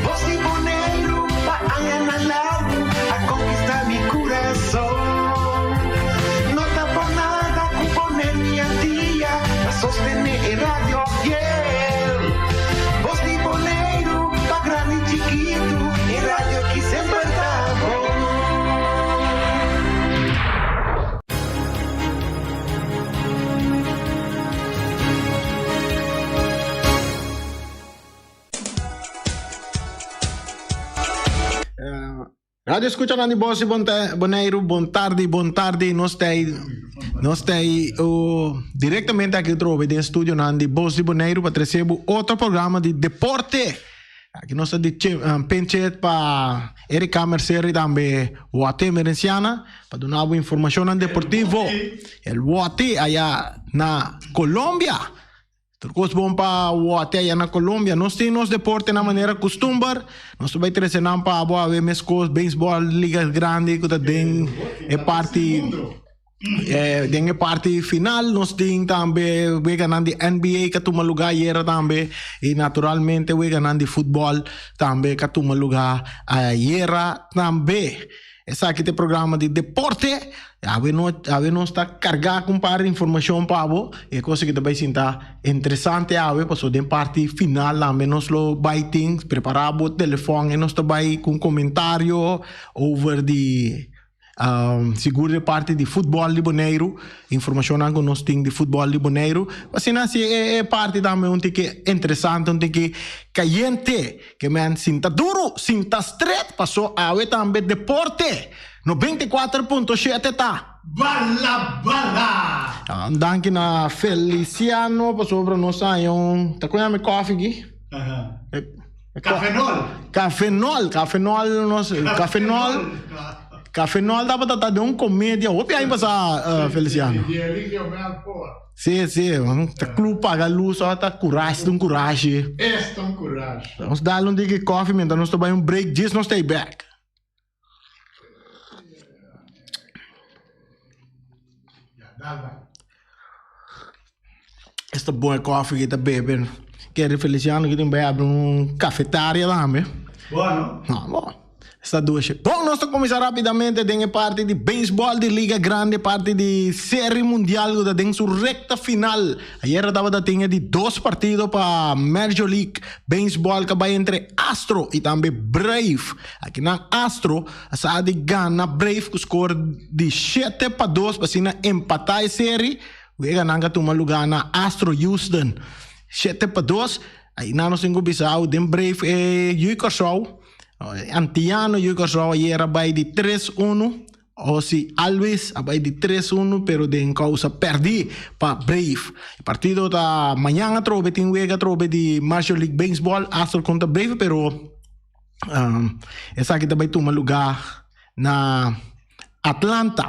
Bos di Boneiru pa añanan largu a konkistá mi kurason. No ta por nada ku Boneiru i Antia ta sostené e radio fiel. Bos di Boneiru pa grandi i chikitu, e radio ki semper ta bon. Radio escucha di Bos y Boneiru, bon tardi, bon tardi. Nos ta nos ta directamente aki trobe den studio nan di Bos di Boneiru pa trece bo otro programa di deporte. Aki nos ta di penchet pa Erika Mercer y tambe Wate Merenciana pa duna bo informacionnan deportivo. El Wate allá na Colombia. Tur kos bon pa wòte aya na Colombia. Nos tin nos deporte na manera kustumber. Nos ta bai trese nan pa abo awe meskos beisbòl liga grandi ku ta den e parti den e parti final. Nos tin tambe weganan di NBA ka tuma lugá ayera tambe i naturalmente weganan di futbòl tambe ka tuma lugá ayera tambe. Esaki ta e programa di deporte. Awe no, awe nos ta kargá ku un par di informashon pa bo. E kos aki ta bai sinta interesante awe, pasobra den parti final tambe nos lo bai tin prepará bo telefòn i nos ta bai ku un komentario over di sigur di parti di futbòl di Boneiru. Informashonnan ku nos tin di futbòl di Boneiru. Asina si e parti tambe un tiki interesante, un tiki kayente. Ke men sinta duru, sinta stret, paso awe tambe deporte. 94.7 ta. Bala bala! Danki na Feliciano pasobra nos haña un, ta kon yama e koffie aki? Cafenol. Cafenol, cafenol nos, cafenol, cafenol tabata ta den un comedia hopi aña pasa Feliciano. Di Eligio Melfor. Sí, sí, ta club paga luz, ora ta curashi, ta un curashi. Es ta un curashi. Nos dal un tiki koffie mientras nos ta bai un break, djis nos ta e back. Ya, dal bai. Esta bon e koffie ki ta bebe. Kere Feliciano ki tin bai abri un cafetaria tambe. Bon, no? No, bon. Esta dushi. Bon, nos ta kuminsá rápidamente den e parti di beisbòl di Liga Grande, parti di Seri Mundial ku ta den su rekta final. Ayera tabata tin e di dos partido pa Major League Baseball ku a bai entre Astro i tambe Brave. Akinan Astro a sa di gana Brave ku skor di 7-2 pa asina empatá e seri. Wega nan ka tuma lugá na Astro Houston 7-2. Ainan nos tin ku bisa awe den Brave e Yu Kòrsou. Antiano yu Kòrsou ayera bai di tres unu, Ozzy Albies a bai di tres unu pero den kousa pèrdí pa Brave. E partido ta mañan atrobe tin wega atrobe di Major League Baseball, Astros kontra Brave pero esaki ta bai tuma lugá na Atlanta.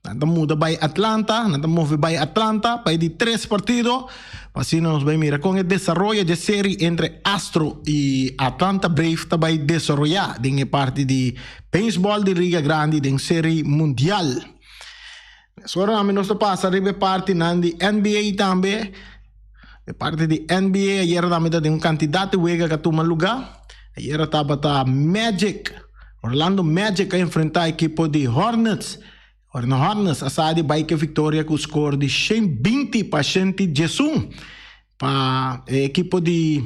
Nan ta muda bai Atlanta, nan ta move bai Atlanta pa e di tres partido. Pa asina nos bai mira kon e desaroyo dje seri entre Astro i Atlanta Brave ta bai desaroyá den e parti di beisbòl di Liga Grandi den Seri Mundial. Mesora tambe nos ta pasa riba e partinan di NBA tambe. E parti di NBA ayera tambe ta den un kantidat di wega ku a tuma lugá. Ayera tabata Magic. Orlando Magic a enfrentá ekipo di Hornets. Orlando Hornets a sa di bai ku e viktoria ku skor di 120 pa 111. Pa e ekipo di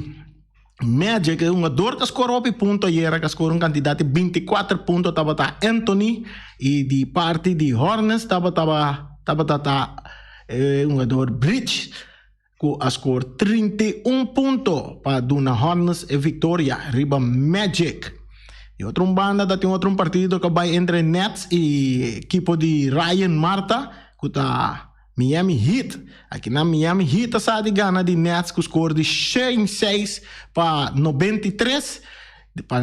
Magic e hungador ku a skor hopi punto ayera ku a skor un kantidat di 24 punto tabata Anthony i di parti di Hornets tabata tabata ta e hungador Bridge. ku a skor 31 punto pa duna Hornets e viktoria riba Magic. Di otro un banda ta tin otro un partido ku a bai entre Nets i ekipo di Ryan Marta ku ta Miami Heat. Akinan Miami Heat a sa di gana di Nets ku skor di 106 pa 93. Pa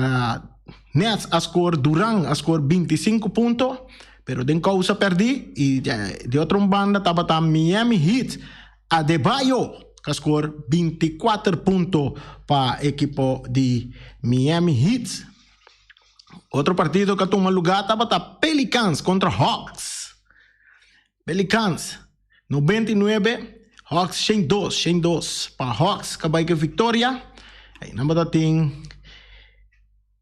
Nets a skor Durant a skor 25 punto pero den kousa pèrdí i di otro un banda tabata Miami Heat Adebayo a skor 24 punto pa ekipo di Miami Heat. Otro partido ku a tuma lugá tabata Pelicans kontra Hawks. Pelicans 99, Hawks 102, 102 pa Hawks ku a bai ku e viktoria. Einan bo ta tin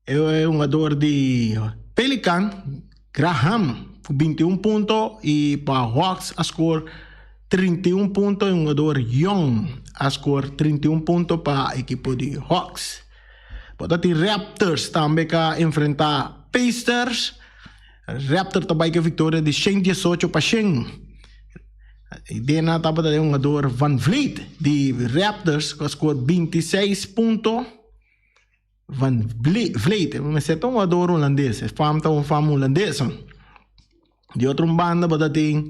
e hungador di Pelican, Graham, ku 21 punto i pa Hawks a score 31 punto e hungador Young a score 31 punto pa ekipo di Hawks. Bo ta tin Raptors tambe ka enfrenta Pacers. Raptor ta bai ku e viktoria di 118 pa 100. I dena tabata e hungador Van Vliet di Raptors ku a score 26 punto. Van Vliet, mester ta un hungador hulandes, e fam ta un fam hulandes. Di otro un banda bo ta tin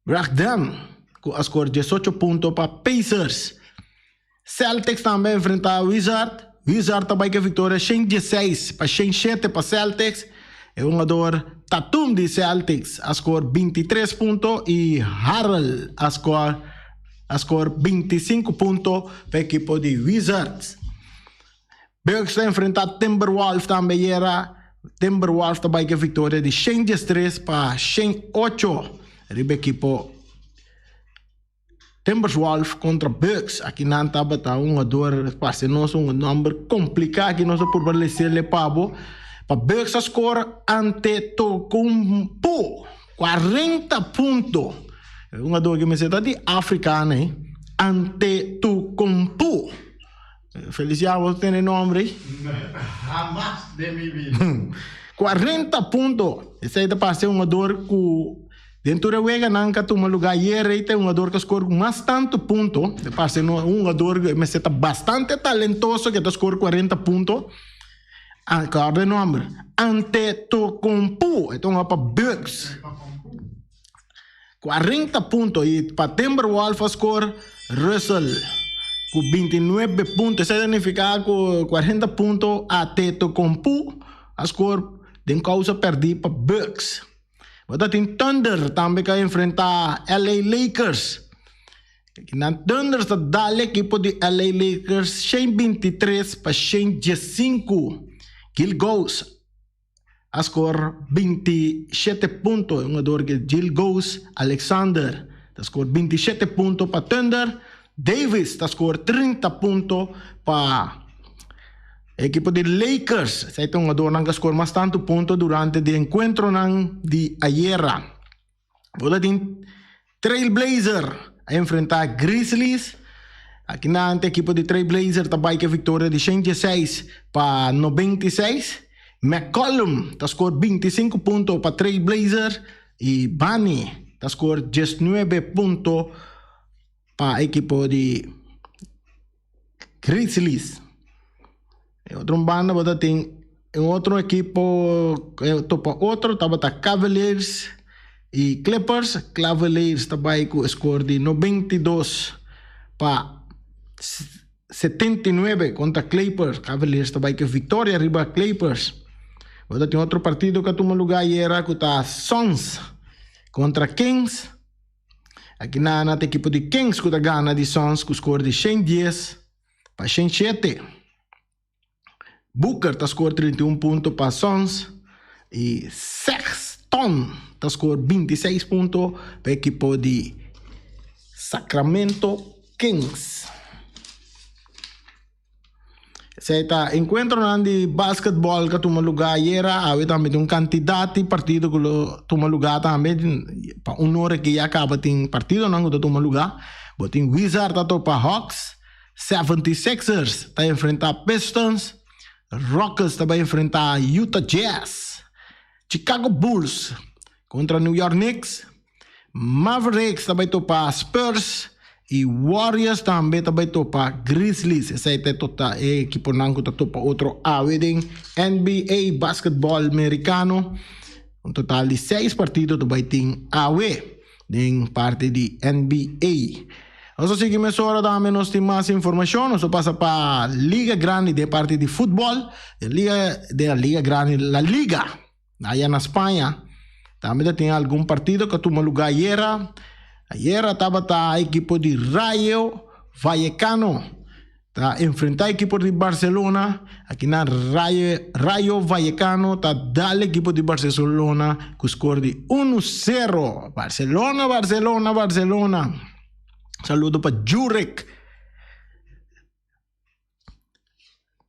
Brogdon ku a score 18 punto pa Pacers. Celtics tambe a enfrenta Wizard. Wizard ta bai ku e viktoria 116 pa 107 pa Celtics. E hungador Tatum di Celtics a score 23 punto i Harrell a score a score 25 punto pa ekipo di Wizards. Bucks ta enfrenta Timberwolves tambe ayera. Timberwolves ta bai ku e viktoria di 113 pa 108 riba ekipo Timberswolf kontra Bucks. Aki nan tabata un hungador parse nos un nomber kompliká aki nos a purba lesele pa bo. Pa Bucks a skor Antetokounmpo 40 punto. E hungador ki mester ta di Afrika ne. Antetokounmpo. Feliciano bo tene nomber ei? Hamas den mi bida. 40 punto. Esei ta parse un hungador ku den tur e weganan ku a tuma lugá ayer ei ta e hungador ku a skor mas tantu punto. Ta parse un hungador ku mester ta bastante talentoso ku e ta skor 40 punto. Acorda e nomber. Antetokounmpo. E ta hunga pa Bucks. 40 punto y pa Timberwolf a score Russell cu 29 punto. Esey ta nifica cu 40 punto Antetokounmpo a score den causa perdi pa Bucks. Bo ta tin Thunder tambe cu a enfrenta LA Lakers. Nan Thunder ta dal ekipo di LA Lakers 123 pa 115. Gilgeous a score 27 punto. E hungador ke Gilgeous Alexander ta score 27 punto pa Thunder. Davis ta score 30 punto pa ekipo di Lakers. Esei ta hungadornan ku a score mas tantu punto durante di enkuentronan di ayera. Bo ta tin Trailblazer a enfrentá Grizzlies. Aki nan e ekipo di Trailblazer ta bai ku e viktoria di 106 pa 96. McCollum ta skor 25 punto pa Trailblazer i Bani ta skor 19 punto pa ekipo di Grizzlies. E otro banda bo ta tin un otro ekipo topa otro tabata Cavaliers y Clippers. Cavaliers ta bai ku e score di 92 pa 79 kontra Clippers. Cavaliers ta bai ku e viktoria riba Clippers. Bo ta tin otro partido ku a tuma luga ayera ku ta Suns kontra Kings. Aki na na ta ekipo di Kings ku ta gana di Suns ku score di 110 pa 107. Booker ta score 31 punto pa Suns i Sexton ta score 26 punto pa ekipo di Sacramento Kings. Esei ta enkuentronan di basketbòl ku a tuma lugá ayera. Awe tambe tin un kantidat di partido ku lo tuma lugá tambe. Pa un ora ki ya kaba tin partidonan ku ta tuma lugá. Bo tin Wizard ta topa Hawks, 76ers ta enfrentá Pistons, Rockets ta bai enfrentá Utah Jazz, Chicago Bulls kontra New York Knicks. Mavericks ta bai topa Spurs y Warriors tambe ta bai topa Grizzlies. Esei ta e tota e ekiponan ku ta topa otro awe den NBA basketball merikano. Un total di seis partido ta bai tin awe den parti di NBA. Nos ta sigui mesora tambe nos tin mas informashon. Nos ta pasa pa Liga Grandi den parti di futbol. Den liga den la Liga Grandi La Liga. Aya na Spaña tambe ta tin algun partido ku a tuma lugá ayera. Ayera tabata ekipo di Rayo Vallecano ta enfrentá ekipo di Barcelona. Aki nan Rayo Vallecano ta dal ekipo di Barcelona ku skor di unu sero. Barcelona, Barcelona, Barcelona. Saludo pa Jurek.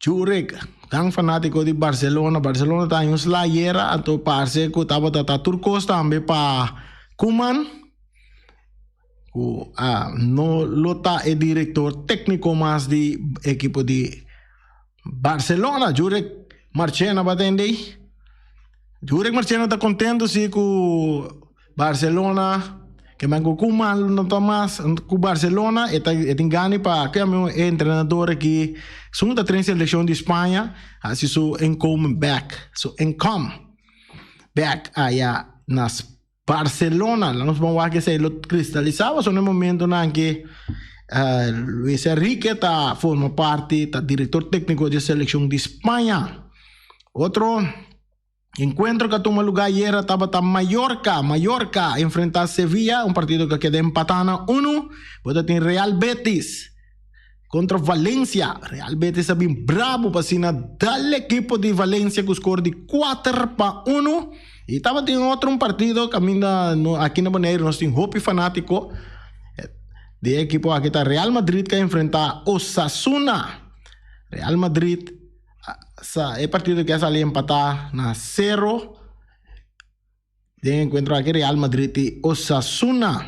Jurek, gran fanátiko di Barcelona. Barcelona ta un sla ayera, anto parse ku tabata ta tur kos tambe pa Koeman, ku no lo ta e direktor tékniko mas di ekipo di Barcelona. Jurek Marchena batende. Jurek Marchena ta kontento si ku Barcelona ke men ku Koeman no ta mas ku Barcelona e ta e tin gana pa ke amigo e entrenador aki sun ta train seleccion di Spaña hasi su inkomen back su income back aya na Barcelona la nos bon wak esei lo kristalisa pasobra na e momentonan ke Luis Enrique ta forma parti ta director tecnico di e seleccion di Spaña otro. Encuentro cu a tuma lugar ayera tabata Mallorca. Mallorca enfrenta Sevilla, un partido cu a keda empata na uno. Bo ta tin Real Betis contra Valencia. Real Betis a bin brabo pa asina dal ekipo di Valencia cu score di 4-1. Y tabatin otro un partido caminda aki na Bonaire nos tin hopi fanatico di e ekipo aki ta Real Madrid cu a enfrenta Osasuna. Real Madrid Sa e partido ke a sali empatá na sero den enkuentro aki Real Madrid i Osasuna.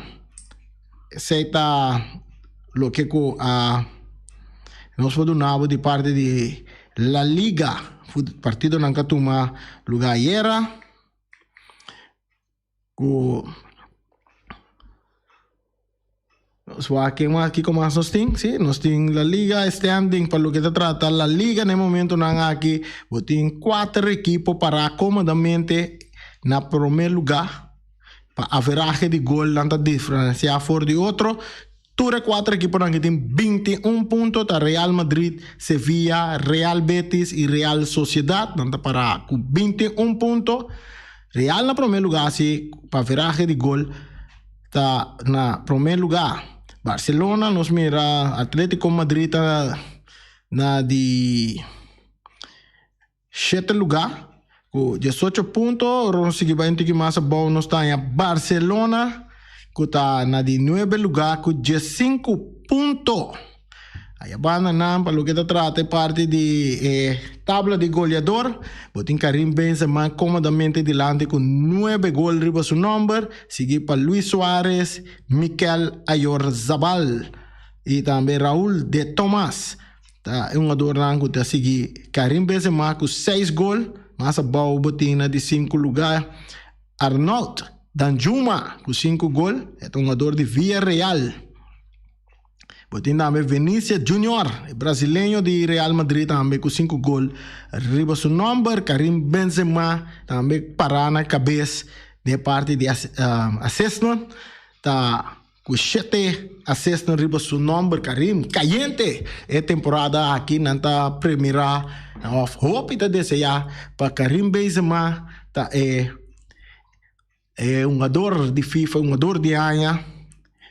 Esei ta loke ku a nos por duna bo di parti di La Liga, partidonan ku a tuma lugá ayera. Ku nos wak ken mas kiko mas nos tin si nos tin la liga standing pa loke ta trata la liga na e momentonan aki bo tin kuater ekipo para komodamente na prome luga pa averahe di gol nan ta diferensia for di otro tur e kuater ekiponan ki tin 21 punto ta Real Madrid, Sevilla, Real Betis y Real Sociedad nan ta para ku 21 punto. Real na prome luga si pa averahe di gol ta na prome luga. Barcelona nos mira Atletico Madrid ta na di shete luga ku diesocho punto. Ora nos sigui bai un tiki mas abou nos ta haña Barcelona ku ta na di nuebe luga ku diesinku punto. Aya banda nan pa loke ta trata e parti di e tabla di goleador, bo tin Karim Benzema komodamente dilanti ku nuebe gol riba su nomber, sigui pa Luis Suarez, Mikel Ayorzabal i tambe Raul de Tomas ta e hungadornan ku ta sigui Karim Benzema ku seis gol. Mas abou bo tin na di sinku luga Arnaut Danjuma ku sinku gol, e ta hungador di Villarreal. Bo tin tambe Vinicius Junior, e brasileño di Real Madrid tambe ku sinku gol riba su nomber. Karim Benzema tambe pará na kabes den e parti di asistnan ta ku shete asistnan riba su nomber. Karim kayente e temporada aki nan ta premirá òf hopi ta deseá pa Karim Benzema ta e E hungador di FIFA, hungador di aña,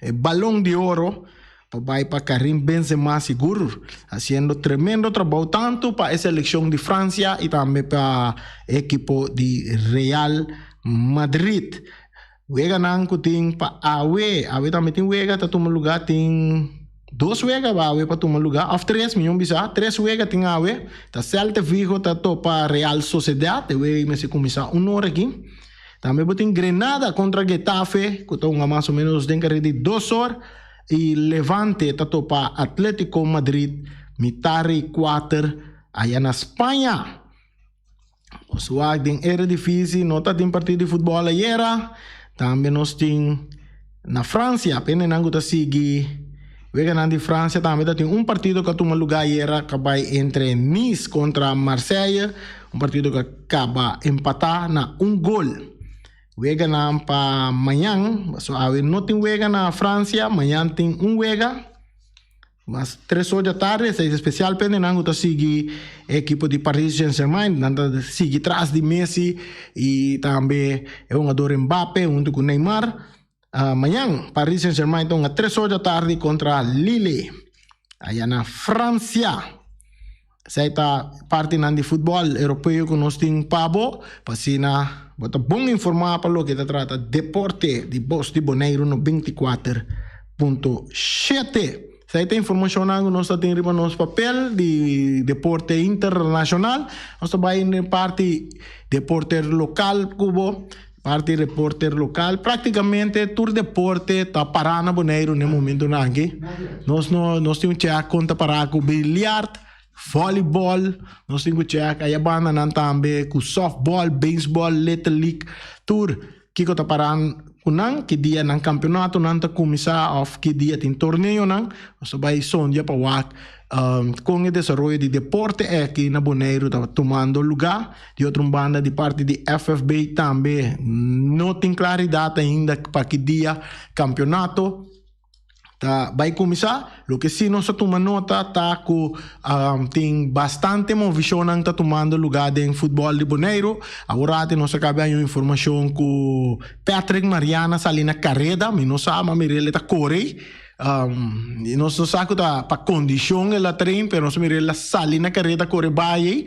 e Balon di Oro pa bai pa Karim Benzema sigur haciendo tremendo trabou tanto pa e seleccion di Francia y tambe pa e ekipo di Real Madrid. Weganan cu tin pa awe, awe tambe tin wega ta tuma lugar tin dos wega awe pa tuma lugar of tres miyon bisa tres wega tin awe ta Celta Vigo ta topa Real Sociedad e wega mester cuminsa un ora aki. Tambe bo tin Grenada kontra Getafe ku ta hunga mas o menos den kare di dos or i Levante ta topa Atletico Madrid mitari kuater aya na Spaña. Nos wak den Eredivisie no ta tin partido di futbòl ayera. Tambe nos tin na Francia apenas nan ku ta sigui weganan di Francia tambe ta tin un partido ku a tuma luga ayera ku a bai entre Nice kontra Marseille. Un partido ku a kaba empatá na un gol. Weganan pa mañan, pasobra awe no tin wega na Francia, mañan tin un wega. Mas tres or di atardi, esei ta espesial pa hendenan ku ta sigui e ekipo di Paris Saint-Germain. Nan ta sigui tras di Messi i tambe e hungador Mbappe huntu ku Neymar. Mañan Paris Saint-Germain ta hunga tres or di atardi kontra Lille aya na Fransia. Esei ta partinan di futbòl europeo ku nos tin pa bo, pa asina bo ta bon informá pa loke ta trata deporte di Bos di Boneiru 94.7. Esei ta informashonnan ku nos ta tin riba nos papel di deporte internashonal. Nos ta bai den parti deporte lokal ku bo, parti reporter lokal. Praktikamente tur deporte ta pará na Boneiru na e momentunan aki. Nos no nos tin un chèk kon ta pará ku biliart, vòlibòl, nos tin ku chèk aya bandanan tambe ku sòftbòl, beisbòl, little league, tur. Kiko ta pará ku nan? Ki dia nan kampeonatonan ta kuminsá òf ki dia tin torneonan? Nos ta bai sondia pa wak kon e desaroyo di deporte aki na Boneiru ta tumando lugá. Di otro un banda di parti di FFB tambe no tin klaridat ainda pa ki dia kampeonato ta bai kuminsá. Loke si nos a tuma nota ta ku tin bastante movishonnan ta tumando lugá den futbòl di Boneiru. Aworati nos a kaba haña un informashon ku Patrick Mariana sali na kareda. Mi no sa, ma mira el ta kore. Nos no sa ku ta pa kondishon el a train, pero nos a mira el a sali na kareda kore bai ei.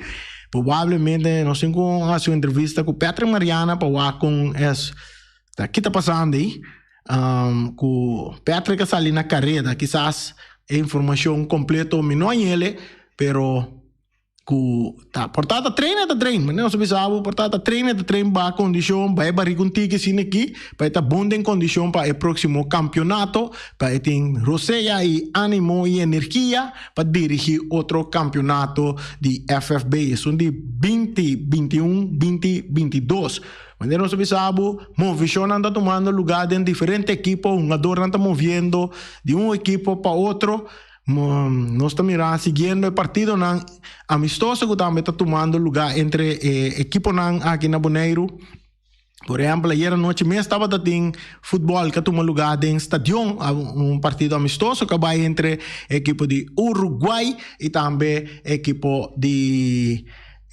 Probablemente nos tin ku hasi un entrevista ku Patrick Mariana pa wak kon es ta ki ta pasando ei. Ku Patrick a sali na kareda, kisas e informashon kompleto mi no a yele, pero ku ta por ta ta train e ta train, manera nos a bisa bo por ta ta train e ta train ba kondishon, bai bari ku un tiki asina aki pa e ta bon den kondishon pa e próksimo kampionato, pa e tin rosea i ánimo i energia pa dirigí otro kampionato di FFB, esun di binti 21, 2022. Manera nos a bisa bo, movishonnan ta tumando lugá den diferente ekipo, hungadornan ta moviendo di un ekipo pa otro. Nos ta mira siguiendo e partidonan amistoso ku tambe ta tumando lugá entre e ekiponan aki na Boneiru. Por ehèmpel, ayer anochi mes tabata tin futbòl ku a tuma lugá den stadion, un partido amistoso ku a bai entre e ekipo di Uruguay i tambe e ekipo di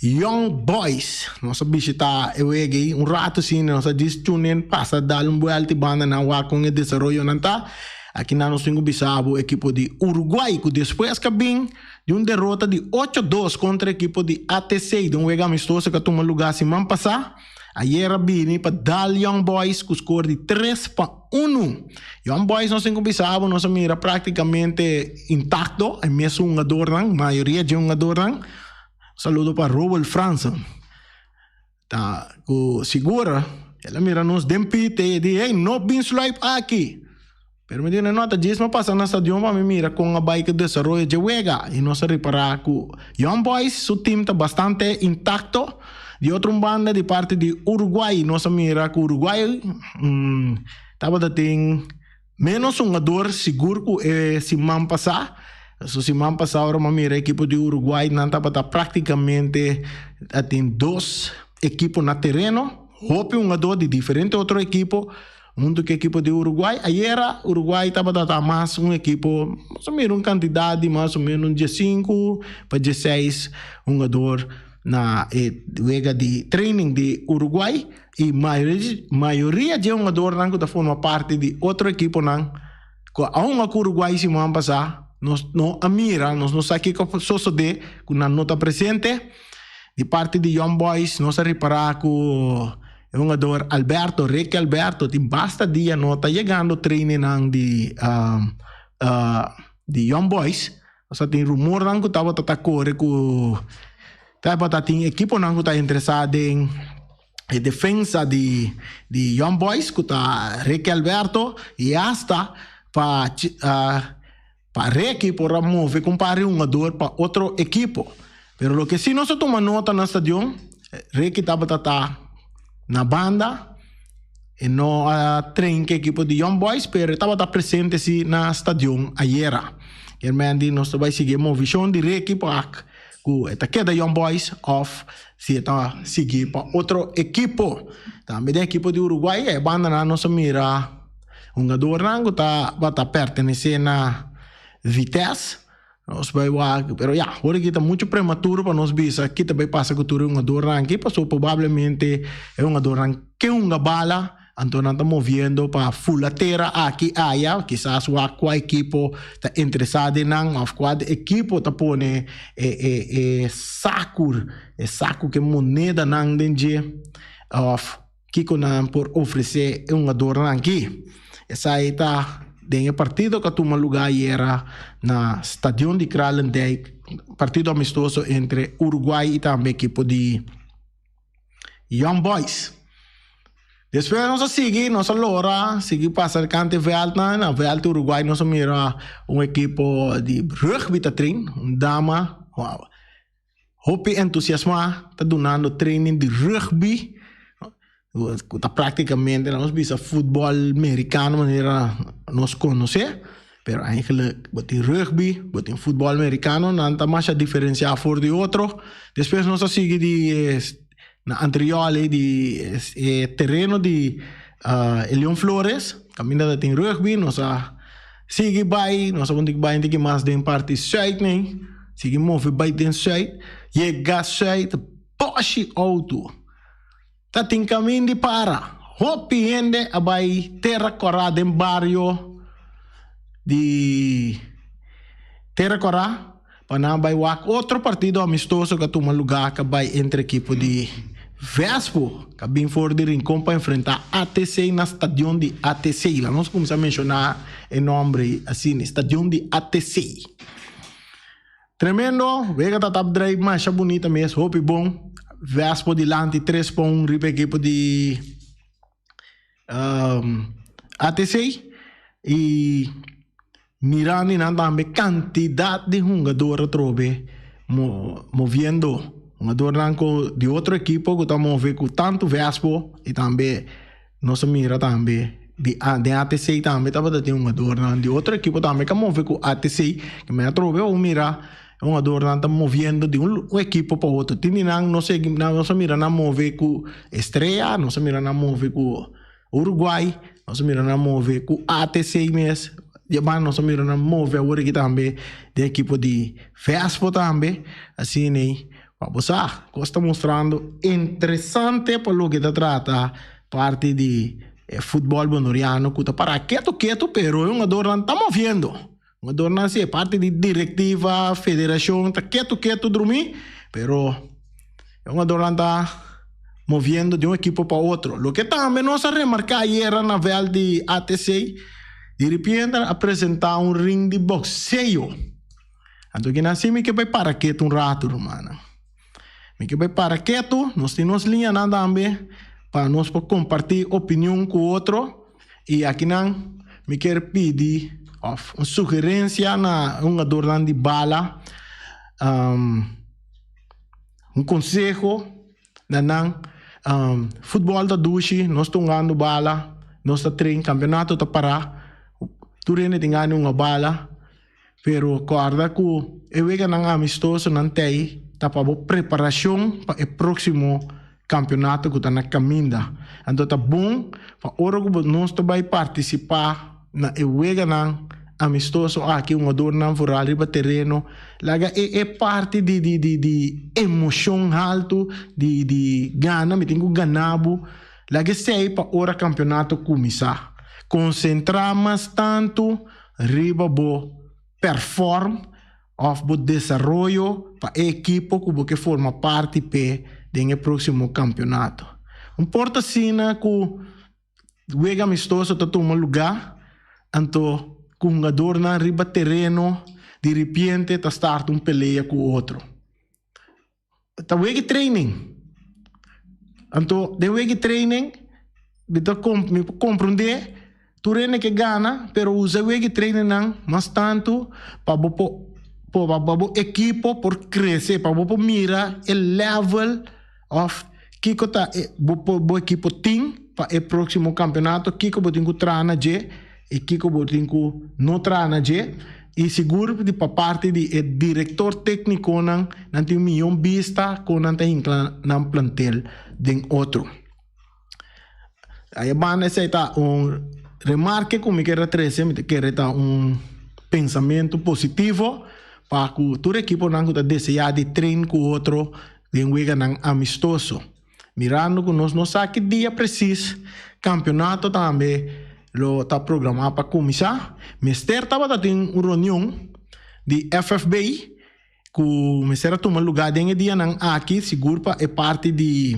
Young Boys. Nos a bishita e wega ei un rato asina, nos a djis tune in pasa dal un buelta i banda nan wak kon e desaroyonan ta. Aki nan nos tin ku bisa bo ekipo di Uruguay ku despues ka bin di un derota di ocho dos kontra ekipo di ATC den un wega amistoso ku a tuma lugá siman pasá. Ayer a bini pa dal Young Boys ku skor di 3-1. Young Boys nos tin ku bisa bo nos a mira praktikamente intakto e mesun hungadornan, mayoria dje hungadornan. Saludo pa Robel Fransen. Ta ku sigur el a mira nos den pit e di hey no bin sluip aki. Pero mi di no ta djis mi a pasa na stadion pa mi mira kon a bai ku desaroyo dje wega i nos a ripará ku Young Boys su team ta bastante intakto. Di otro un banda di parti di Uruguay nos a mira ku Uruguay tabata tin Menos hungador sigur ku e siman pasá. So siman pasá ora mi a mira ekipo di Uruguay nan tabata práktikamente a tin dos ekipo na tereno. Hopi hungador di diferente otro ekipo huntu ku ekipo di Uruguay. Ayera Uruguay tabata ta mas un ekipo mas o menos un kantidat di mas o menos diesinku pa dieseis hungador na e wega di training di Uruguay. I mayoria dje hungadornan ku ta forma parti di otro ekiponan ku a hunga ku Uruguay siman pasá, nos no a mira, nos no sa kiko a sosodé ku nan no ta presente. Di parti di Young Boys nos a ripará ku e hungador Alberto, Ricky Alberto, tin basta dia no ta yegando trainingnan di di Young Boys. Nos a tin rumornan ku tabata ta kore ku tabata tin ekiponan ku ta interesá den e defensa di di Young Boys ku ta Ricky Alberto i asta pa pa Ricky por a move ku un par di hungador pa otro ekipo. Pero loke si nos a tuma nota na stadion Ricky tabata ta na banda e no a train ku ekipo di Young Boys pero e tabata presente si na stadion ayera. Germendi nos ta bai sigui e movishon di Ricky pa ku e ta keda Young Boys of si e ta sigui pa otro ekipo. Tambe den ekipo di Uruguay e bandanan nos a mira hungadornan ku tabata pertenesé na Vitesse. Nos bai wak, pero ya, ora aki ta mucho prematuro pa nos bisa ki ta bai pasa ku tur e hungadornan aki, pasobra probablemente e hungadornan ke hunga bala, anto nan ta moviendo pa fula tera aki aya, kisas wak kua ekipo ta interesá den nan òf kua ekipo ta pone e e e saku, e saku ku e monedanan den dje òf kiko nan por ofresé e hungadornan aki. Esei ta. Den e partido ku a tuma lugá ayera na Stadion di Kralendijk, partido amistoso entre Uruguay i tambe ekipo di Young Boys. Despues nos a sigui, nos a lora sigui pasa kante vèltnan. Na vèlt Uruguay nos a mira un ekipo di rugby ta train, un dama hopi entusiasmá ta dunando training di rugby ku ta práktikamente nos bisa futbòl merikano manera nos konosé, pero eigenlijk bo tin rugby, bo tin futbòl merikano, nan ta masha diferensiá for di otro. Despues nos a sigui di na Antriol ei di e tereno di Elion Flores kaminda ta tin rugby nos a sigui bai nos a punta bai un tiki mas den parti sùit nei sigui move bai den sùit yega sùit bòshi outo ta tin kamin di para hopi hende a bai tera kòrá den bario di tera kòrá. Pa nan bai wak otro partido amistoso ka tuma lugá ka bai entre ekipo di Vespo ka bin for di Rincon pa enfrentá ATC na stadion di ATC. La nos kuminsá menshoná e nòmber ei asina, stadion di ATC. Tremendo, wega ta tap drei masha bunita mes, hopi bon. Vespo dilanti tres pa un riba ekipo di ATC y mirando nan tambe cantidad di hungador atrobe moviendo hungadornan cu di otro ekipo cu ta move cu tanto Vespo y tambe nos a mira tambe di den ATC tambe tabata tin hungadornan di otro ekipo tambe cu a move cu ATC cu mi atrobe a mira E hungadornan ta moviendo di un ekipo pa otro. Tin di nan nos a mira nan move ku Estrella, nos a mira nan move ku Uruguay, nos a mira nan move ku ATC mes. Di banda nos a mira nan move awor aki tambe den ekipo di Vespo tambe. Asina ei, pa bo sa, kos ta mustrando interesante pa loke ta trata parti di e futbòl boneriano ku ta para ketu ketu pero e hungadornan ta moviendo. Hungadornan si e parti di directiva, federacion ta ketu ketu drumi, pero e hungadornan ta moviendo di un ekipo pa otro. Loke tambe nos a remarca ayera na veld di ATC, di ripiente a presenta un ring di boxeo. Anto kinan si mi ke bai para ketu un rato rumannan. Mi ke bai para ketu, nos tin nos liñanan tambe pa nos por comparti opinion cu otro. Y akinan mi kier pidi of un sugerencia na hungadornan di bala, un conseho na nan, futbol ta dushi, nos ta hungando bala, nos ta train, campeonato ta para, tur hende tin gana di hunga bala, pero corda cu e weganan amistosonan t'ey ta pa bo preparacion pa e proximo Campeonato cu ta na caminda. Anto ta bon pa ora cu nos ta bay participa na e weganan amistoso aki hungadornan vooral riba tereno laga e e parti di di di di emocion halto di di gana mi tin cu gana bo laga esey pa ora campeonato cuminsa. Concentra mas tanto riba bo perform. Òf bo desaroyo pa e ekipo ku bo ke forma parti p'e den e próksimo kampionato. Un por ta asina ku wega amistoso ta tuma lugá, anto ku hungadornan riba tereno di ripiente ta start un pelea ku otro. Ta wega training. Anto den wega training mi ta mi por komprondé tur hende ke gana pero usa wega training nan mas tantu pa bo por pa bo ekipo por krese pa bo por mira e level òf kiko ta e bo bo ekipo tin pa e próksimo kampionato kiko bo tin ku traha na dje i kiko bo tin ku no traha na dje. I sigur di pa parti di e direktor téknikonan nan tin un miyon bista kon nan ta hinkla nan plantel den otro. Aya banda esei ta un remarke ku mi kier a trese, mi ta kere ta un pensamentu positivo pa ku tur ekiponan ku ta deseá di train ku otro den weganan amistoso. Mirando ku nos no sa ki dia presis kampionato tambe lo ta programá pa kuminsá, mester tabata tin un reunion di FFB ku mester a tuma lugá den e dianan aki sigur pa e parti di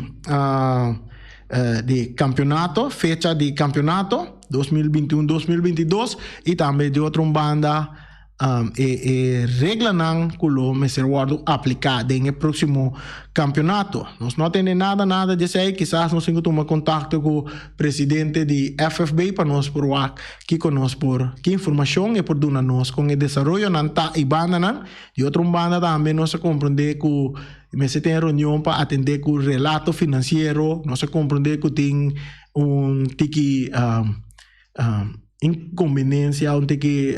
di kampionato, fecha di kampionato. 2021-2022 i tambe di otro un banda e e reglanan ku lo mester wòrdu apliká den e próksimo kampionato. Nos no a tende nada nada di esei, kisas nos tin ku tuma kontakto ku presidente di FFB pa nos por wak kiko nos por ki informashon e por duna nos kon e desaroyonan ta i bandanan. Di otro un banda tambe nos a komprondé ku mester tin reunion pa atendé ku relato finansiero, nos a komprondé ku tin un tiki inconveniencia, un tiki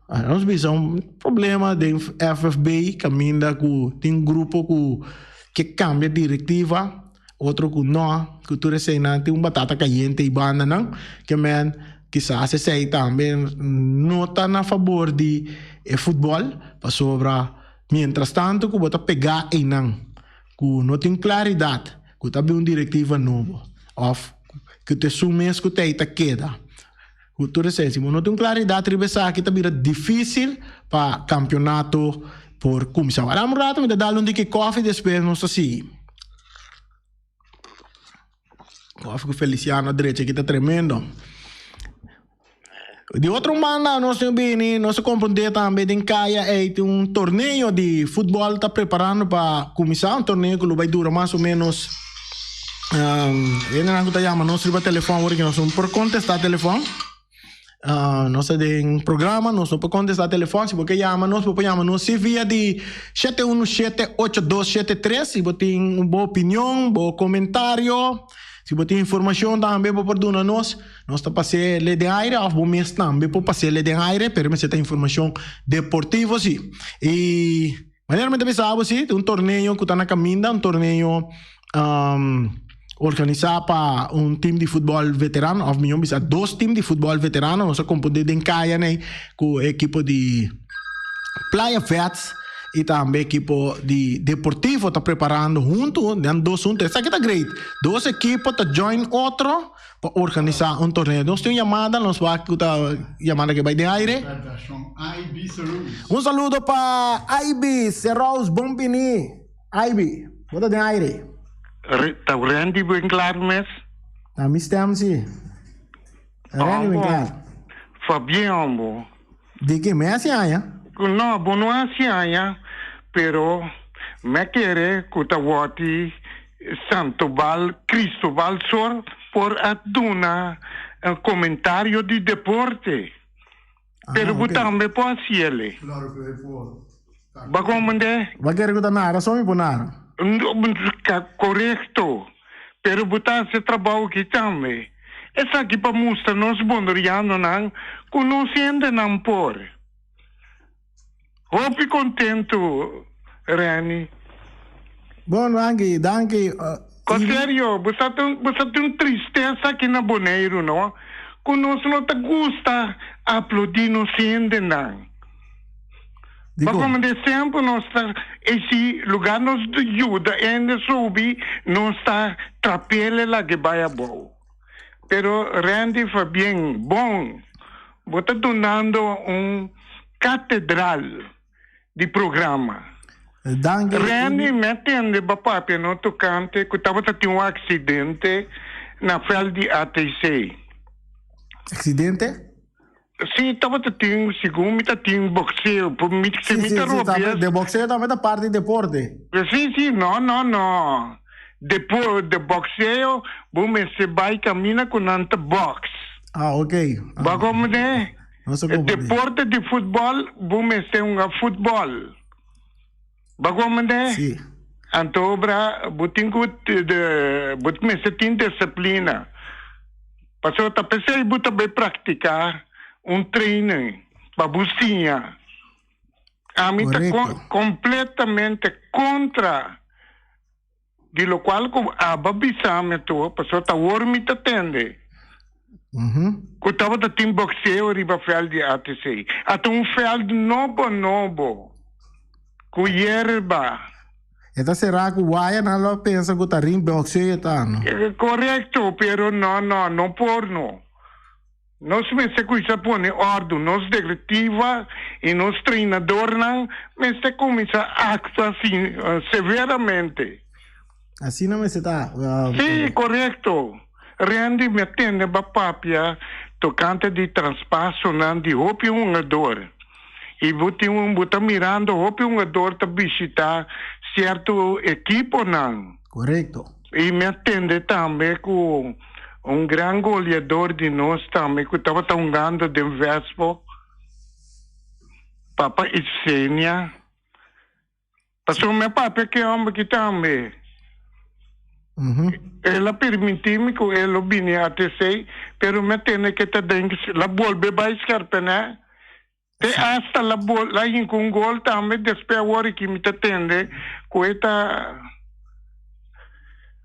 nos bisa un problema den FFB caminda cu tin grupo cu ke cambia directiva, otro cu no, cu tur eseinan tin un batata cayente y bandanan, ke men kisas esei tambe no ta na fabor di e futbol, pasobra mientras tanto cu bo ta pega einan cu no tin claridad cu ta bin un directiva nobo of cu ta esun mes cu ta ey ta keda. Cu tur esey, si bo no tin un claridad riba esaki ta bira dificil pa campeonato por cuminsa. Wara un rato mi ta dal un diki koffie despues nos ta sigui. Koffie cu Feliciano drecha aki ta tremendo. Di otro banda nos tin bini, nos a comprende tambe den kaya ey tin un torneo di futbol ta preparando pa cuminsa, un torneo cu lo bay dura mas o menos hendenan cu ta yama nos riba telefon awor nos no por contesta telefon, nos ta den programa nos no por contesta telefon, si bo ke yama nos bo por yama nos si via di shete uno shete ocho dos shete tres si bo tin bo opinion, bo comentario, si bo tin informacion tambe bo por duna nos. Nos ta pas'é le den aire òf bo mes tambe por pas'é le den aire, pero mester ta informashon deportivo si. I manera mi ta bisa bo si, tin un torneo ku ta na kaminda, un torneo organisá pa un tim di futbòl veterano òf mihó bisa dos tim di futbòl veterano. Nos a komponé den kaya nei ku e ekipo di Playa Vets i tambe ekipo di Deportivo ta preparando huntu, nan dos huntu. Esaki ta great, dos ekipo ta join otro. Pa organisa un torneo. Nos tin un yamada, nos wak ku ta yamada ke bai den aire. Un saludo pa Ivy Serous, bon bini Ivy, bo ta den aire. Ta Randy Winklaar mes? Ta mi stem si. Randy Winklaar. Fabien hombo. Di ke mi hasi aña? No, bo no hasi aña, pero mi kere ku ta wòrdi Santobal Cristobal Sor por a duna komentario di deporte. Pero bo tambe por hasi el'e. Bo a komprendé? Bo a kere ku ta nara so mi por nara? Korekto, pero bo ta hasi e trabou aki tambe. Esaki pa mustra nos bonerianonan ku nos hendenan por. Hopi kontentu, Renny. Bon, danki, danki. Ko serio, bo sa tin, bo sa tin un tristesa aki na Boneiru, no? Ku nos no ta gusta aplodí nos hendenan. Dikon? Pasobra de semper nos ta, e si lugar nos yuda hende subi, nos ta trapele lag'e bai abou. Pero Randy Fabien, bon, bo ta dunando un catedral di programa. Danki. Randy, mi a tende bo papia no tocante cu tabata tin un accidente na veld di ATC. Accidente? Si, tabata tin, segun mi ta tin boxeo, por mi, si Sí, mi sí, ta sí, robes. tambe, de boxeo tambe ta parti deporte. Sí, sí, no, no, no. Depo, de boxeo, bo mester bai camina cu nan ta box. Ah, ok. Bo a comprende? No se comprende. Deporte di futbol, bo mester hunga futbol. Bo a comprende? Sí. Anto obra, bo tin cu, de, bo mester tin disciplina. Pasobra ta p'esei bo ta bai practica un training pa bo siña. Ami ta completamente contra di locual cu aba bisa mi tur, pasobra ta awor mi ta tende cu tabata tin boxeo riba veld di ATC. Ata un veld nobo nobo cu yerba. E ta será cu waya nan lo pensa cu ta ring boxeo ta no? Correcto, pero no no, no por no. Nos mester cuminsa pone ordu, nos directiva y nos trainadornan mester cuminsa actua severamente. Asina mester ta. Sí, correcto. Randy mi a tende bo a papia tocante di traspasonan di hopi hungador. Y bo tin un bo ta mirando hopi hungador ta bishita cierto ekiponan. Correcto. Y mi a tende tambe cu un gran goleador di nos tambe cu tabata hungando den Vespo, Papa Isenia. Pasobra mi a papia ku e hòmber aki tambe. El a permití mi ku e lo bini ATC, pero mi a tende ku e ta den, la bolbe bai Skerpenè. Te asta la bol, la hinka un gol tambe, despues awor aki mi ta tende ku e ta,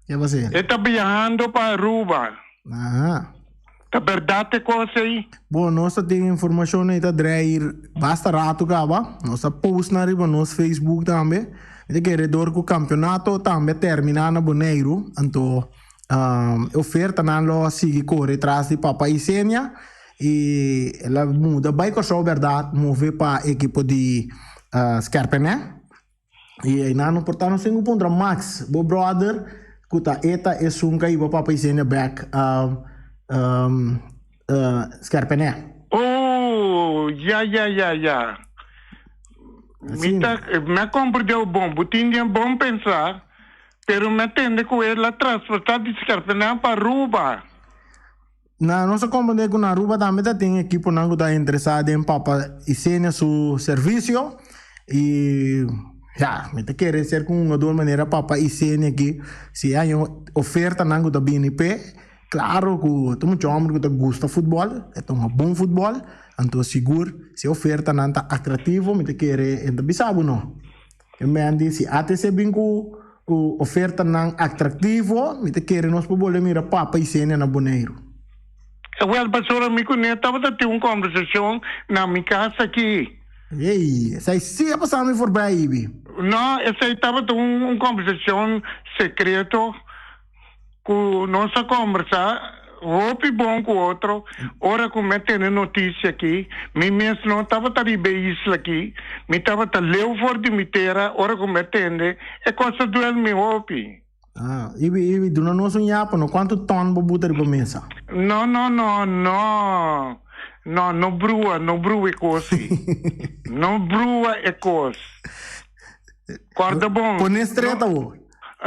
Ke pas'é? e ta biahando pa Aruba. Aha. Ta berdad e cos ey? Bon, nos ta tin informacion ey ta draai hier basta rato caba. Nos ta post nan riba nos Facebook tambe. Mi ta kere door cu campeonato tambe a termina na Boneiru, anto e ofertanan lo a sigui core tras di Papa Isenia y el a muda bay Corsou berdad, move pa ekipo di Skerpenè. Y einan no por ta nos tin cu puntra Max, bo brother cu ta e ta esun cu a hiba Papa Isenia bek Skerpenè. Oh, ya, ya, ya, ya. Mi ta, mi a comprendeu bon. Bo tin den bon pensa, pero mi a tende cu el a transporta di Skerpenè pa Aruba. Na nos a comprende cu na Aruba tambe ta tin equiponan cu ta interesa den Papa Isenia su servicio y ya, mi ta kere ser cu un hungador manera Papa Isenia aki, si hay un ofertanan cu ta bini p'e, claro cu ta mucho homber cu ta gusta futbol, e ta hunga bon futbol, anto sigur si e ofertanan ta atractivo mi ta kere e ta bisa bo no. E men di si ATC bin ku ku ofertanan atraktivo, mi ta kere nos por bolbe mira Papa i Senia na Boneiru. Ewel, pasobra mi ku ne tabata tin un kombersashon na mi kas aki. Ey, esei si a pasa mi forbij, Ibi. No, esei tabata un un kombersashon sekreto. Ku nos a kombersá hopi bon ku otro ora ku mi a tene notisia aki. Mi mes no tabata riba e isla aki, mi tabata leu for di mi tera ora ku mi a tende e kos a duel mi hopi. Ah, Ibi, Ibi, duna nos un yapa no, kuantu ton bo buta riba mesa? No, no, no, no, no, no brua, no brua e kos ei. No brua e kos. Kòrda bon. Pone streta bo.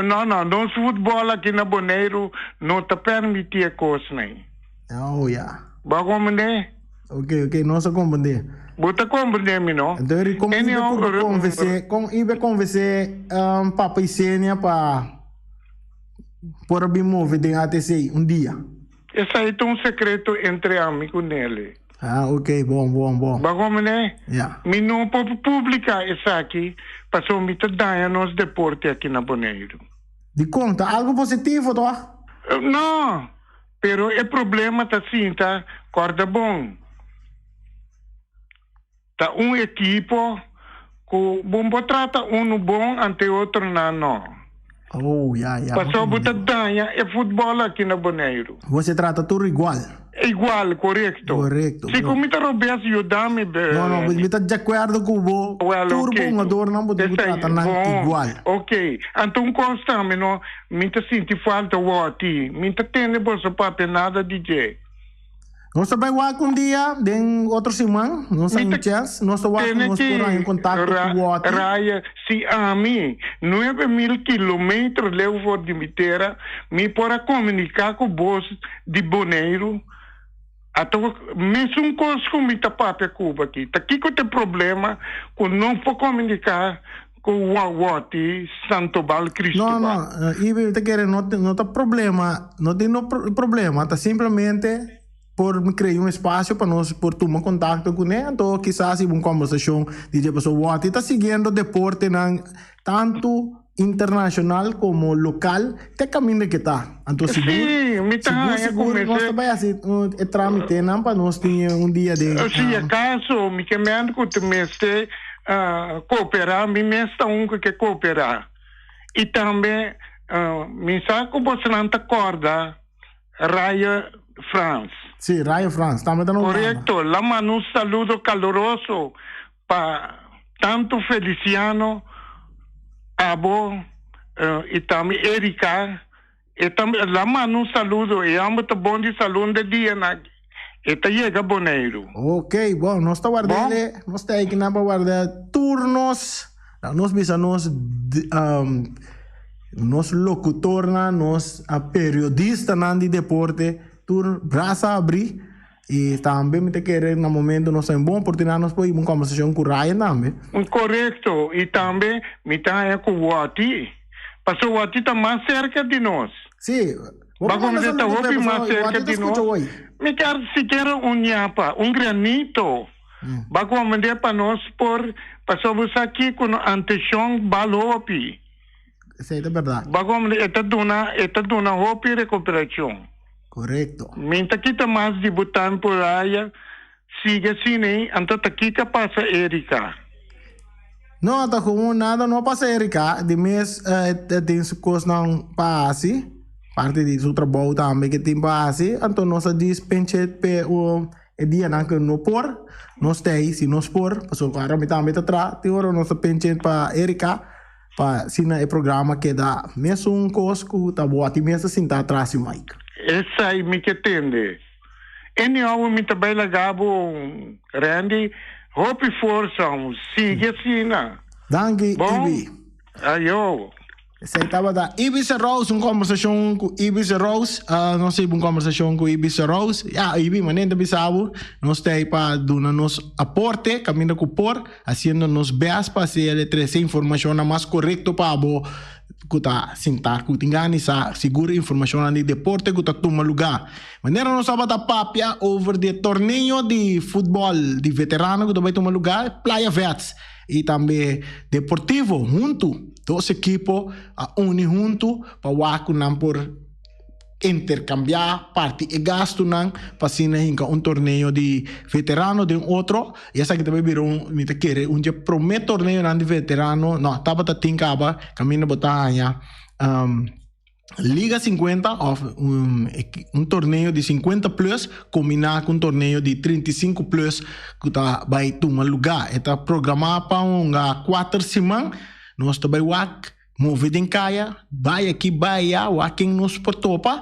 No, no, nos futbòl aki na Boneiru no ta permití e kosnan. Oh, ya. Bo a komprendé? Ok, ok, nos a komprendé. Bo ta komprendé mi, no? Enton, Eric, kon Ibe por konvensé, kon Ibe konvensé Papa Isenia pa por a bin move den ATC un dia? Esei ta un sekreto entre ami ku Nelly. Ah, ok, bon, bon, bon. Bo a komprendé? Ya. Mi no por publiká esaki pasobra mi ta daña nos deporte aki na Boneiru. Dikon? Ta algu positivo tòg? No, pero e problema ta sinta, kòrda bon, ta un ekipo ku bo por trata unu bon ante otronan no. Oh, ya, ya. Pasobra bo ta daña e futbòl aki na Boneiru. Bo se trata tur igual. Igual, korekto. Korekto. Si ku mi ta robes, yuda mi. No, no, mi ta di akuerdo ku bo. Well, Tur ok. bo hungadornan bo tin ku trata nan igual. Ok. Anto un kos tambe no, mi ta sinti falta wòti. Mi ta tende boso papia nada di dje. Nos ta bai wak un dia den otro siman, nos a un chens, nos ta wak nos por haña kontakto ku Wòti. Raya, si ami, 9000 kilometer leu for di mi tera, mi por a komuniká ku bos di Boneiru, ato mesun kos ku mi ta papia ku bo aki. Ta kiko ta e problema ku no por komuniká ku Wòti, Santobal, Cristobal? No, no, Ibi, mi ta kere no no ta problema, no tin no problema, ta simplemente por krea un espacio pa nos por tuma contacto kuné, anto kisas hiba un conversacion di dje pasobra Wòti ta siguiendo deportenan tantu internacional como local te caminda ke ta. Anto sigur, Sí, mi ta sigur, haña sigur ku nos ta mester. bai hasi e tramitenan pa nos tin un dia den. Si acaso mi ke mende ku ta mester kooperá, mi mes ta un ku ke kooperá. I tambe mi sa ku bosonan ta kòrda Raya Frans. Sí, Raya Frans, tambe ta na Hulanda. Korekto, la manda un saludo kaloroso pa tantu Feliciano, abo i tambe Erika. E ta la manda un saludo, e homber ta bon di salun de dianan aki. E ta yega Boneiru. Ok, bon, nos ta ward'é, nos ta eikinan pa warda tur nos, nos bisa nos nos locutornan, nos periodistanan di deporte, tur brasa abrí. I tambe mi ta kere na momento nos ta en bon oportunidad nos por hiba un conversacion cu Ryan tambe. Corecto, y tambe mi ta haña cu Watty, pasobra Watty ta mas cerca di nos. Sí, bo por manda Ba saludo ta p'e hopi mas pasobra cerca Watty ta di scucha nos. hoy. Mi kier sikiera un ñapa, un granito, ba comende pa nos por, pasobra bo sa kico no antecion bal hopi. Esei ta berdad. Ba comende e ta duna, e ta duna hopi recuperacion. Korekto. Mi ta kita mas di bo tempo Raya, sigui asina ei, anto ta kiko a pasa Erika? No, ta komo nada no a pasa Erika, di mes e tin su kosnan pa hasi, parti di su trabou tambe ke tin pa hasi, anto nos a djis penche p'e e dianan ke no por, nos ta ei si nos por, pasobra ora mi tambe ta traha, tin ora nos ta penche pa Erika. Pa asina e programa keda mesun kos ku ta bo ati mes ta sinta atras di mic. Esai mi ke tende. Anyhow mi ta bai laga bo Randy hopi forsa sigui asina. Danki Bon Ibi. Ayo. Esei tabata Ibi Serous, un kombersashon ku Ibi Serous. Nos hiba un kombersashon ku Ibi Serous. Ya Ibi, manera ta bisa bo, nos ta ei pa duna nos aporte kaminda ku por. Haciendo nos best pa haci el trece informacionnan mas corecto pa abo cu ta sinta cu tin gana di sa sigur informacionnan di deporte cu ta tuma lugar. Manera nos tabata papia over di e torneo di futbol di veterano cu ta bay tuma lugar Playa Vets y tambe Deportivo hunto dos ekipo a uni hunto pa wak cu nan por interkambiá parti e gastunan pa asina hinka un torneo di veterano den otro i esaki ta bai bira un mi ta kere un dje promé torneonan di veterano no tabata tin kaba kaminda bo ta haña liga sinkuenta òf un torneo di sinkuenta plus kombiná ku un torneo di 35 plus ku ta bai tuma lugá e ta programá pa hunga kuater siman nos ta bai wak. Move den kaya, bai aki bai aya, wak ken nos por topa.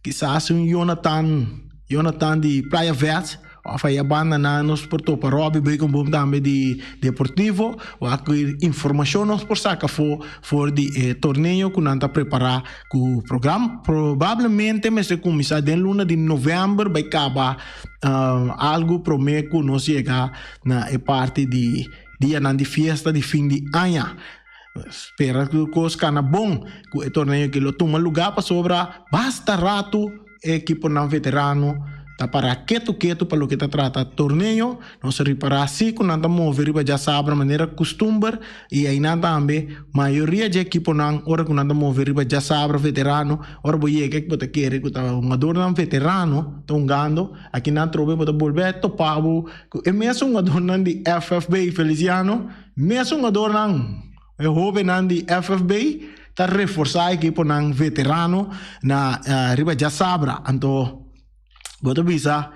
Kisas un Jonathan, Jonathan di Playa Vets, of aya banda nan nos por topa Robby Beukenboom tambe di Deportivo. Wak ki informacion nos por saca afo for di e torneo cu nan ta prepara cu program. Probablemente mester cuminsa den luna di november bai caba algo prome cu nos yega na e parti di dianan di fiesta di fin di aña. Spera ku kos kana bon ku e torneo aki lo tuma lugá pasobra basta ratu e ekiponan veterano ta pará ketu ketu pa loke ta trata torneo. Nos a ripará si ku nan ta move riba djasabra manera kustumber i einan tambe mayoria dje ekiponan ora ku nan ta move riba djasabra veterano ora bo yega bo ta kere ku ta hungadornan veterano ta hungando aki nan atrobe bo ta bolbe a topa bo ku e mesun hungadornan di FFB Feliciano. Mes hungadornan, e hobennan di FFB ta reforsá ekiponan veterano na riba djasabra. Anto bo ta bisa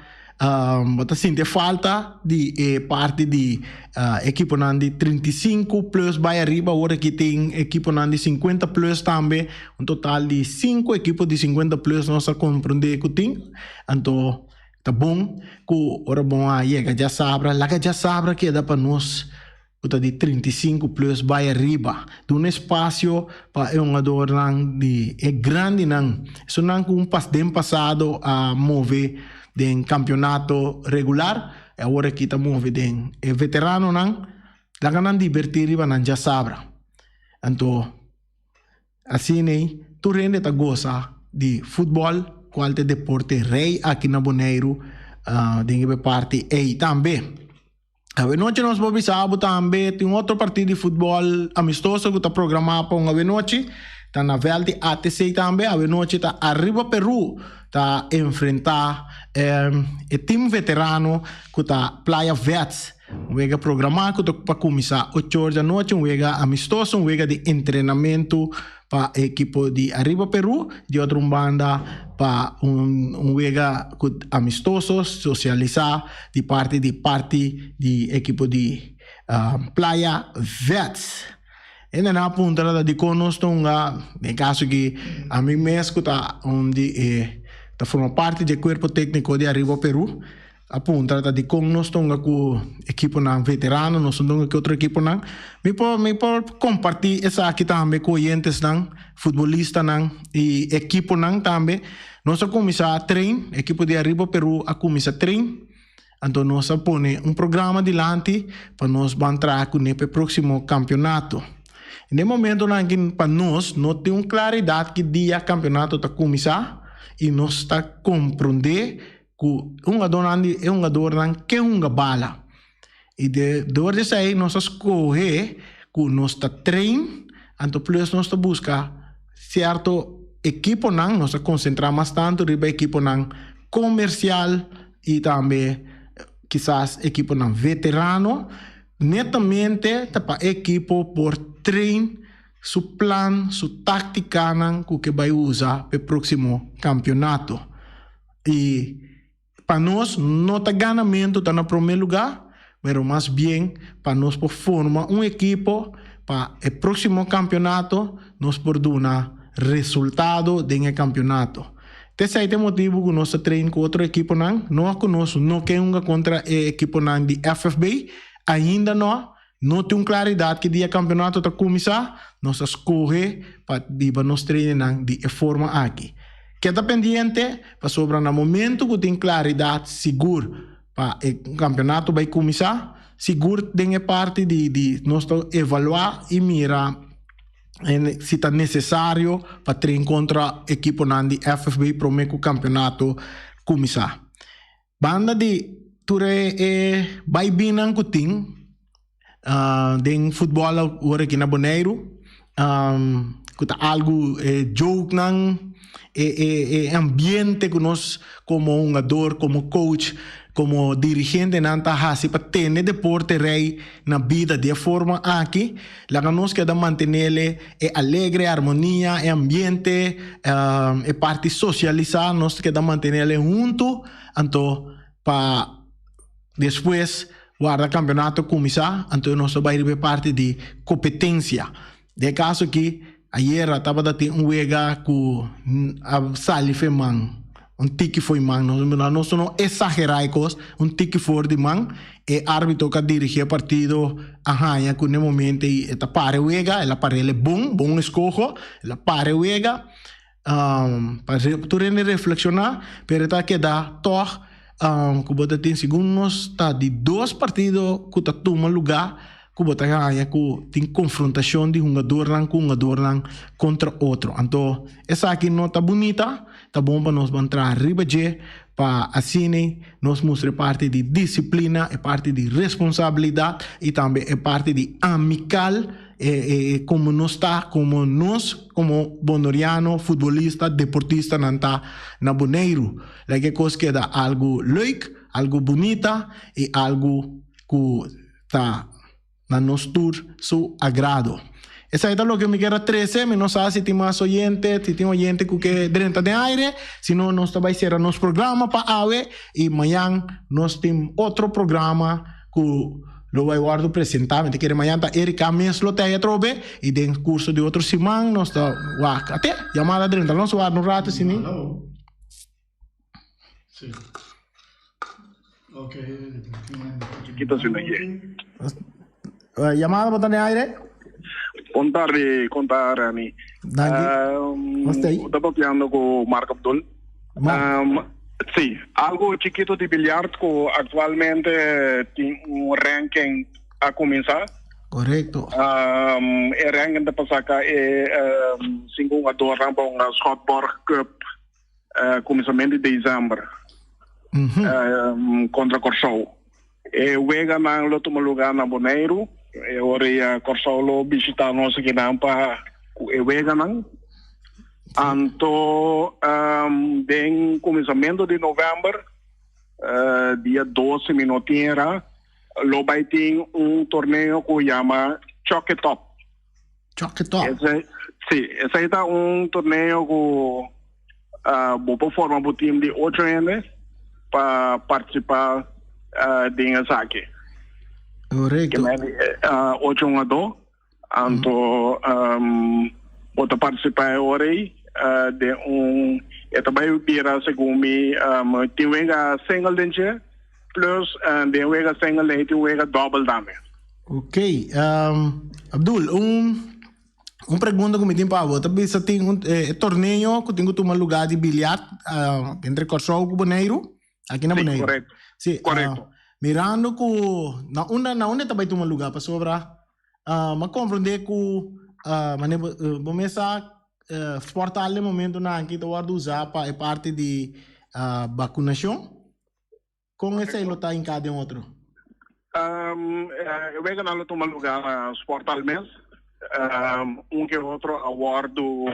bo ta sinti e falta di e parti di ekiponan di 35 plus bai ariba. Awor aki tin ekiponan di 50 plus tambe. Un total di sinku ekipo di 50 plus nos a komprondé ku tin. Anto Ta bon ku ora bon a yega djasabra, laga djasabra keda pa nos ku ta di 35 plus bai ariba. Duna espasio pa e hungadornan di e grandinan, esunnan ku un pas den pasado a move den kampionato regular, e awor aki ta move den e veteranonan, laga nan dibertí riba nan djasabra. Anto. Asina tur hende ta gosa di futbòl, kual ta e deporte rei aki na Boneiru den e parti ei tambe. Awenochi nos por bisa bo tambe tin otro partido di futbòl amistoso ku ta programá pa un awenochi, ta na vèlt di ATC tambe. Awenochi ta Arriba Peru ta enfrentá e tim veterano ku ta Playa Vets. Un wega programá ku ta pa kuminsá ocho or di anochi, un wega amistoso, un wega di entrenamentu pa e ekipo di Arriba Peru, di otro un banda pa un un wega ku amistoso, sosialisá di parti di parti di ekipo di Playa Vets. Hendenan a puntra ta dikon nos ta hunga, den kaso aki ami mes ku ta un di e ta forma parti di e kuerpo tékniko di Arriba Peru a puntra ta dikon nos ta hunga ku ekiponan veterano, nos no ta hunga ku otro ekiponan. Mi por mi por kompartí esaki tambe ku oyentesnan, futbolistanan i ekiponan tambe. Nos a kuminsá train, ekipo di Arriba Peru a kuminsá train. Anto nos a pone un programa dilanti pa nos ban traha kuné pa e próksimo kampionato. Den e momentonan aki pa nos no tin un klaridat ki dia kampionato ta kuminsá i nos ta komprondé ku e hungadónan di e hungadornan ke hunga bala. I de dor di esei nos a skohe ku nos ta train anto plus nos ta buska sierto ekiponan, nos ta konsentrá mas tantu riba ekiponan komersial i tambe kisas ekiponan veterano, netamente ta pa e ekipo por train su plan, su táktikanan ku ke bai usa pa e próksimo kampionato. I pa nos no ta ganamentu ta na promé lugá, pero mas bien pa nos por forma un ekipo pa e próksimo kampionato nos por duna resultado den e kampionato. T'esei ta e motibu ku nos ta train ku otro ekiponan. No ku nos no ke hunga kontra e ekiponan di FFB, ainda no. No tin un klaridat ki dia kampionato ta kuminsá. Nos a skohe pa biba nos trainingnan di e forma aki. Keda pendiente pasobra na momentu ku tin klaridat sigur pa e kampionato bai kuminsá, sigur den e parti di di nos ta evaluá i mira si ta nesesario pa train kontra ekiponan di FFB promé ku kampionato kuminsá. Banda di tur e e baibinnan ku tin den futbòl awor aki na Boneiru ku ta algu e jokenan e e e ambiente ku nos komo hungador komo coach komo dirigentenan ta hasi pa tene deporte rei na bida di e forma aki laga nos keda mantenele e alegre e armonia e ambiente e parti sosialisá nos ta keda mantenele huntu anto pa despues warda kampionato kuminsá anto nos ta bai riba e parti di kompetensia. Den e kaso aki ayera tabata tin un wega ku a sali for man, un tiki for man, nos no esagerá e kos, un tiki for di man, e arbitro ku a dirigí e partido a haña ku na e momento ei e ta para e wega, el a par'el e bon, bon eskoho, el a para e wega. Pa tur hende reflekshoná, pero e ta keda tòg ku bo ta tin segun nos ta di dos partido ku ta tuma lugá ku bo ta haña ku tin konfrontashon di hungadornan ku hungadornan kontra otro. Anto esaki no ta bunita, ta bon pa nos ban traha riba dje pa asina nos mustra e parti di disiplina, e parti di responsabilidat i tambe e parti di amikal. E como nos ta, como nos como Bonoriano, futbolista, deportistanan ta na Boneiru. Like e cos keda algo leuk, algo bunita y algo cu ta na nos tur su agrado. Esai ta loke mi kier a trece, mi no sa si tin mas oyente, si tin oyente cu ke drenta den aire, si no nos ta bay cera nos programa pa awe y mañan nos tin otro programa cu lo bay wordo presenta. Mi ta kere mañan ta Erika mes lo ta ahí atrobe y den curso di otro siman nos ta wak. Ate, yamada drenta. Nos warda un rato si ni. Aló. Sí. Ok. Chiquito si no ye. Yamada bo ta den aire? Bon tardi, konta Remy. Danki. Um, ta papiando ku Mark Abdul. Mark. Um, sí, algo chiquito di biljart ku actualmente tin un ranking a kuminsá. Correcto. Um, e ranking ta pa saka e um, cinco hungadornan pa un Schotborg Cup uh, kuminsament di december. Mm -hmm. um, kontra Kòrsou. E weganan lo tuma lugá na Boneiru. E ora ei Kòrsou lo bishitá nos akinan pa ku e weganan. Anto den kuminsamentu di novèmber, dia 12 mi no tin era, lo bai tin un torneo ku yama Chuck It Up. Chuck It Up? Esei, sí, esei ta un torneo ku bo por forma bo team di ocho hende pa partisipá den esaki. Korekto. Ocho hungadó. Anto um, bo ta participá e ora ei uh, den un e ta bai bira segun mi um, tin wega single den dje plus uh, den wega single den tin wega double tambe. Ok, um, Abdul, un un pregunta ku mi tin pa bo. Ta bisa tin un eh, e torneo ku tin ku tuma lugá di biliart uh, entre Kòrsou ku Boneiru. Aki na Sí, Boneiru. correcto. Sí, Correcto. ah, mirando ku na unda na unda ta bai tuma lugá pasobra ah, m'a komprondé ku ah, mane bo, eh, bo mes sa eh, sporthal den momentonan aki ta wòrdu usá pa e parti di ah, bakunashon. Kon esei lo ta hinká den otro? Um, eh, e weganan lo tuma lugá na sporthal mes. Um, un ke otro a wòrdu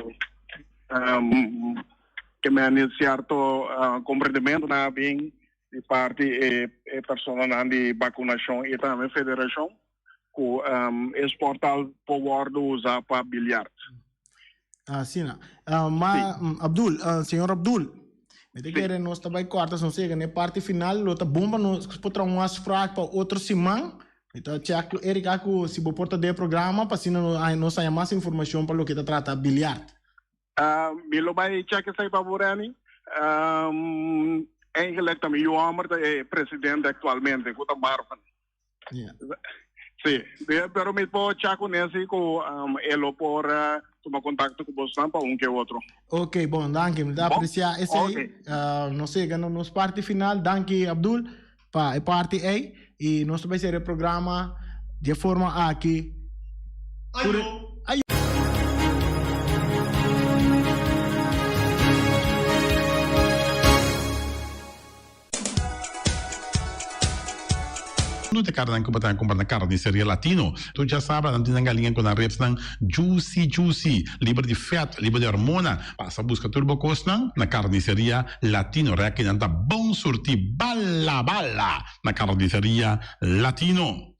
um, Ke men sierto komprendementu nan a bin di parti e e personanan di bakunashon i tambe federashon ku e sporthal por wòrdu usa pa bilyart. Asina. Ma Abdul, señor Abdul, mi ta kere nos ta bai kòrta nos yega na e parti final, lo ta bon pa nos por traha un afspraak pa otro siman. Mi ta check ku Erika ku si bo por ta den e programa pa asina nos haña mas informashon pa loke ta trata bilyart. Mi lo bai check esei pa bo, Renny. Eigenlijk ta mi yu homber ta e presidente actualmente, ku ta Marvin. Yeah. Sí, pero mi por check ku Nancy ku e lo por tuma contacto ku bosnan pa un ke otro. Ok, bon, danki. Mi ta Bon? aprecia esei. Ok. Nos yega na nos parti final. Danki, Abdul, pa e parti ei. I nos ta bai sera e programa di e forma aki. Ayo! Ayo! No te carnan cu bo ta cumpra na Carniceria Latino. Tur djasabra nan tin nan galiña cu nan ribsnan juicy juicy, liber di vet, liber di hormona. Pasa busca tur bo cosnan na Carniceria Latino. Rek nan ta bon surti bala bala na Carniceria Latino.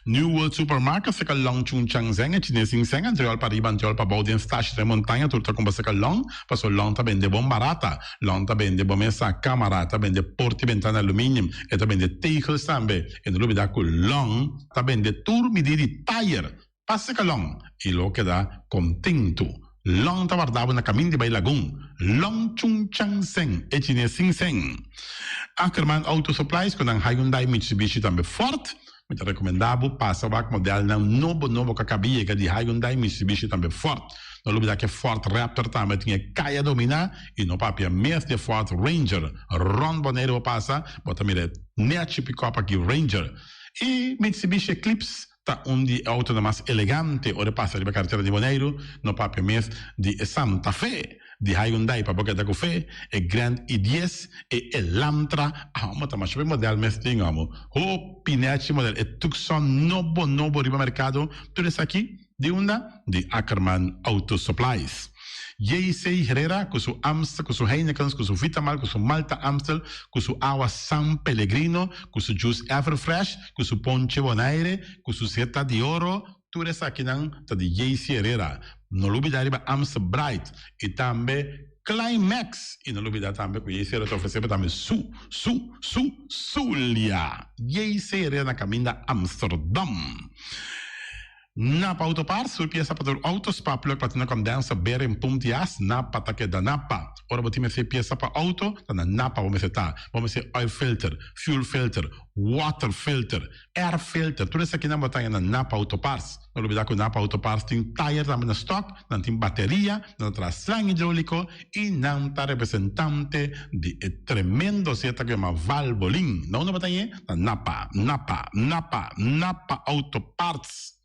New World Supermarket seka long Chung Chang Zeng e Chines Sing Seng antriol pa riba antriol pa bou den stash den montaña tur ta cumpra seka long paso long ta bende bon barata long ta bende bo mesa camara ta bende porta y bentana aluminium e ta bende tegels tambe e no lubida cu long ta bende tur midi di tayer pa seka long y lo keda contento Long ta warda bo na kamin di bai Lagun. Long Chung Chang Seng, e chines sin seng. Ackerman Auto Supplies ku nan Hyundai, Mitsubishi tambe Ford. Mi ta rekomendá bo pasa wak modelnan nobo nobo ku a kaba yega di Hyundai, Mitsubishi tambe Ford. No lubidá ku e Ford Raptor tambe tin e kaya dominá i no papia mes di e Ford Ranger. Rònt Boneiru bo pasa bo ta mira e nechi pikòp aki Ranger. I Mitsubishi Eclipse Ta un di e autonan mas elegante ora e pasa riba karetera di Boneiru, no papia mes di e Santa Fe, di Hyundai pa bo keda ku fe, e Grand i dies, e Elantra, amo ta masha be model mes tin amo, hopi nechi model, e Tucson nobo nobo riba merkado, tur esaki di unda? Di Ackerman Auto Supplies. JC Herrera ku su Amstel, ku su Heinekens, ku su Vitamal, ku su Malta Amstel, ku su awa San Pellegrino, ku su juice Everfresh, ku su ponche Bonaire, ku su seta di oro, tur esakinan ta di JC Herrera. No lubida riba Amstel Bright i tambe Climax! I no lubida tambe ku JC Herrera ta ofresé bo tambe su, su, su, Zulia! JC Herrera na kaminda Amsterdam. Napa Auto Parts, tur piesa pa tur auto, spark plug, platina condenser, bearing, pump di as, Napa ta keda Napa. Ora bo tin mester piesa pa auto, ta na Napa bo mester ta. Bo mester oil filter, fuel filter, water filter, air filter, tur esakinan bo ta haña na Napa Auto Parts. No lubida ku Napa Auto Parts tin tayer tambe na stock, nan tin bateria, nan ta traha slang hidrolico y nan ta representante di e tremendo zeta ku yama Valvoline. Na unda bo ta hañ'e? Na Napa, Napa, Napa, Napa Auto Parts.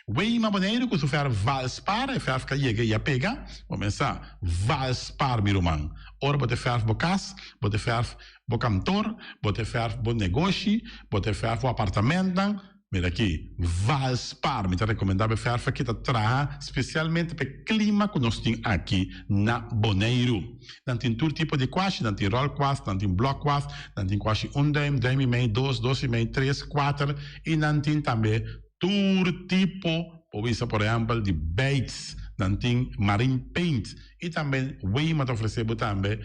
Weima Boneiru ku su fèrf Valspar, e fèrf ka yega i a pega. Bo mesa Valspar mi ruman. Ora bo ta fèrf bo kas, bo ta fèrf bo kantor, bo ta fèrf bo negoshi, bo ta fèrf bo apartamentnan, Mira aki, Valspar, mi ta rekomendá bo e fèrf aki ta traha spesialmente pa e klima ku nos tin aki na Boneiru. Nan tin tur tipo di kuashi, nan tin ròlkuas, nan tin blòkkuas, nan tin kuashi un dùim, dùim i mei, dos, dos i mei, tres, kuater i nan tin tambe tur tipo, por bisa por ehèmpel di beits, nan tin marine paint i tambe Weima ta ofresé bo tambe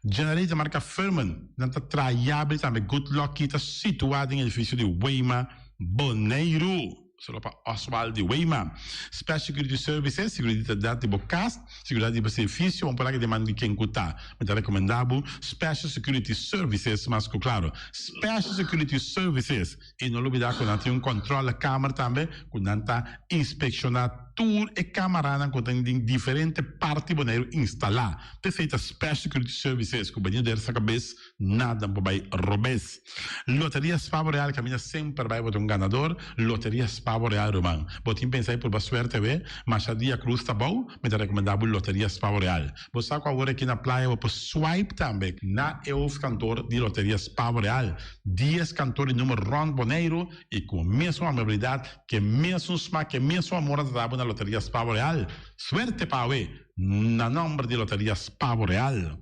Generator marka Firman, nan ta traha yabri tambe Good Lucky ta situá den edifisio di Weima, Boneiru. Solo pa Oswald di Weima. Special Security Services, Seguridat di bo kas, seguridat di bo servisio, un por aki den man di ken ku ta. Mi ta rekomendá bo Special Security Services mas ku klaro. Special Security Services. I no lubidá ku nan tin un kòntròlekamer tambe ku nan ta inspekshoná tur e kamaranan ku tin den diferente parti Boneiru instalá. P'esei ta Special Security Services ku benido der sa kabes nada por bai robes. Loteria Spavo Real kaminda semper bai bo ta un ganador. Loteria Spavo Real ruman. Bo tin pensa di purba suerte awe? Masha dia cruz ta bou, mi ta rekomendá bo Loteria Spavo Real. Bo sa ku awor aki na playa bo por swipe tambe na e hoofdkantoor di Loteria Spavo Real. Dies kantoor di numer rònt Boneiru i ku e mesun amabilidat, ku e mesun smak, ku e mesun amor nan ta dá bo na Loteria Spavo Real. Suerte pa awe na nòmber di Loteria Spavo Real.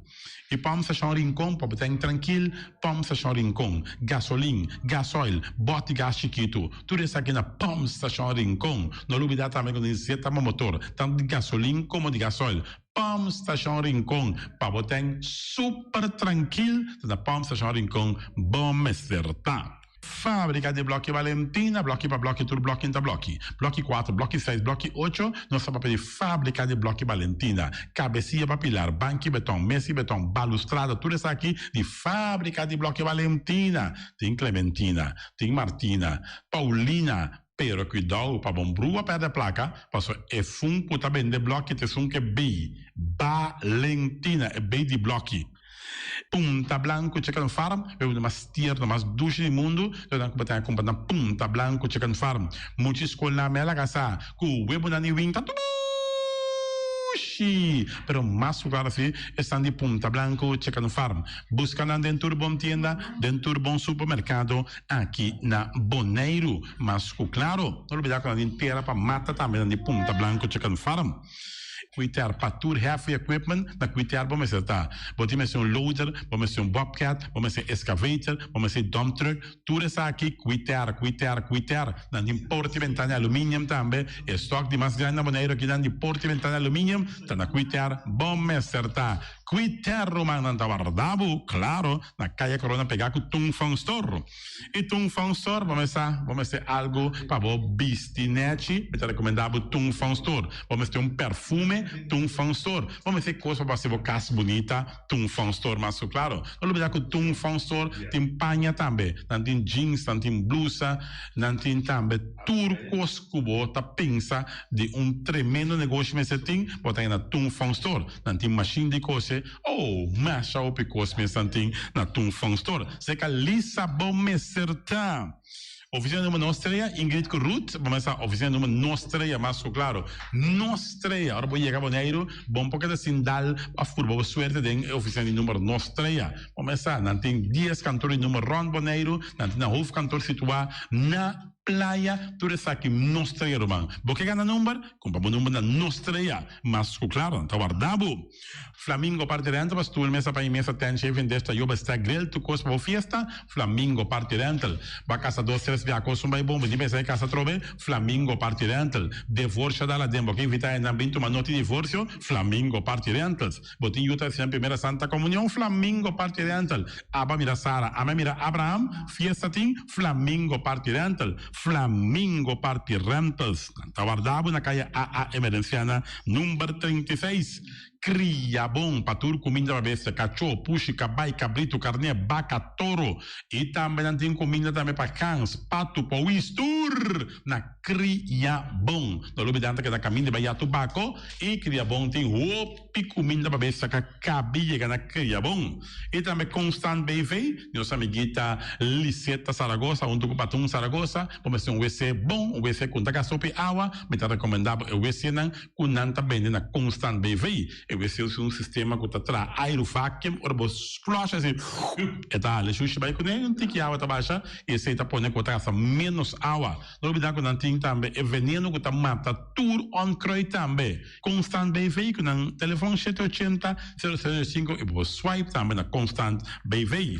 I Pump Station Rincon pa bo ta trankil, Pump Station Rincon, gasolin, gasoil, bòt di gas chikitu, tur esaki na Pump Station Rincon. No lubidá tambe ku nos zeta pa motor, tantu di gasolin komo di gasoil. Pump Station Rincon, pa bo ta super trankil, ta na Pump Station Rincon bo mester ta. Fábrika di blòki Valentina, blòki pa blòki, tur blòki ta blòki. Blòki kuater, blòki seis, blòki ocho, nos ta papia di fábrika di blòki Valentina. Kabesia pa pilar, banki beton, mesa di beton, balustrada, tur esaki di fábrika di blòki Valentina. Tin Clementina, tin Martina, Paulina, pero kuidou pa bon brua pèrdè plaka, pasobra e fun ku ta bende blòki ta esun ku e bei Valentina, e bei di blòki. Punta Blanco Chicken Farm, e un mas tierno, mas dushi di mundu, lo nan ku bo ta kumpra na Punta Blanco Chicken Farm. Mucha skolnan me a laga sa ku webunan di win ta dushi, pero mas ku klaro si esnan di Punta Blanco Chicken Farm. Buska nan den tur bon tienda, den tur bon supermerkado aki na Boneiru. Mas ku klaro, no lubida ku nan tin tera pa mata tambe nan di Punta Blanco Chicken Farm. Kwiter pa tur heavy equipment na kwiter bo mester ta. Bo tin mester un loader, bo mester un bobcat, bo mester excavator, bo mester dump truck, tur esaki kwiter, kwiter, kwiter. Nan tin porta y ventana aluminium tambe. E stock di mas grandi na Boneiru aki nan di porta y ventana aluminium ta na kwiter bo mester ta. Kwiter ruman nan ta warda bo, claro, na Kaya Corona pega ku Tung Fong Store. I Tung Fong Store bo mester bo mester algu pa bo bisti nechi, mi ta rekomendá bo Tung Fong Store. Bo mester un perfume, Tung Fong Store. Bo mester kos pa bo hasi bo kas bunita, Tung Fong Store mas ku klaro. No lubidá ku Tung Fong Store tin paña tambe. Nan tin jeans, nan tin blusa, nan tin tambe tur kos ku bo ta pensa di un tremendo negoshi mester tin, bo ta haña na Tung Fong Store. Nan tin mashin di kose. Oh, masha hopi kos mes nan tin na Tung Fong Store. Seka Lisa bo mester ta. Oficina numero nos trea, Ingrid ku Ruth, bo mester sa oficina numero nos trea mas ku klaro. Nos trea, ora bo yega Boneiru, bo no por keda sin dal of purba bo suerte den e oficina di numero nos trea. Bo mester sa, nan tin dies kantor di numero rond Boneiru, nan tin nan hoofdkantoor situa na Playa, tur esaki nos trea ruman. Bo ke gana number? Kumpra bo number na nos trea. Mas ku klaro, nan ta warda bo. Flamingo Party Rental pa stoel, mesa pa mesa, tent, shaving dish, tayoba, stack, grill, tur kos pa bo fiesta, Flamingo Party Rental. Bo a kasa dos, tres bia kos un bai bon, bo tin pensa di kasa atrobe, Flamingo Party Rental. Devorsio dal aden, bo ke invita hendenan bin tuma noti di divorsio, Flamingo Party Rentals. Bo tin yu ta hasi nan primera Santa Comunion, Flamingo Party Rental. Aba mira Sara, ame mira Abraham, fiesta tin, Flamingo Party Rental. Flamingo Party Rentals. Nan ta warda bo na kaya AA Emerenciana number 36. Kria bon pa tur kuminda pa bestia, kachó, pushi, kabai, kabritu, karné, baka, toro. I tambe nan tin kuminda tambe pa gans, patu, powis, tur na Kria Bon. No lubida nan ta keda kaminda bai Yatu Bako i Kria Bon tin hopi kuminda pa bestia ka kabi yega na Kria Bon. I tambe Constant BV, nos amiguita Liseta Zaragoza huntu ku Patun Zaragoza, bo mester un wc bon, un wc ku no ta gasta hopi awa, mi ta rekomendá bo e wcnan ku nan ta bende na Constant BV. E wc usa un sistema ku ta traha airu vacuum, ora bo flush asi e ta hala e shushi bai kuné, un tiki awa ta basha i esei ta pone ku bo ta gasta ménos awa. No olbidá ku nan tin tambe e veneno ku ta mata tur onkruid tambe. Constant BV ku nan telefon shete ochenta, sero sero sinku i bo por swipe tambe na Constant BV.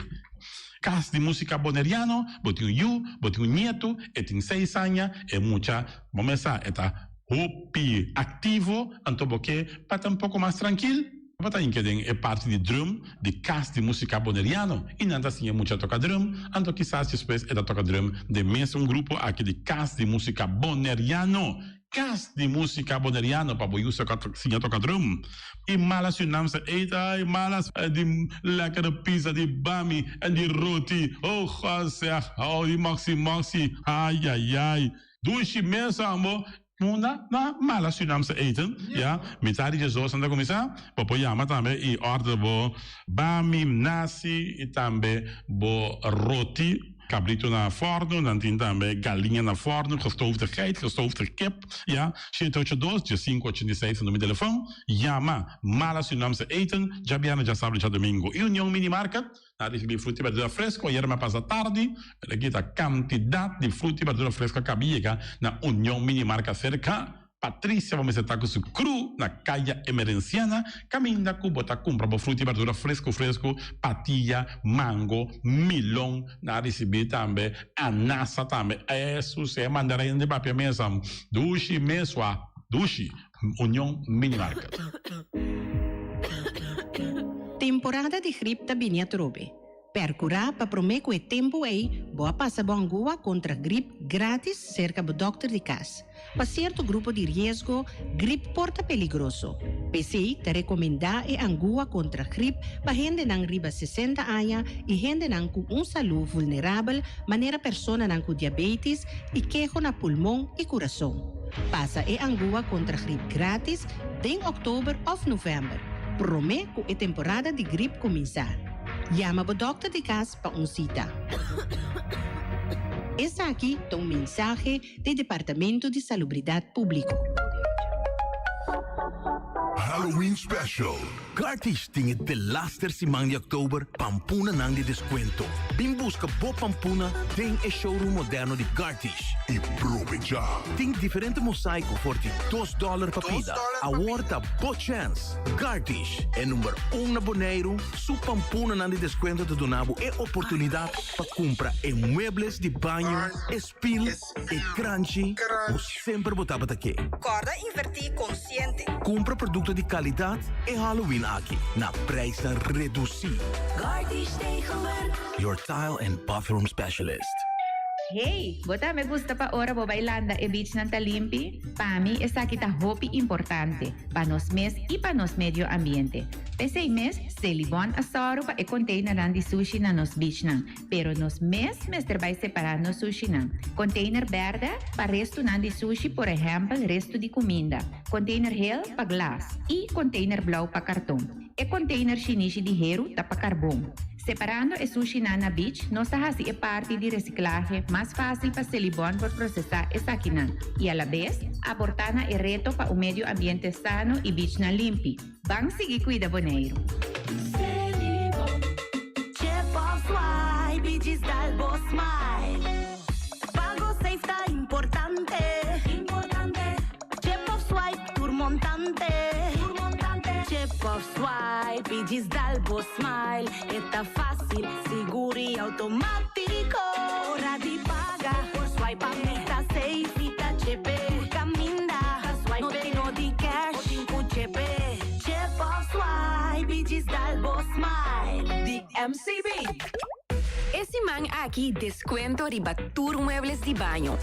Kas di Musika Boneriano, bo tin un yu, bo tin un nietu, e tin seis aña, e mucha, bo mes sa, e ta hopi aktivo, anto bo ke pa ta un poko mas trankil? Tabata hinka den e parti di drum di Kas di Músika Boneriano i nan ta siña mucha toka drum, anto kisas despues e ta toka drum den mesun grupo aki di Kas di Músika Boneriano. Kas di Músika Boneriano pa bo yu siña toka drum. I mala Surinaamse eten, ai mala di lekkere pizza di bami en di roti, oh God zeg, oh di moxi moxi, ai ai ai, dushi mes ambo. Munda na mala Surinaamse eten, ya, mitar di djesdos nan ta kuminsá, bo por yama tambe i order bo bami, nasi i tambe bo roti, kabritu na fòrnu, nan tin tambe galiña na fòrnu, gestoofde geit, gestoofde kip, ya, shete ocho dos, diesinku ochenta i seis ta numero di telefòn, yama Mala Surinaamse Eten, djabièrnè, djasabra i djadumingu. I Union Mini Market. Na ricibi fruta y berdura fresco ayer mi a pasa tardi, pero aki ta cantidad di fruta y berdura fresco a caba yega na Union Mini Marca cerca Patricia bo mester ta cu su crew na Caya Emerenciana caminda cu bo ta cumpra bo fruta y berdura fresco fresco, patilla, mango, milon, na ricibi tambe anasa tambe, Jesus e mandarin di papia mesa dushi mesua dushi. Union Mini Market. Temporada di grip ta bini atrobe. Percura pa prome cu e tempo ey bo a pasa bo angua contra grip gratis cerca bo dokter di cas. Pa cierto grupo di riesgo, grip por ta peligroso. P'esey ta recomenda e angua contra grip pa hendenan riba 60 aña y hendenan cu un salud vulnerabel manera personanan cu diabetes y keho na pulmon y curason. Pasa e angua contra grip gratis den october of november, prome cu e temporada di grip cuminsa. Yama bo dokter di cas pa un cita. Esaki ta un mensahe di Departamento di Salubridad Publico. Halloween Special. Gartish tin e delaster siman di òktober pampunanan di deskuento. Bin buska bo pampuna den e showroom moderno di Gartish. I probechá! Tin diferente mosaiko for di dos dòler pa pida. Awor ta bo chèns! Gartish, e number un na Boneiru, su pampunanan di deskuento ta duna bo e oportunidat pa kumpra e muebles di baño, e spil, e kranchi ku semper bo tabata ke. Kòrda invertí konsiente. Kumpra produkto di kalidat e Halloween aki na prijsnan redusí. Garty Stegenwerk. Your tile and bathroom specialist. Hey, bo tambe gusta pa ora bo bai landa e beachnan ta limpi? Pa mi esaki ta hopi importante, pa nos mes i pa nos medio ambiente. P'esei mes, Selibon a sòru pa e containernan di sushi na nos beachnan. Pero nos mes mester bai separá nos sushinan. Container bèrdè pa restunan di sushi, por ehèmpel restu di kuminda, container hel pa glas i container blou pa karton. E container shinishi di heru ta pa karbon. Separando e sushinan na beach, nos ta hasi e parti di resiklahe mas fásil pa Selibon por prosesá esakinan i alabes aportá na e reto pa un medio ambiente sano i beachnan limpi. Ban sigui kuida Boneiru. Di MCB. E siman aki descuento riba tur muebles di baño.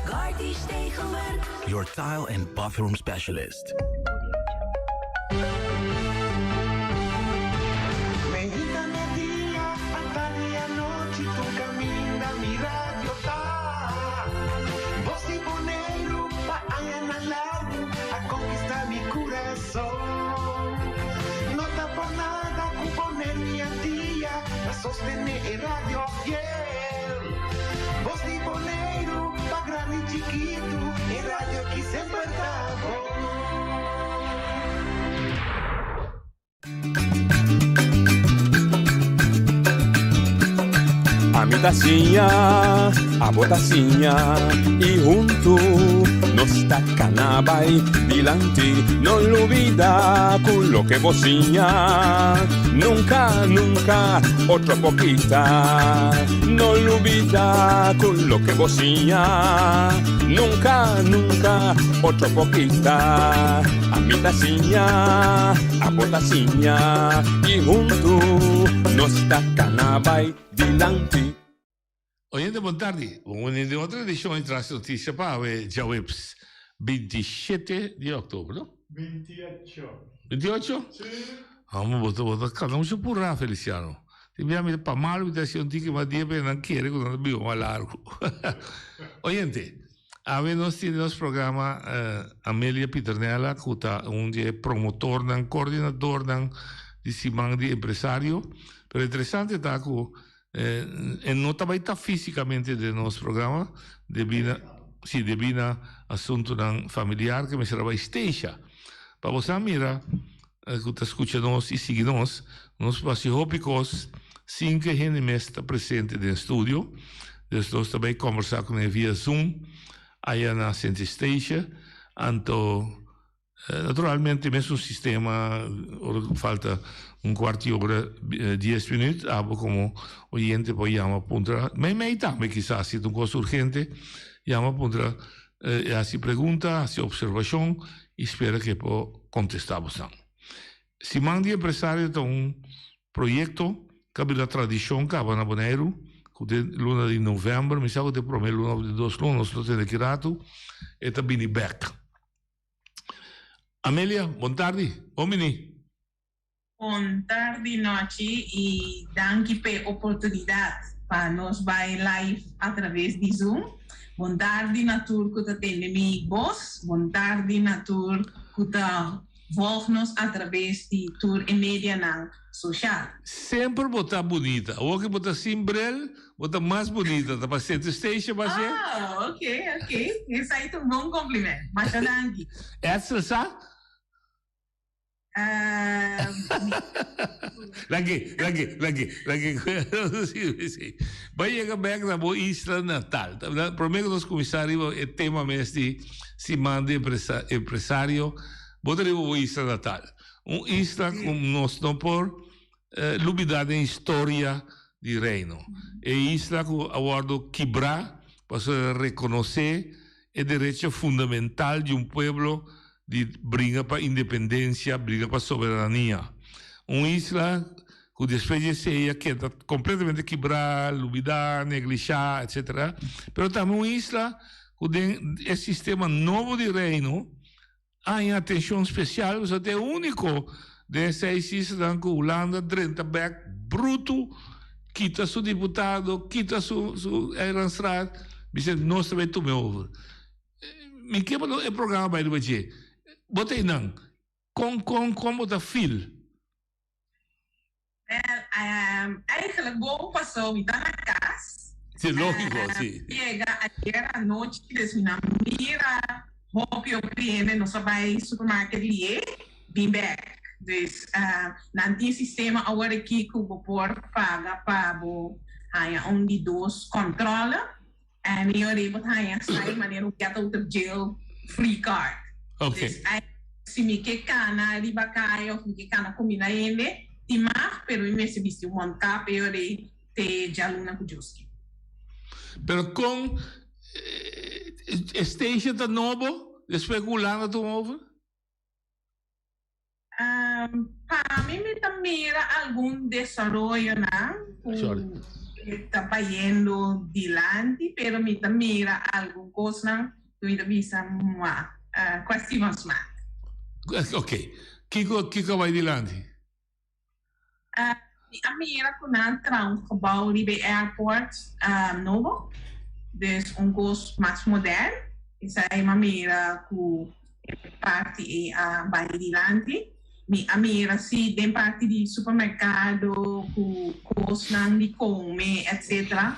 Your tile and bathroom specialist. Mainta, merdia, atardi, anochi, tur kaminda mi radio ta. Bos di Boneiru pa añanan largu a konkistá mi kurason. No ta por nada ku Boneiru i Antia ta sostené e radio fiel. Bos di Boneiru pa grandi i chikitu, e radio ki semper ta bon. Ami ta siña, abo ta siña i huntu nos ta kana bai dilanti. No lubida ku loke bo siña nunka, nunka otro por kita. No lubida ku loke bo siña, nunka, nunka otro por kita. Ami ta siña, abo ta siña, i huntu nos ta kana bai dilanti. Oyente bon tardi, bon bini den otro edicion di Tras Noticia pa awe djaweps 27 di october no? 28. 28? Si. Amo bo ta bo ta canta mucho pura Feliciano. Tin bia mi ta pa malo mi ta haci un tiki mas dia pero nan kere cu nan ta biba mas largo. Oyente, awe nos tin den nos programa Amelia Pieternella cu ta un di e promotornan, coordinadornan di siman di empresario. Pero interesante ta cu E no ta bai ta físicamente den nos programa debí na, sí, debí na asuntunan familiar ke mester a bai Statia. Pa bo sa mira ku ta skucha nos i sigui nos, nos por hasi hopi kos sin ke hende mes ta presente den studio. Dus nos ta bai kòmbersá kuné via Zoom aya na Sint Eustatius. Anto Naturalmente mesun sistema ora cu falta un cuart di ora dies minuut abo como oyente por yama puntra mei mei tambe kisas si ta un cos urgente yama puntra haci pregunta haci observacion y spera cu e por contesta bosnan. Siman di Empresario ta un proyecto cu a bira tradicion caba na Boneiru cu den luna di november mi sa cu ta e prome luna of di dos luna nos lo tende ki rato e ta bini bek. Amelia, bon tardi. Bon bini. Bon tardi nochi y danki p'e oportunidad pa nos bay live a traves di Zoom. Bon tardi na tur cu ta tende mi bos, bon tardi na tur cu ta volg nos a traves di tur e medianan social. Semper bo ta bunita. Awor ki bo ta sin bril, bo ta mas bunita. Ta pa Center Station bo hacié? Oh, ok, ok. Esai ta un bon compliment. Masha danki. Edsel sa? Lag'é, lag'é, lag'é, lag'é. Sí, sí. Bai yega bek na bo isla natal. Promé ku nos kuminsá riba e tema mes di Siman di Empresario, bo ta riba bo isla natal. Un isla ku nos no por lubidá den historia di Reino. E isla ku a wòrdu kibrá pasobra rekonosé e derecho fundamental di un pueblo di bringa pa independencia, bringa pa soberania. Un isla cu despues di esey a keda completamente kibra, lubida, neglisha, etc. Pero tambe un isla cu den e sistema nobo di Reino a haña atencion special, pasobra ta e unico den e seis islanan cu Hulanda drenta bek bruto, kita su diputado, kita su su eilandsraad, bisa nos ta bay tuma e over. Mi ke pa e programa bai riba dje. Bo ta einan. Kon kon kon bo ta feel? Wel, eigenlijk bon paso mi ta na kas. Si, lógiko, si. Yega ayer anochi, dus mi na mira hopi hopi hende. Nos a bai supermarket lié, bin bek. Dus nan tin sistema awor aki ku bo por paga pa bo haña un di dos kòntròle. En mi ora bo ta haña sai manera un get out of jail free card. Ok. Dus si mi ke kana riba kaya of mi ke kana kuminda hende, tin mag, pero mi mester bisti un mondkap e ora ei te djaluna ku Djoski. Pero kon e station ta nobo despues ku Hulanda tuma over? Pa mi mi ta mira algun desaroyonan ku ta bayendo dilanti, pero mi ta mira algun kosnan ku mi ta bisa mua, kwestie van smaak. Ok, kiko kiko a bai dilanti? Mi a mira ku nan traha un gebou riba e airport nobo, dus un kos mas modern. Esei mi a mira ku e parti ei a bai dilanti. Mi a mira si den parti di supermerkado ku kosnan di kome etcetera,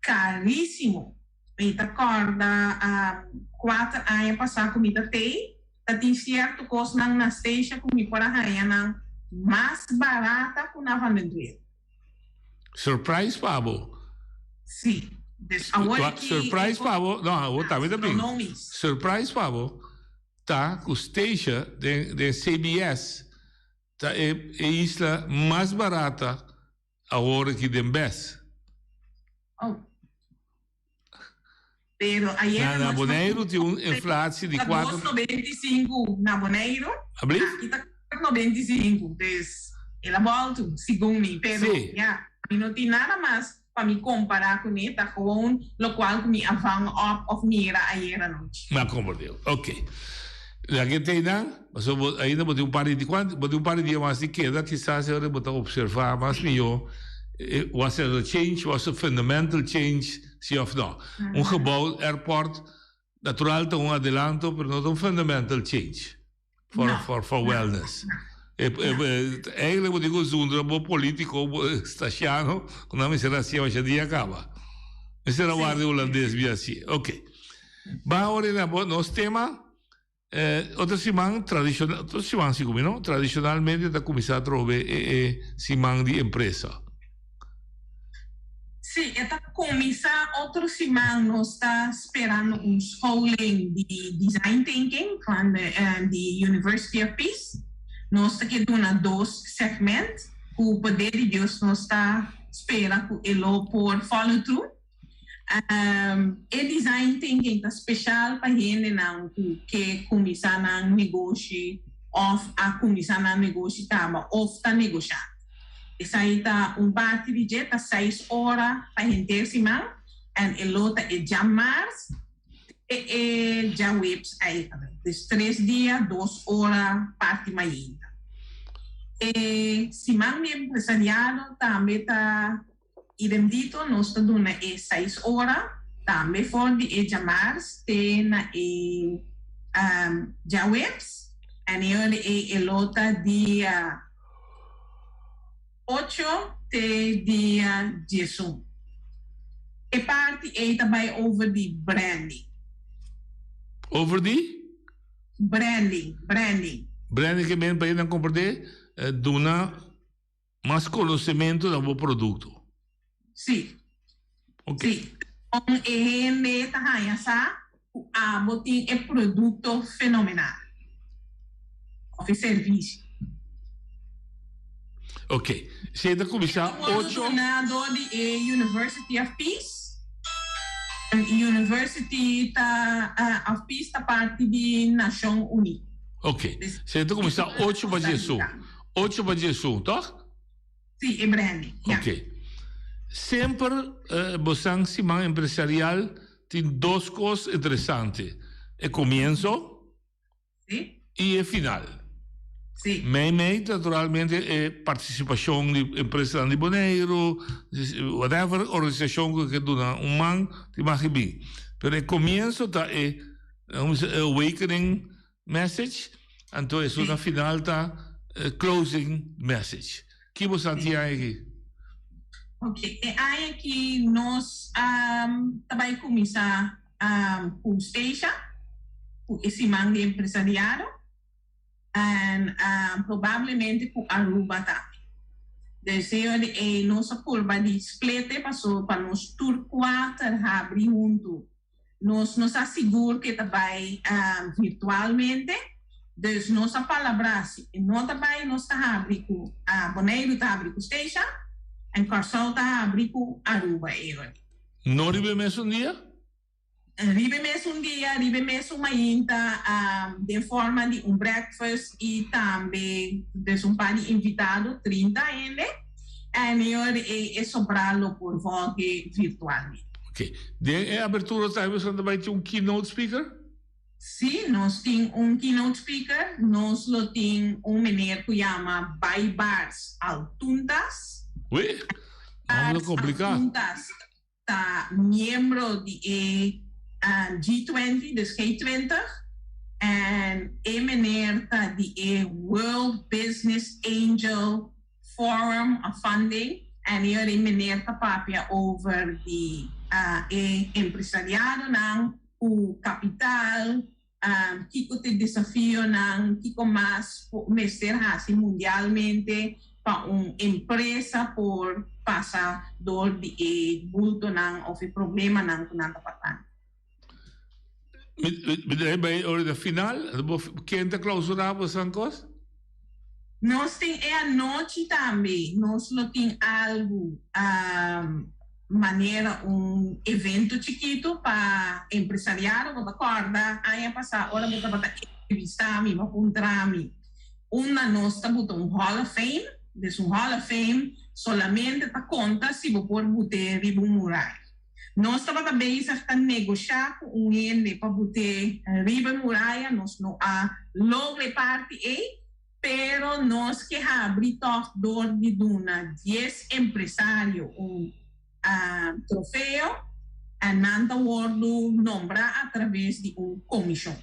karísimo. Mi ta kòrda kuater aña pasá ku mi ta tei. Ta tin cierto cosnan na Statia cu mi por a haña nan mas barata cu na Van den Tweel. Surprise pa bo. Sí. Dus awor aki Surprise pa bo, no, awor tambe ta bin. Surprise pa bo ta cu Statia den den CBS ta e e isla mas barata awor aki den bes. Oh. Pero ayera Na, na Boneiru tin un inflatie di 4... 2,95 na Boneiru. Alblief? Aki ta 4,95. Dus el a boltu, segun mi. Pero Sí. ja, mi no tin nada mas pa mi compara cune, ta gewoon locual cu mi a vang op of mira ayera nochi. Mi a comprende. Ok. Laga te einan, pasobra bo ainda bo tin un par di cuanto, bo tin un par di dia mas di keda, kisas e ora bo ta observa mas miyo was er a change, was a fundamental change, si of no. Un gebouw, airport, natural ta un adelanto, pero no ta un fundamental change for, for, for wellness. Eigenlijk bo tin cu zundra bo politico, bo stasiano, cu nan mester hacié masha dia caba. Mester a warda e hulandes bia hacié. Ok. Ban awor na bo nos tema. Eh, otro siman tradicional, otro siman si cumi no? Tradicionalmente ta cuminsa atrobe e e siman di empresa. Sí, e ta cuminsa otro siman. Nos ta sperando un scholing di design thinking van de di University of Peace. Nos ta ke duna dos segment. Cu poder di Dios nos ta spera cu e lo por follow through. E design thinking ta special pa hendenan cu ke cuminsa nan negoshi of a cuminsa nan negoshi caba of ta negosha. Esai ta un parti di dje, ta seis ora pa henter siman en e lo ta e djamars te e djaweps eigenlijk. Dus tres dia, dos ora parti mainta. E siman di empresariado tambe ta Idem dito, nos ta duna e seis ora tambe for di e djamars te na e djaweps en e ora ei e lo ta dia ocho te dia diesun. E parti ei ta bai over di branding. Over di? Branding, branding. Branding ke men pa nan komprendé duna. Mas konosementu na bo produkto. Sí. Ok. Sí. Kon e hende ta haña sa ku abo tin e produkto fenomenal òf e servisio. Ok. Si e ta kuminsá E ta wòrdu ocho. duná dor di e University of Peace. University ta of Peace ta parti di Nashon Uní. Ok. Si e ta kuminsá ocho pa diesun. Ocho pa diesun, toch? Sí, e branding, ja. Ok. Semper bosan siman empresarial tin dos kos interesante, e komienso Sí. i e final. Sí. Mei mei naturalmente e partisipashon di empresanan di Boneiru, whatever organisashon ku ke duna un man tin mag di bin. Pero e komienso ta e awakening Message, anto esun na final ta closing message. Ki bo sa tin aña aki? Ok, e aña aki nos ta bai kuminsá ku Stacia, ku e siman di empresariado, en probablemente ku Aruba tambe. Deseo di ei nos a purba di split e paso pa nos tur kuater habri huntu. Nos no sa sigur ke ta bai virtualmente, dus nos a palabrá si e no ta bai nos ta habri ku Boneiru ta habri ku Statia en Kòrsou ta habri ku Aruba eori. No riba e mesun dia? Riba e mesun dia, riba e mesun mainta den forma di un breakfast i tambe dus un par di invitado, 30 hende, en eori ei e sobrá lo por volge virtualmente. Ok. Den e abertura ta boso ta bai tin un keynote speaker? Sí, nos tin un keynote speaker. Nos lo tin un meneer ku yama Baybars Altuntas. Ui, nomber kompliká. Altuntas ta miembro di e G20, dus G20, en e meneer ta di e World Business Angel Forum of Funding en e ora e meneer ta papia over di e empresariadonan ku kapital, kiko ta e desafionan, kiko mas mester hasi mundialmente pa un empresa por pasa dor di e bultonan of e problemanan ku nan ta pasando. Mi ta bai ora di final, ken ta clausura bo san cos? Nos tin e anochi tambe, nos lo tin algu. Manera un evento chikitu pa empresariado. Bo ta kòrda aña pasá ora bo tabata entrevistá mi, bo a puntra mi unda nos ta buta un Hall of Fame. Dus un Hall of Fame solamente ta konta si bo por but'é riba un mural. Nos tabata bezig ta negoshá ku un hende pa but'é riba e muraya, nos no a logra e parti ei. Pero nos ke habri tòg dor di duna dies empresario un trofeo en nan ta wòrdu nombrá atraves di un komishon.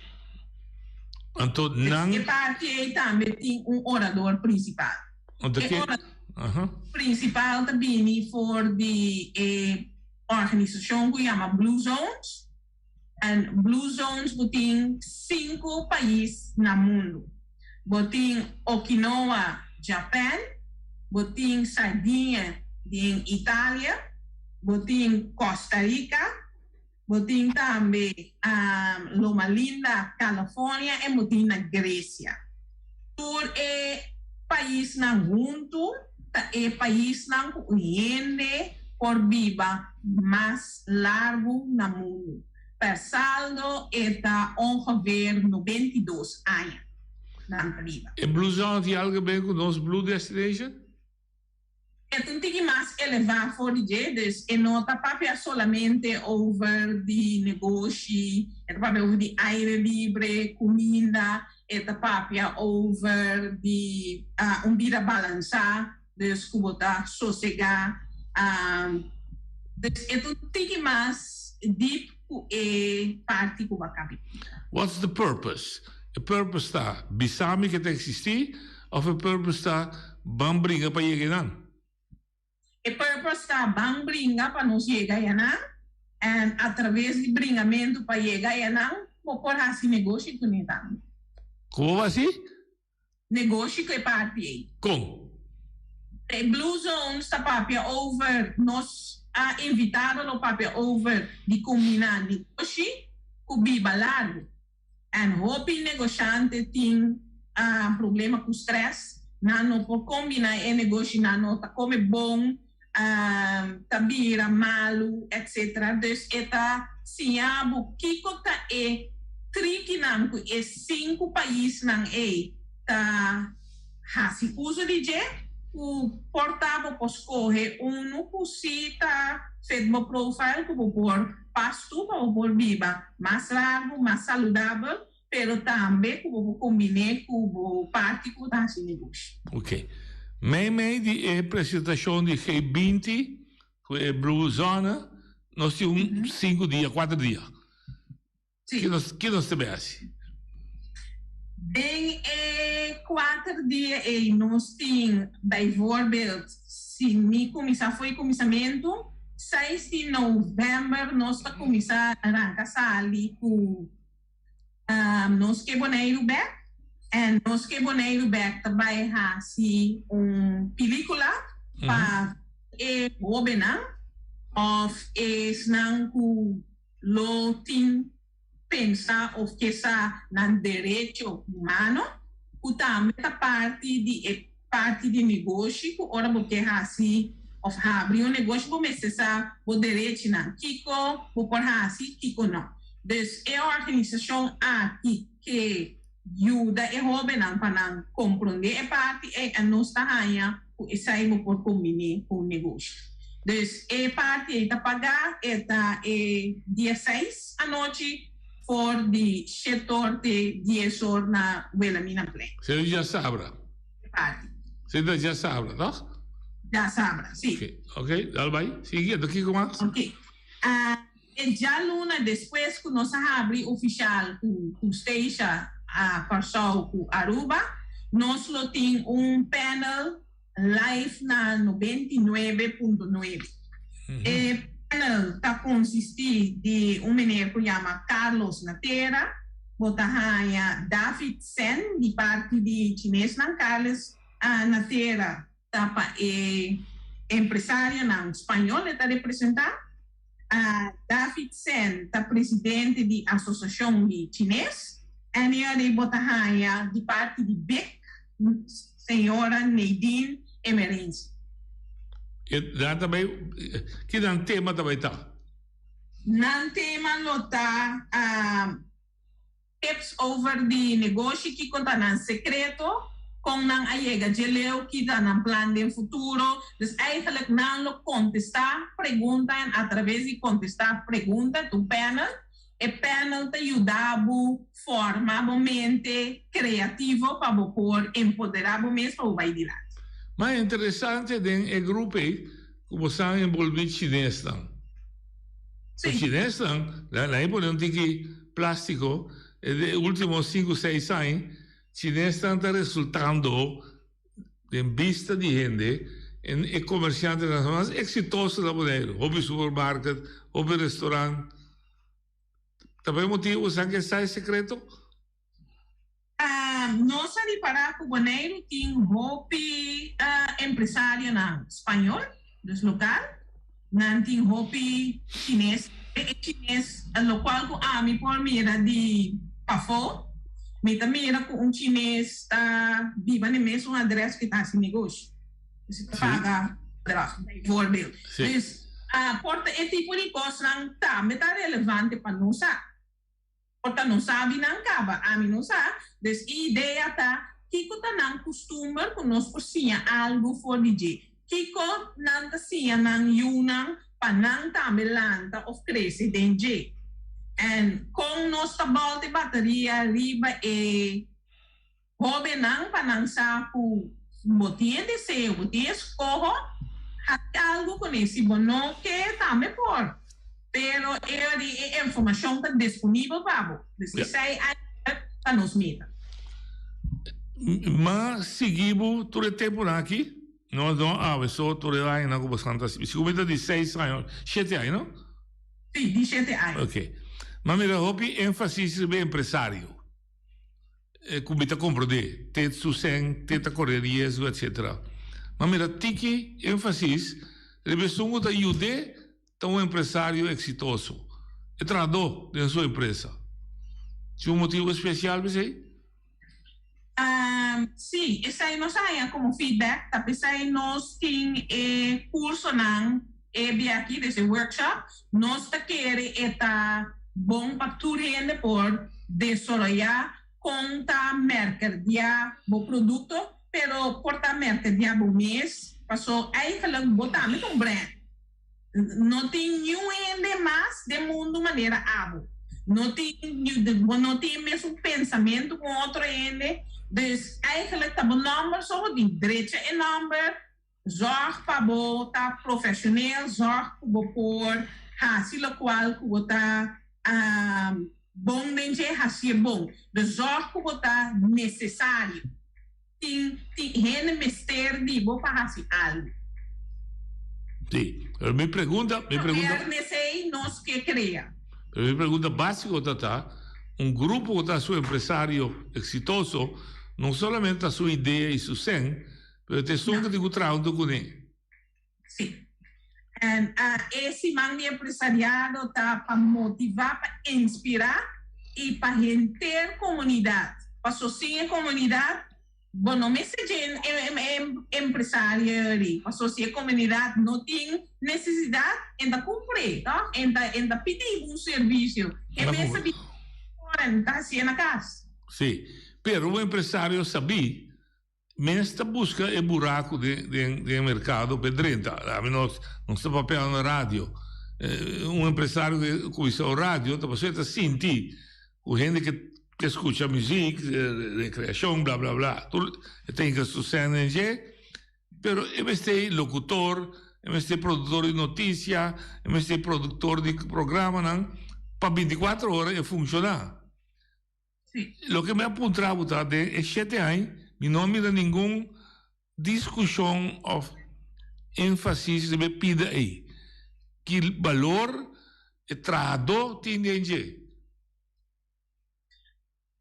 Anto nan. E parti ei tambe tin un orador prinsipal. Anto E ke. orador prinsipal ta bini for di e organisashon ku yama Blue Zones. En Blue Zones bo tin sinku pais na mundu. Bo tin Okinawa, Japan, bo tin Sardinia den Italia, bo tin Costa Rica, bo tin tambe Loma Linda, California en bo tin na Grecia. Tur e paisnan huntu ta e paisnan ku un hende por biba mas largu na mundu. Per saldo e ta ongeveer 92 aña nan ta biba. E Blue Zone tin algu ben ku nos Blue Destination? E ta un tiki mas elevá for di dje, dus e no ta papia solamente over di negoshi, e ta papia over di aire libre, kuminda, e ta papia over di un bida balansá, dus ku bo ta sosegá. Dus e ta un tiki mas dip ku e parti ku bo a kabi. What's the purpose? E purpose ta bisa mi ke ta eksistí òf e purpose ta ban bringa pa yega einan? E purpose ta ban bringa pa nos yega einan en atraves di bringamentu pa yega einan bo por hasi negoshi kuné tambe. Komo bo hasi? Negoshi ku e parti ei. Kon? E Blue Zones ta papia over, nos a invitado lo papia over di kombiná negoshi ku biba largu. En hopi negoshante tin problema ku stress, nan no por kombiná e negoshi, nan no ta kome bon, ta bira malu, etc. Dus e ta siña bo kiko ta e trikinan ku e sinku paisnan ei ta hasi uso di dje, ku por ta bo por skohe unu ku si ta fit bo profile ku bo por pas tu pa bo por biba mas largu, mas saludabel, pero tambe ku bo por kombiné ku bo parti ku bo ta hasi negoshi. Ok. Mei mei di e presentashon di G 20 ku e Blue Zone nos tin un sinku dia, kuater dia. Sí. Ki nos, ki nos ta bay hasi? Den e kuater dia ei nos tin bijvoorbeeld si mi kuminsá fo'i kuminsamentu, seis di novèmber nos ta kuminsá ranka sali ku Nos Ke Boneiru Bèk en Nos Ke Boneiru Bèk ta bai hasi un pilikula pa e hóbennan òf esnan ku lo tin pensa of ke sa nan derecho humano, ku tambe ta parti di e parti di negoshi ku ora bo ke hasi of habri un negoshi bo mester sa bo derechinan, kiko bo por hasi, kiko no. Dus e organisashon aki ke yuda e hobennan pa nan komprondé e parti ei en nos ta haña ku esei bo por kombiné ku un negoshi. Dus e parti ei ta pagá, e ta e dia seis anochi for di shet or te dies or na Wilhelminaplein. Esei ta djasabra? E parti. Esei ta djasabra, toch? Djasabra, si. Ok, ok, dal bai. Sigui, anto kiko mas? Ok. E djaluna despues ku nos a habri ofishal ku Statia a Kòrsou ku Aruba, nos lo tin un panel live na 99.9. E panel ta konsistí di un meneer ku yama Carlos Natera, bo ta haña David Sen di parti di chinesnan, Carles Natera ta pa e empresarionan spañol e ta representá. David Sen ta presidente di Asosiashon di Chines. En e ora ei bo ta haña di parti di big señora Nadine Emerenzi. E nan ta bai, ki nan tema ta bai ta? Nan tema lo ta tips over di negoshi, kiko ta nan sekreto, kon nan a yega dje leu, ki ta nan plan den futuro. Dus eigenlijk nan lo kontestá pregunta en atraves di kontestá pregunta tu panel. E panel ta yuda bo forma bo mente kreativo pa bo por empoderá bo mes pa bo bai dilanti. Mas interesante den e grupo ei ku bo sa enbolbí chinesnan. E chinesnan, nan a pone un tiki plástiko, e último sinku seis aña, chinesnan ta resultando den bista di hende e komershantenan mas eksitoso na Boneiru. Hopi supermarket, hopi restaurant. Ta pa e motibu ku sa ke sa e sekreto? Nos a ripará ku Boneiru tin hopi empresarionan spañol, dus lokal. Nan tin hopi chines. E chines, lokual ku ami por mira di pafó, mi ta mira ku un chines ta biba na e mesun adrès ku e ta hasi negoshi. Dus e ta paga bedrag, bijvoorbeeld. Dus por ta e tipo di kosnan tambe ta relevante pa nos sa. Por ta no sabi nan kaba, ami no sa. Dus e idea ta, kiko ta nan kustumber ku nos por siña algu for di dje? Kiko nan ta siña nan yunan pa nan tambe lanta òf krese den dje? En kon nos ta bòlta e bateria riba e hóbennan pa nan sa ku bo tin e deseo, bo tin e skoho, hasi algu kuné. Si bo no ke, tambe por. Pero e ora e informashon ta disponibel pa bo. Dus esei eigenlijk ta nos meta. Ma sigui bo tur e tempunan aki? No, no awe so tur e añanan ku bo santa hasi. Si ku mi ta di seis aña, shete aña, no? Si, di shete aña. Oke. Ma mira hopi énfasis riba e empresario. Ku mi ta komprondé, te su sèn, te ta kore riesgo, etsetera. Ma mira tiki énfasis riba esun ku ta yud'é ta un empresario eksitoso, e trahadó den su empresa. Tin un motibu spesial p'esei? Sí, esei nos a haña komo feedback, ta p'esei nos tin e kursonan e bia aki, des e workshop. Nos ta kere e ta bon pa tur hende por desaroyá kon ta merkerdiá bo produkto, pero por ta merkerdiá bo mes, paso eigenlijk bo tambe ta un brand. No tin niun hende mas den mundu manera abo. No tin, bo no tin e mesun pensamentu ku otro hende. Dus eigenlijk ta bo nòmber so bo tin drecha e nòmber, Zorg pa bo ta profesioneel, zorg ku bo por hasi lokual ku bo ta bon den dje, hasié bon. Dus zorg ku bo ta nesesario. Tin tin hende mester di bo pa hasi algu. Sí, pero mi pregunta, mi pregunta. Probeer nesei nos ke krea. Pero mi pregunta básiko ta ta, un grupo ku ta su empresario eksitoso, no solamente ta su idea i su sèn, Pero ta esun ku tin ku traha huntu kuné. Sí. En e siman di empresariado ta pa motivá, pa inspirá i pa henter komunidat. Paso sin e komunidat bo no mester dje e empresario eri. Paso si e komunidat no tin nesesidat en ta kumpr'é, tòg? En ta en ta pidi bo un servisio. E mester di ora en ta hasié na kas. Sí. Pero un empresario sabí Mes ta buska e buraku den e merkado p'e drenta. Ami no ta papia na radio. Un empresario ke kuminsá un radio ta pasobra e ta sinti ku hende ke skucha muzik, rekreashon, bla bla bla. Tur e ta hinka su sèn den dje, pero e mester lokutor, e mester produktor di notisia, e mester produktor di programanan pa bintikuater ora e funshoná. Loke mi a puntra bo ta den e shete aña mi no a mira ningun diskushon òf énfasis riba e pida ei. Ki balor e trahadó tin den dje?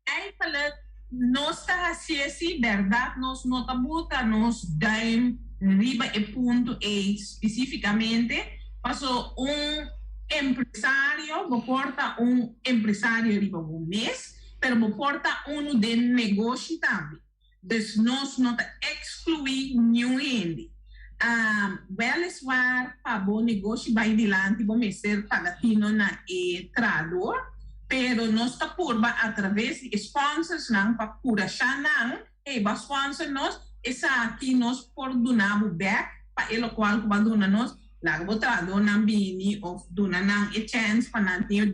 Eigenlijk nos ta hasié si bèrdat nos no ta buta nos duim riba e punto ei spesífikamente, paso un empresario, bo por ta un empresario riba bo mes, pero bo por ta unu den negoshi tambe. Dus nos no ta exclui niun hende. Um, weliswaar pa bo negoshi bai dilanti bo mester paga tino na e trahador, pero nos ta purba a traves di e sponsorsnan pa kurashá nan, hey, bo a sponsor nos, esaki nos por duna bo bèk pa e lokual ku bo a duna nos, laga bo trahadornan bini òf duna nan e chèns pa nan tin e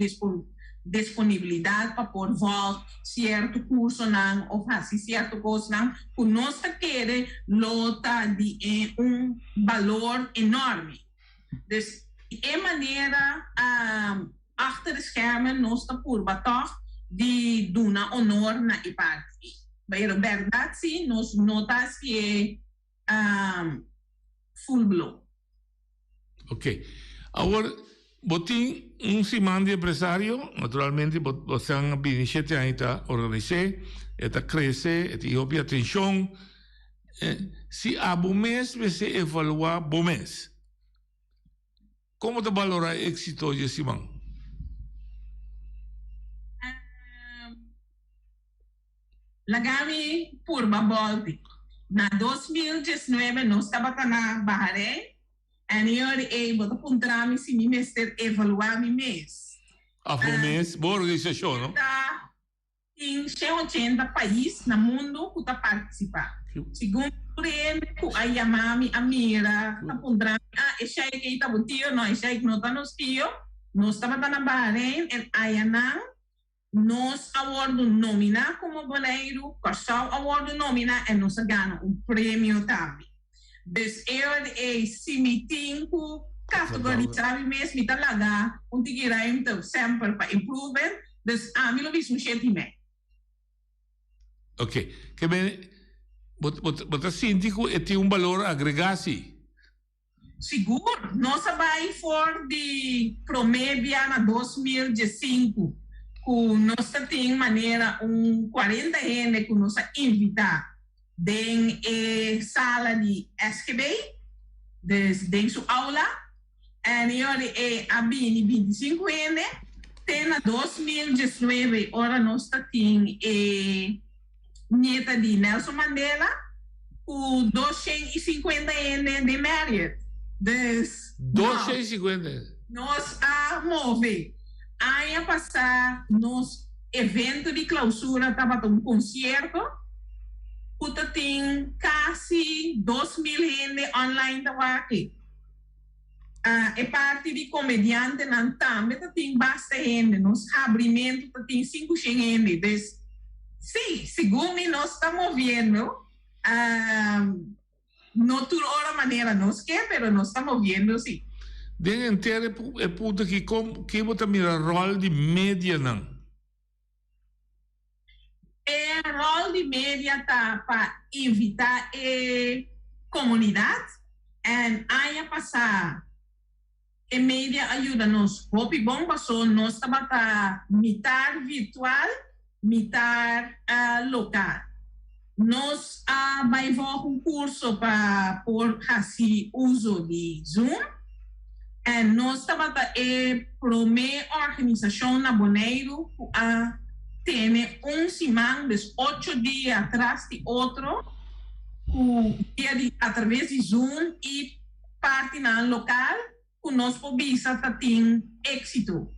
disponibilidat pa por vòlg sierto kursonan òf hasi sierto kosnan ku nos ta kere lo ta di e un balor enorme. Dus di e manera achter de schermen nos ta purba tòg di duna honor na e parti ei. Pero bèrdat si nos no ta hasié full blown. Ok. Awor, bo tin un siman di empresario, naturalmente bo bo san a bini shete aña ta organis'é, e ta krese, e tin hopi atenshon. Si abo mes mester evaluá bo mes, kon bo ta balorá e éksito di e siman? Laga mi purba bolbe. Na 2019 nos tabata na Bahrein en e ora ei bo ta puntra mi si mi mester evaluá mi mes. Of bo mes, bo organisashon, no? Ta tin 180 pais na mundu ku ta partisipá. Segun tur hende ku a yama mi a mira ta puntra mi, ah, e sheik ei ta bo tio? No, e sheik no ta nos tio. Nos tabata na Bahrein en ayanan Nos a wòrdu nominá komo Boneiru, Kòrsou a wòrdu nominá en nos a gana un premio tambe. Dus e ora ei si mi tin ku kategorisá mi mes mi ta laga un tiki ruimte semper pa improvement, dus ami lo bisa un shete i mei. Oké, ke men bo bo ta sinti ku e tin un balor agregá si? Sigur, nos a bai for di promé bia na 2015 ku nos ta tin manera un 40 hende ku nos a invitá den e sala di SGB, dus den su aula, en e ora ei a bini 25 hende, te na 2019 ora nos ta tin e nieta di Nelson Mandela ku 250 hende den Marriott. Dus, 250 hende? Nos a move. Aña pasá nos evento di klausura tabata un konsierto ku ta tin kasi 2000 hende online ta wak. E parti di komediantenan tambe ta tin basta hende. Nos habrimentu ta tin 500 hende. Dus, sí, segun mi nos ta moviendo. No tur ora manera nos ke, pero nos ta moviendo sí. Den henter e punto aki, kon ke bo ta mira ròl di medianan? E ròl di media ta pa invitá e komunidat en aña pasá e media a yuda nos hopi bon paso nos tabata mitar virtual mitar lokal. Nos a bai vòg un kurso pa por hasi uso di Zoom en nos tabata e promé organisashon na Boneiru ku a tene un siman, dus ocho dia tras di otro, ku via di atraves di Zoom i partinan lokal ku nos por bisa ta tin éksito.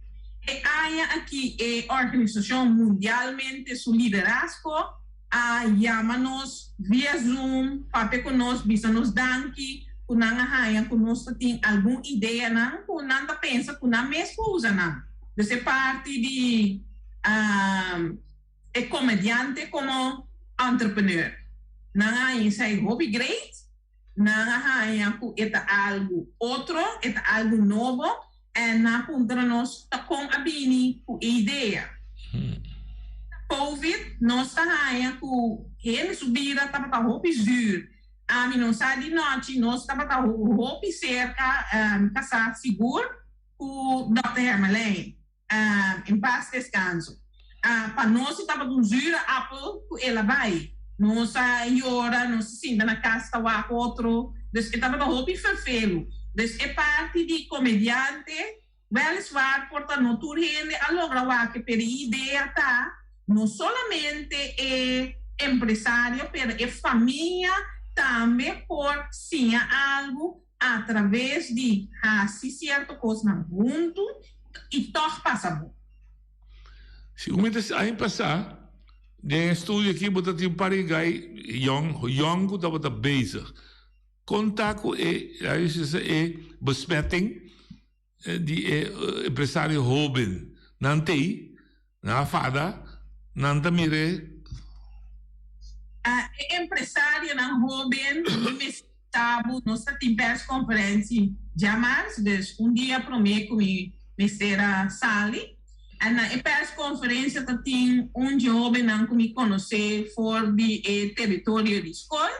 E aña aki e organisashon mundialmente su liderazgo a yama nos via Zoom, papia ku nos, bisa nos danki ku nan a haña ku nos ta tin algun ideanan ku nan ta pensa ku nan mes por usa nan. Dus e parti di e komediante komo entrepreneur. Nan a haña esei hopi great. Nan a haña ku e ta algu otro, e ta algu nobo, en nan a puntra nos ta kon a bini ku e idea. Covid, nos ta haña ku hende su bida tabata hopi zuur. Ami no sa di nochi, nos tabata hopi serka, mi kasá sigur ku dòkter Hermelijn. En paz descanso. Pa nos e tabata un zure appel cu el a bay. Nos a yora, nos a sinta na cas ta wak otro. Dus e tabata hopi ferfelu. Dus e parti di comediante, weliswaar por ta no tur hende a logra wak e, pero e idea ta no solamente e empresario, pero e famia. tambe por siña algu atraves di hasi sierto kosnan huntu i tòg pasa bon. Segun mi ta aña pasá den e studio aki bo ta tin un par di gai yòn yòn ku tabata bezig. Kon ta ku e e besmetting di e empresario hoben nan t'ei, nan a fada, nan ta mir'é. E empresarionan hoben mi mester sa bo nos ta tin persconferentie djamars, dus un dia prome cu mi mester a sali. En na e persconferencia ta tin un dje hobennan cu mi conoce for di e territorio di scol.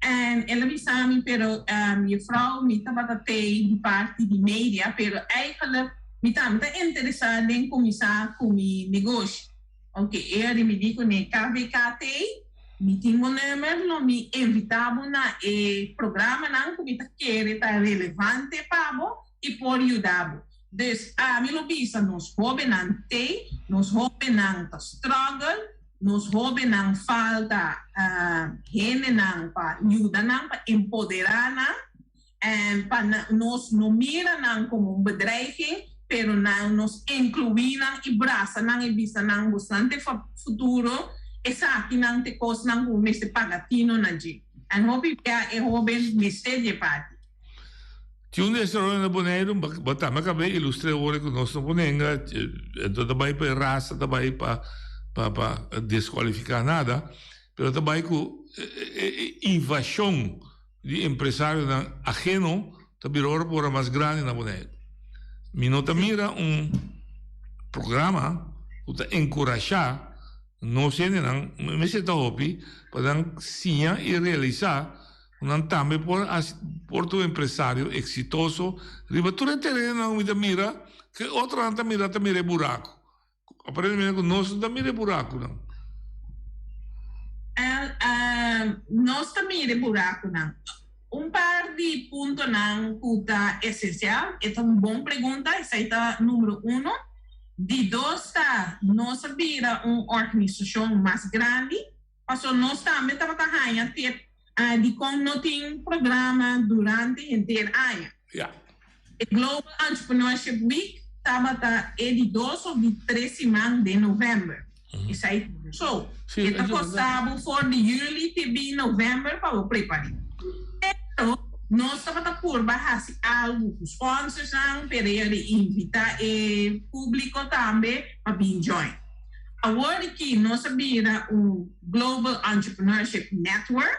En el a bisa mi, pero juffrouw, mi tabata tei di parti di media, pero eigenlijk mi tambe ta interesa den cuminsa cu mi negoshi. Ok, e a rimidi cu ne KVK tei, mi tin bo nummer, lo mi invita bo na e programanan cu mi ta kere ta relevante pa bo y por yuda bo. Dus ami lo bisa nos hobennan tei, nos hobennan ta struggle, Nos hóbennan falta hendenan pa yuda nan, pa empoderá nan, en pa nos no mira nan komo un bedreiging, pero nan nos inkluí nan i brasa nan i bisa nan bosnan te futuro, esakinan te kosnan ku mester paga tino na dje. En hopi bia e hóben mester dje parti. Tin un desaroyo na Boneiru, bo tambe a kaba ilustr'é ora ku nos no por nenga, no ta bai pa e rasa, ta bai pa pa pa deskualifiká nada, pero ta bai ku e invashon di empresarionan aheno ta bira ora pa ora mas grandi na Boneiru. Mi no ta mira un programa ku ta enkurashá nos hendenan, mester ta hopi, pa nan siña i realisá Nan tambe por hasi por ta un empresario exitoso riba tur e terenonan ku mi ta mira ku e otronan ta mira ta mira e buraku. Aparentemente ku nos no ta mira e burakunan. Nos ta mira e burakunan. Un par di puntonan ku ta esensial, e ta un bon pregunta, esei ta numero uno. Di dos ta nos a bira un organisashon mas grandi. Paso nos tambe tabata haña tip dikon no tin programa durante henter aña. E Global Entrepreneurship Week tabata e di dos of di tres siman den novèmber. Esei so. E ta kosta bo for di yüli te bin novèmber pa bo prepar'é. Pero nos tabata purba hasi algu ku sponsorsnan, pero e di invitá e públiko tambe pa bin join. Awor aki nos a bira un Global Entrepreneurship Network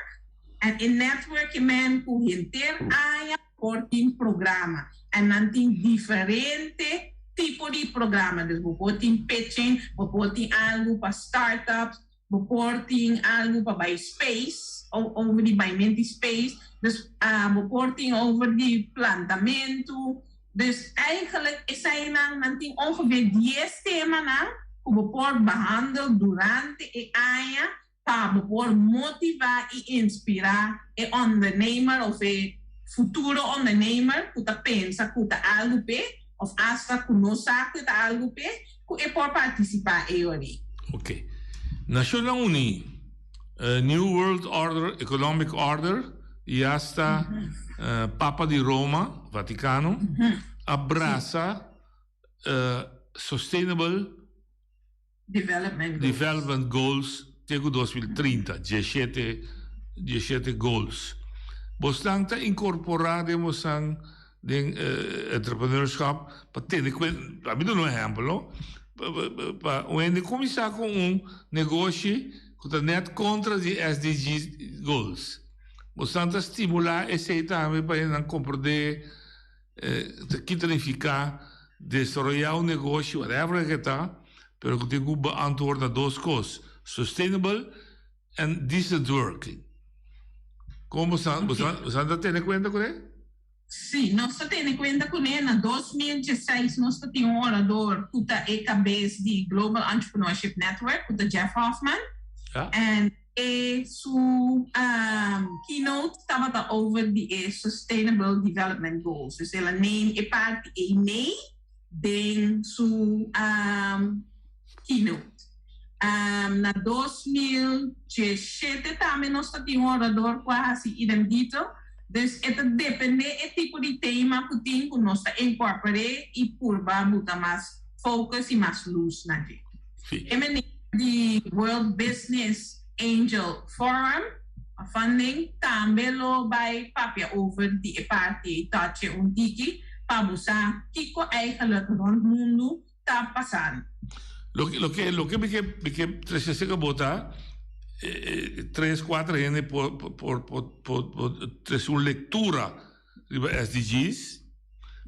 en e network ke men ku henter aña por tin programa en nan tin diferente tipo di programa dus bo por tin pitching, bo por tin algu pa startups, bo por tin algu pa bai space over di baimenti space, dus bo por tin over di plantamentu. Dus eigenlijk eseinan nan tin ongeveer dies temanan ku bo por behandel durante e aña pa bo por motivá i inspirá e ondernemer of e futuro ondernemer ku ta pensa ku ta algu p'e of asta ku no sa ku e ta algu p'e ku e por partisipá e ora. Ok. Nashonnan Uní, New World Order, Economic Order i asta Papa di Roma, Vaticano, a brasa Sustainable Development Goals te ku 2030, diesshete, diesshete goals. Bosnan ta inkorporá den bosnan den entrepreneurschap pa tene kuenta, ami duna un ehèmpel no, pa un hende kuminsá ku un negoshi ku ta nèt kontra di SDG goals. Bosnan ta stimulá esei tambe pa hendenan komprendé ki ta nifiká desaroyá un negoshi, whatever ke ta, pero ku tin ku beantwoord na dos kos, sustainable and decent working. Kon bosan bosan ta tene kuenta kuné? Sí, nos ta tene kuenta kuné. Na 2016 nos ta tin un orador ku ta e kabes di Global Entrepreneurship Network, ku ta Jeff Hoffman. En e su keynote tabata over di e Sustainable Development Goals. Dus el a neem e parti ei mee den su keynote. Um, na 2017 tambe nos ta tin un orador ku a hasi idem dito. Dus e ta depende e tipo di tema ku tin ku nos ta incorpor'é i purba buta mas focus i mas lus na dje. E meneer di World Business Angel Forum funding tambe lo bai papia over di e parti ei touch'e un tiki pa bo sa kiko eigenlijk rond mundu ta pasando. Loke loke loke mi ke mi ke trese cerca bo ta tres cuater hende por por por por por trese un lectura riba SDG's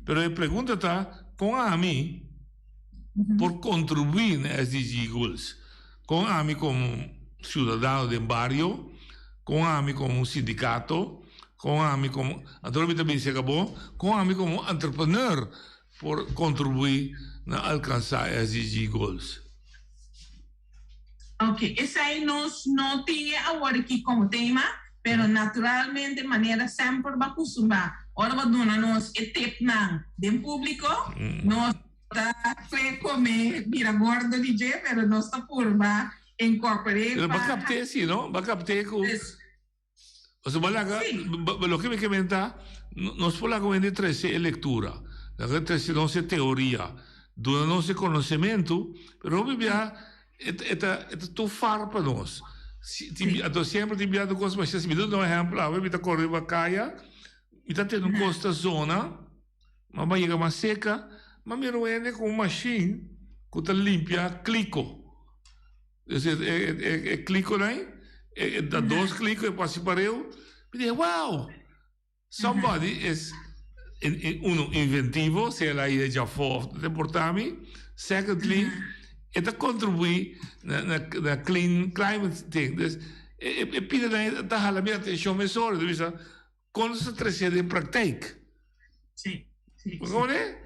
pero e pregunta ta con ami por contribui na SDG goals con ami como ciudadano den bario con ami como un sindicato con ami como anto mi ta bin cerca bo con ami como entrepreneur por contribui na alcansa SDG goals? Ok, esey nos no tin e awor aki como tema, pero naturalmente manera semper bo a custumbra, ora bo duna nos e tipnan den publico, nos ta kwe come bira gordo di dje, pero nos ta purba incorpore Pero bo a capte si, no? Bo a capte cu. Pasobra bo laga, loke mi ke menta, nos por laga wende trese e lektura, laga trese nos e teoria, duna nos e konosementu, pero hopi bia e ta e ta too far pa nos. Anto semper tin bia kos masha, si mi ta duna un ehèmpel awe mi ta kore riba kaya, mi ta tene un kos ta zona, ma mi a yega mas seka, mi a mira un hende ku un mashin ku ta limpia kliko. Dus e, e, e, e klikonan, e, e da dos kliko e pasi pareu. Mi dije, wow! Somebody is, in, in, uno, inventivo, sea el a ida djafó of no ta importa mi. Secondly, e ta contribui na, na, na clean climate thing. Dus, e, e, e pidanan ta hala mi atencion mesora. Dus mi bisa, Kon nos ta trese den praktijk? Sí, sí. Bo kono e?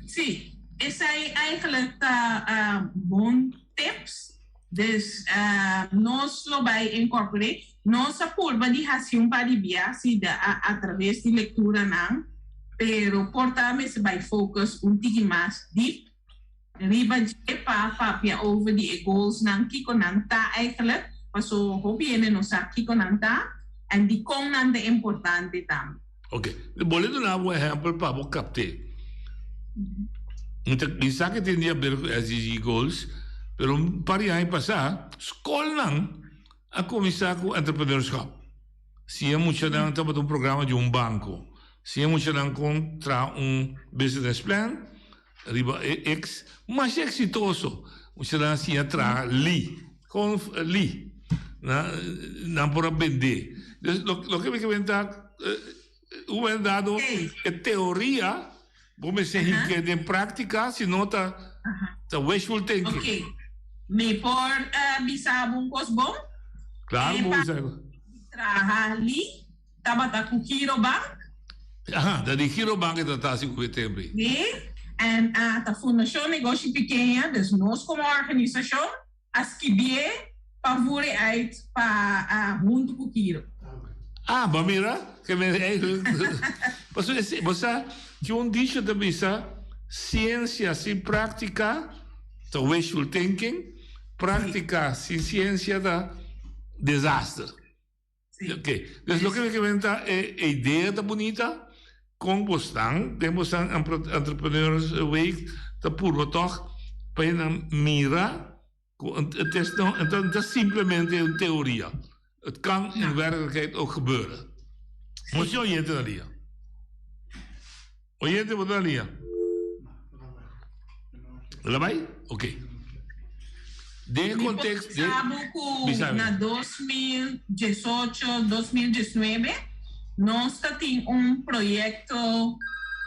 Sí, esei eigenlijk ta bon tips. Dus nos lo bai incorpor'é. Nos a purba di hasi un par di bia si a traves di lekturanan, pero por ta mester bai focus un tiki mas diep riba dje pa papia over di e goalsnan, kiko nan ta eigenlijk, paso hopi hende no sa kiko nan ta en dikon nan ta importante tambe. Ok, bo le duna bo ehempel pa bo kapt'é. Mi ta mi sa ke tin di haber ku SDG goals, pero un par di aña pasá skolnan a kuminsá ku entrepreneurschap. Siña muchanan tabata un programa di un banko. Siña muchanan kon traha un business plan. Riba e ex masha exitoso. Muchanan a siña traha li. Con li. Na, nan por a bende. Dus lo, loke mi ke benta, un momento dado, e teoria bo mester hinke den practica, si no ta, ta wishful thinking. Ok. Mi por bisa bo un cos bon? Claro, bo bisa. Traha li. Tabata ku Girobank. Aha, ta di Girobank e ta tasi ku e tempu ei. Sí, en ta Fundashon Negoshi Pikeña, dus nos komo organisashon a skibié pa voer e uit pa huntu ku Giro. Ah, bo a mira? Ke men eigenlijk pasobra esei, bo sa tin un dicho ta bisa, siensia sin práktika ta wishful thinking, práktika sin siensia ta desaster. Ok, dus loke mi ke men ta e idea ta bunita, kon bosnan den bosnan Entrepreneurs Week ta purba tòg pa nan mira ku het is no het ta simplemente un teoria, het kan in werkelijkheid ook gebeuren. Nos tin oyente na lia. Oyente bo ta na lia? El a bai? Ok. Den e Mi por context, bisa den, bo ku bisa mi. na 2018, 2019 nos ta tin un proyekto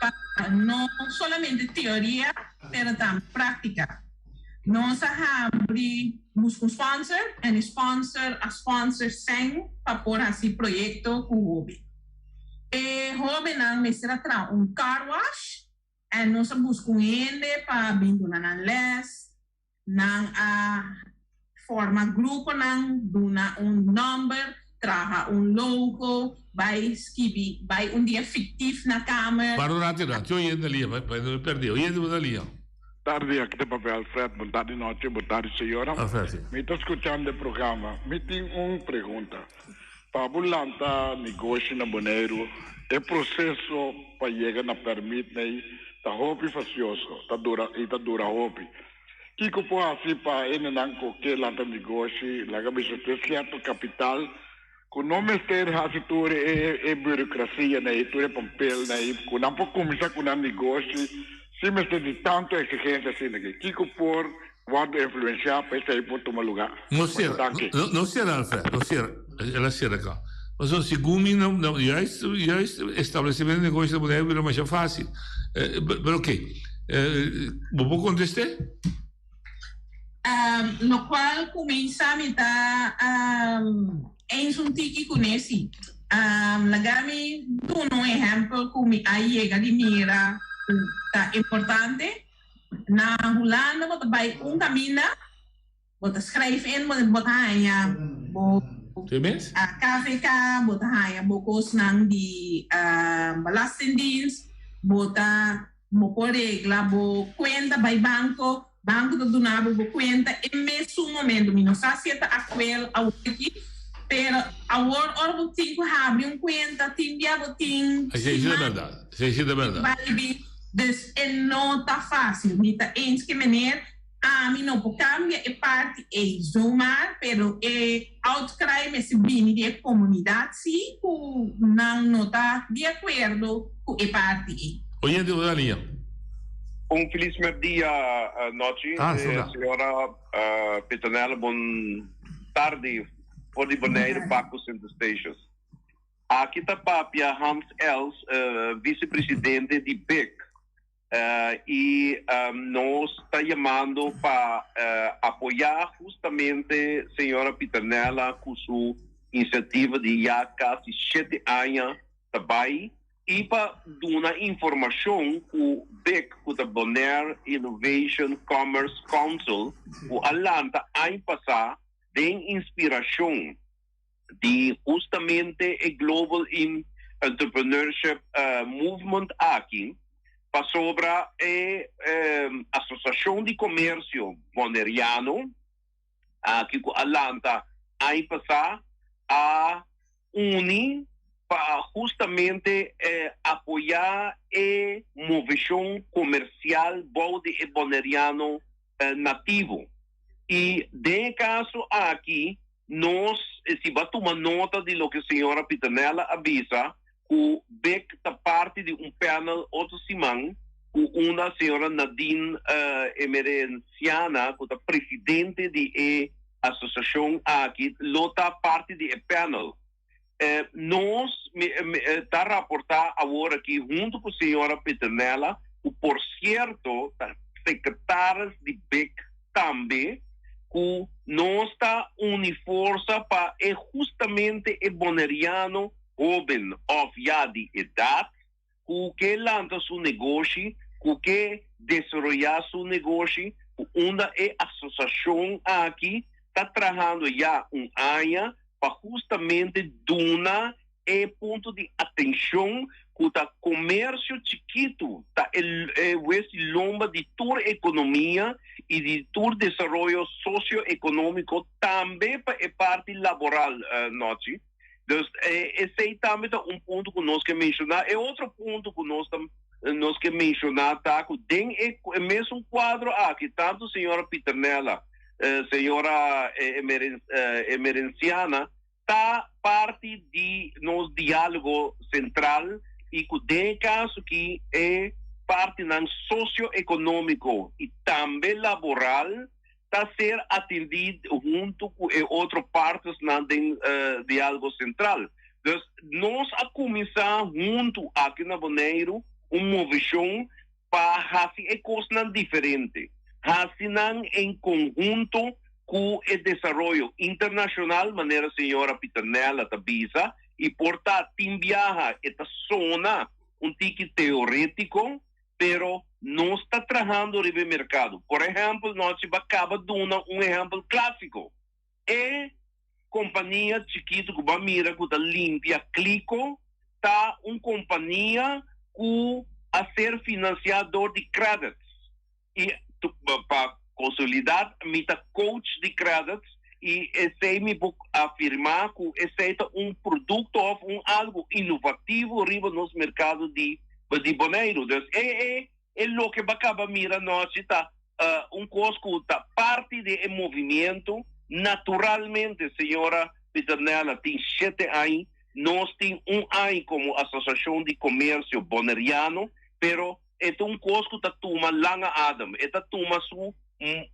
pa no solamente teoria pero tambe práktika. Nos a habri busca un sponsor en e sponsor a sponsor sèn pa por hasi proyekto ku hopi. E hóbennan mester a traha un car wash en nos a buska un hende pa bin duna nan les. Nan a forma gruponan, duna un nomber, traha un logo, bai skibi, bai un dia fictief na kamer. Para un rati, rati, oyente lia, pa no perde, oyente bo ta lia. Tardi, aki ta papia Alfred. Bon tardi nochi, bon tardi señora. Alfred, si. Mi ta skuchando e programa. Mi tin un pregunta. Pa bo lanta negoshi na Boneiru, e proseso pa yega na pèrmit nei ta hopi fasioso, ta dura i ta dura hopi. Kiko por hasi pa hendenan ku ke lanta negoshi laga bisa te sierto kapital ku no mester hasi tur e e burokrasia nei, tur e pampel nei, ku nan por kuminsá ku nan negoshi sin mester di tantu eksigensia asina aki? Kiko por wòrdu influensiá pa esei por tuma lugá? No sera, Danki. no, no sera Alfred, no sera. El a sera ka. Pasobra segun mi no, no, juist, juist establecimento di negoshi ta pone bira masha fácil. Eh, pero oké. Eh, bo por kontest'é? Um, locual cuminsa mi ta um, eens un tiki cu si. Laga mi duna un ehempel cu mi a yega di mira cu ta importante. Na Hulanda bo ta bay un caminda, bo ta schrijf in, bo, bo ta haya bo KVK, bo ta haya bo cosnan di Belastingdienst, bo ta bo por regla bo cuenta bay banco, banco ta duna bo bo cuenta e mesun momento. Mi no sa si e ta actueel awor aki, pero awor ora bo tin cu habri un cuenta tin bia bo tin Esey ta berdad, esey ta berdad. Bay bin, dus e no ta facil. Mi ta eens cu meneer, ami no por cambia e parti ey zomaar, pero e outcry mester bini di e comunidad si cu nan no ta di acuerdo cu e parti ey. Oyente bo ta liña. Un felis merdia nochi Ah, señora. señora Petronella bon tardi for di Bonaire Paco Sint Eustatius. Aki ta papia Hans Els vice presidente di big y nos ta yamando pa apoya justamente señora Petronella cu su iniciativa di ya casi shete aña ta bay y pa duna informacion cu bic cu ta Bonaire Innovation Commerce Council cu a lanta aña pasa den inspiracion di justamente e Global in Entrepreneurship Movement aki pasobra e Asociacion di Comercio Boneriano aki cu a lanta aña pasa a uni pa justamente apoya e movecion comercial bou di e Boneriano nativo. Y den e caso aki nos, si bo a tuma nota di loke señora Pieternella a bisa, cu Big ta parti di un panel otro siman cu unda señora Nadine Emerenciana, cu ta presidente di e asociacion aki, lo ta parti di e panel. Nos ta raporta awor aki hunto cu señora Pieternella, cu por cierto ta secretaris di Big tambe, cu nos ta uni forsa pa e justamente e Boneriano hoben of ya di edad cu ke lanta su negoshi, cu ke desaroya su negoshi, cu unda e asociacion aki ta trahando ya un aña pa justamente duna e punto di atencion cu ta comercio chikitu ta e wes di lomba di tur economia y di tur desaroyo socio-economico tambe pa e parti laboral, Nochi. Dus esey tambe ta un punto cu nos ke menciona. E otro punto cu nos ta nos ke menciona ta cu den e mesun cuadro aki tanto señora Pieternella, señora Emerenciana ta parti di nos dialogo central y cu den e caso aki e partinan socio-economico y tambe laboral ta ser atendí huntu ku e otro partnersnan den Diálogo Sentral. Dus nos a kuminsá huntu aki na Boneiru un movishon pa hasi e kosnan diferente, hasi nan en konhunto ku e desaroyo internashonal, manera señora Pieternella ta bisa, i por ta tin biaha e ta sona un tiki teorétiko, pero nos ta trahando riba e mercado. Por ehempel, nochi ba caba duna un ehempel clasico. E compania chikito cu ba mira cu ta limpia Clico ta un compania cu a ser financia door di credits. Y Pa consolida mi ta coach di credits y esey mi por afirma cu esey ta un producto of un algo innovativo riba nos mercado di di Boneiru. Dus e e e loke bo a caba mira nochi ta un cos cu ta parti di e movimiento. Naturalmente señora Peternella tin shete aña, nos tin un aña como Asociacion di Comercio Boneriano, pero E ta un kos ku ta tuma langa adem. E ta tuma su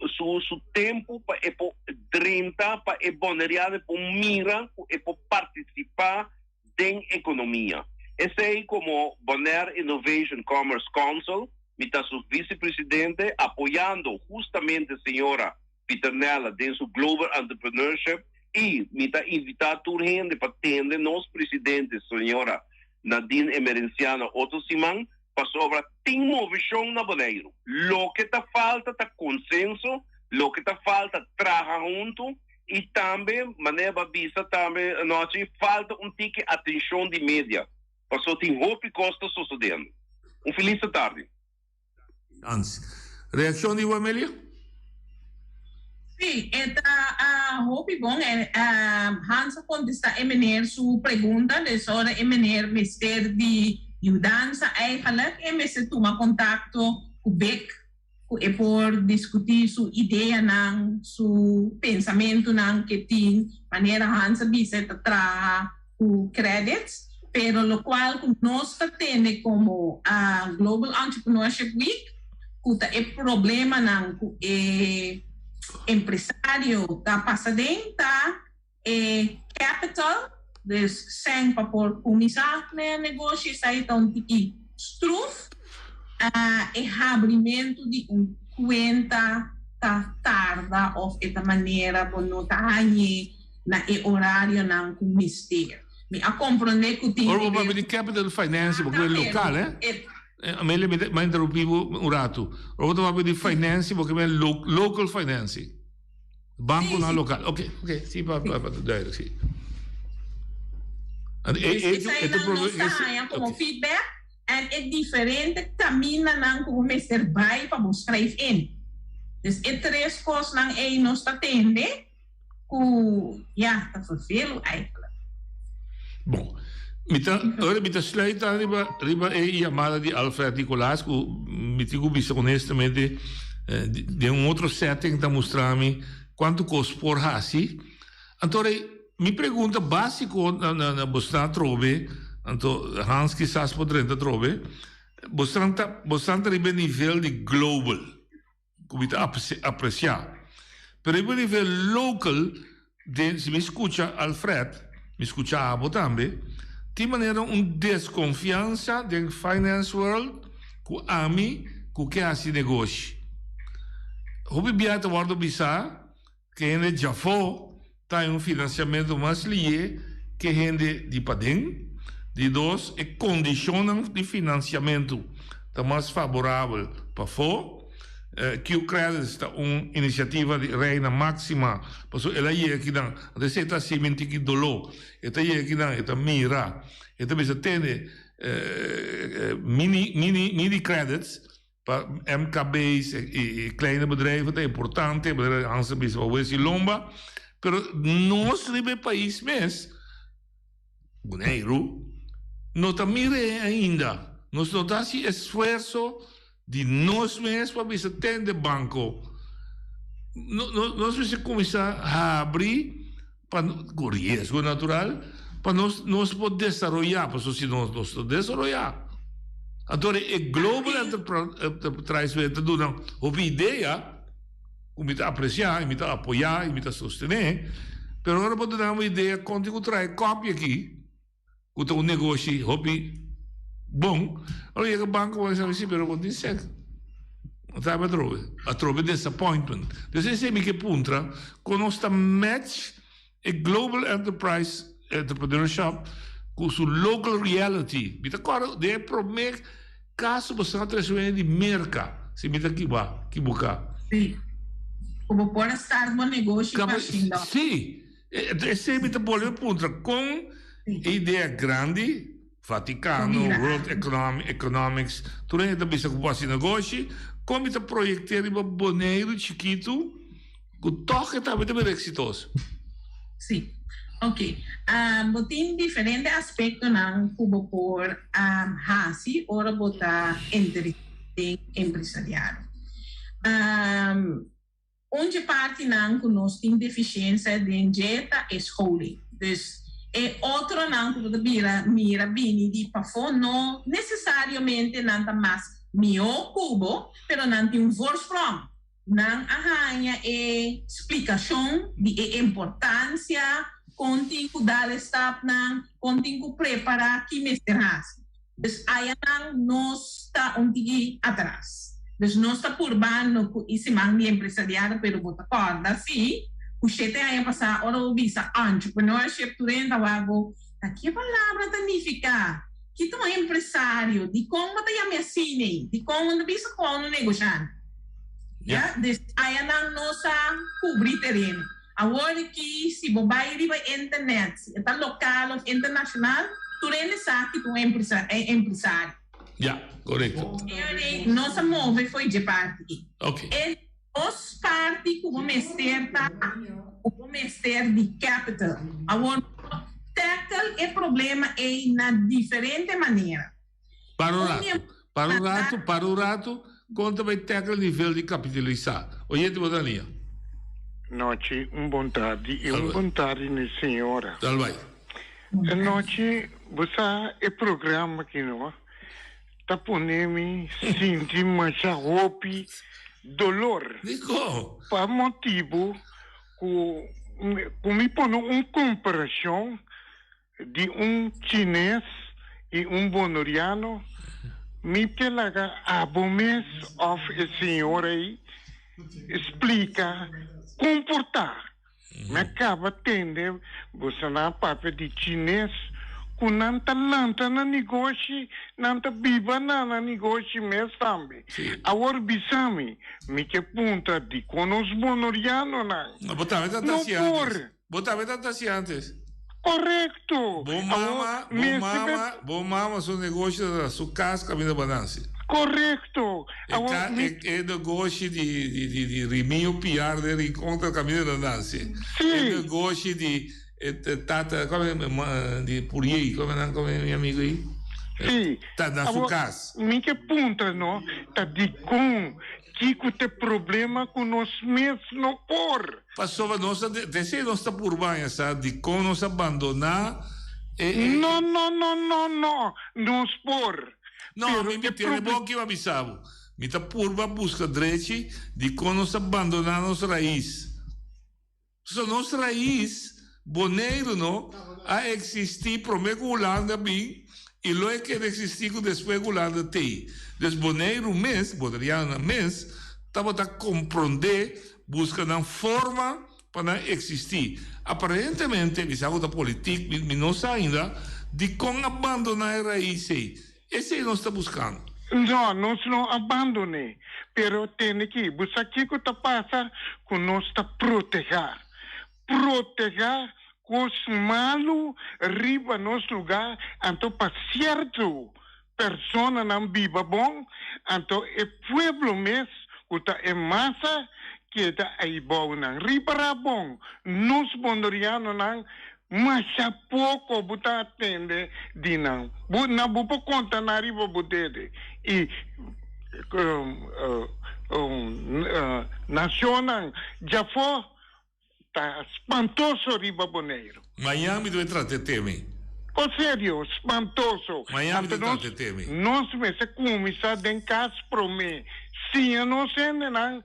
su su tempu pa e por drenta, pa e boneriano e por mira ku e por partisipá den ekonomia. Esei komo Bonaire Innovation Commerce Council, mi ta su visepresidente, apoyando hustamente señora Pieternella den su Global Entrepreneurship i mi ta invitá tur hende pa tende nos presidente señora Nadine Emerenciana otro siman pasobra tin movishon na Boneiru. Loke ta falta ta konsenso, loke ta falta traha huntu i tambe manera bo a bisa tambe anochi falta un tiki atenshon di media pasobra tin hopi kos ta sosodendo. Un felis tardi. Hans. Reaccion di bo, Amelia? Sí, e ta hopi bon. Hans a contesta e meneer su pregunta, dus ora e meneer mester di yudansa eigenlijk e mester tuma contacto cu Bik cu e por discuti su ideanan, su pensamentonan ke tin, manera Hans a bisa e ta traha cu credits, pero locual cu nos ta tene como Global Entrepreneurship Week cu ta e problemanan cu e empresario ta pasa den ta e capital, dus cen pa por cuminsa na e negoshi, esai ta un tiki struf, e habrimento di un cuenta ta tarda of e ta manera bo no ta hañe na e orarionan ku mester. Mi a komprondé ku tin Ora bo papia di capital financing, bo kere lokal, eh? Amelia, mi ta interrumpí bo un ratu. Ora bo ta papia di financing, bo kere local financing. Bankonan lokal. Oké, oké, si, pa pa ta duidelijk, si. Eseinan nos ta haña komo feedback en e diferente kamindanan ku bo mester bai pa bo schrijf in. Dus e tres kosnan ei nos ta tende. Ku ya ta vervelu eigenlijk. Bon, mi ta, ora mi ta sluit dan riba, riba e yamada di Alfred Nicolaas ku mi tin ku bisa honestamente den un otro setting ta mustra mi kuantu kos por hasi. Anto ora mi pregunta básiko na na na bosnan atrobe, anto Hans kisas por drenta atrobe, bosnan ta bosnan ta riba e nivel di global. ku mi ta apresiá. Pero riba nivel local, den si mi skucha Alfred, mi skucha abo tambe, tin manera un deskonfiansa den finance world ku ami ku ke hasi negoshi. Hopi bia ta wòrdu bisá ku e hende djafó ta un finansiamentu mas lié ke hende di paden. Di dos, e kondishonnan di finansiamentu ta mas faborabel pafó. Q-Credits ta un inisiativa di Reina Máxima, pasobra el a yega kinan. Anto esei ta hasi mi un tiki doló. E ta yega kinan, e ta mira, e ta bisa tene mini, mini, mini credits. Pa MKB's y kleine bedrijven ta importante, manera Hans a bisa pa Wesi Lomba, pero nos riba e pais mes, Boneiru, no ta mira e ainda. Nos no ta haci esfuerso di nos mes pa bisa tende banco. Nos mester cuminsa habri pa cu riesgo natural pa nos nos por desaroya pasobra si nos no ta desaroya anto e global enterprise ta duna hopi idea cu mi ta aprecia y mi ta apoya y mi ta sostene pero ora bo duna un idea con tin cu trae copy aki Ku ta un negoshi hopi bon. Ora yega banko bo a bisa si pero bo tin sek. No ta atrobe. Atrobe disappointment. Dus esei mi ke puntra kon nos ta match e global enterprise entrepreneurship ku su local reality. Mi ta kòrda den e promé kaso bo sa trese wende di Merka si mi ta kiba kibuká. Si. Ku bo por a start bo negoshi pa shinda. Si. Esei mi ta bolbe puntra kon e idea grandi, Vaticano, World Economics, tur hende ta bisa ku bo hasi negoshi, Kon mi ta proyect'é riba Boneiru chikitu ku tòg e tambe ta bira eksitoso? Sí. Ok. Bo tin diferente aspektonan ku bo por hasi ora bo ta entre den empresariado. Un dje partinan ku nos tin defisiensia den dje ta e scholing. Dus e otronan ku bo ta bira mira bini di pafó no nesesariamente nan ta mas mihó ku bo, pero nan tin un voorsprong. Nan a haña e splikashon di e importansia, kon tin ku dal e stapnan, kon tin ku prepará ki mester hasi. Dus ayanan nos ta un tiki atras. Dus nos ta purbando ku e siman di empresariado pero bo ta kòrda si ku shete aña pasá ora bo bisa entrepreneurship tur hende ta wak bo ta ke palabra ta nifiká? Ki ta un empresario? Dikon bo ta yam'é asina ei? Dikon bo no ta bisa kon un negoshante? Ya, dus ayanan nos a kubri tereno. Awor ki si bo bai riba internet, si e ta lokal of internashonal, tur hende sa ki ta un empresario. Ya, korekto. E nos a move fo'i dje parti ei. Ok. E dos parti ku bo mester ta ku bo mester di capital. Awor bo tackle e problema ei na diferente manera. Para un rato, para un rato, para un rato, kon ta bai tackle nivel di kapitalisá? Oyente bo ta nia. Nochi, un bon tardi i un bon tardi n'e señora. Dal bai. Nochi, bo sa e programa aki no ta pone mi sinti masha hopi dolor. Dikon? Pa motibu ku ku mi pone un komparashon Di un chines i un bonoriano, mi ke laga abo mes òf e señor ei splika kon por ta. Mi a kaba tende bosonan a papia di chines ku nan ta lanta nan negoshi, nan ta biba na nan negoshi mes tambe. Awor bisa mi, mi ke puntra dikon nos bonorianonan no por. Bo tambe ta ta si antes. Korekto! Bo mama, bo mama, bo mama su negoshi ta su kas kaminda pa Nancy. Korekto! E ka, e, e negoshi di, di, di, di Rimio Piar den Rincon ta kaminda na Nancy. Si. E negoshi di e tata, kome, di Puriey, kome nan, kome mi amigo ei? Si. Ta na su kas. Mi ke puntra no, ta dikon Kiko t'e problema ku nos mes no por? Pasobra nos ta desei nos ta purba haña sa dikon nos a bandoná e e. No no no no no nos por. No Pero mi mi e tene proble. bon kiba bisa bo. Mi ta purba buska drechi dikon nos a bandoná nos rais. So nos rais, Boneiru no, a existi prome cu Hulanda bin y lo e keda existi cu despues cu Hulanda tey. Dus Boneiru mes, Bonerianonan mes, tabata compronde, busca nan forma pa nan existi. Aparentemente, mi sa cu ta politic, mi mi no sa ainda, dicon a bandona e rais ey. Esey nos ta buscando. No, nos no a bandon'é. Pero tende ki, bo sa kiko ta pasa? Ku nos ta protehá. Protehá kos malu riba nos lugá, anto pa sierto personanan biba bon, anto e pueblo mes ku ta e masa keda aibou nan. Ripará bon, nos bondorianonan Masha poko bo ta atende di nan. Bo na bo por konta nan riba bo dede. I nashonnan djafó ta spantoso riba Boneiru. Mañan mi debe trata e tema ei. O serio, spantoso. Mañan mi Anto debe nos, trata e tema ei. nos mester kuminsá den kas promé. Siña nos hendenan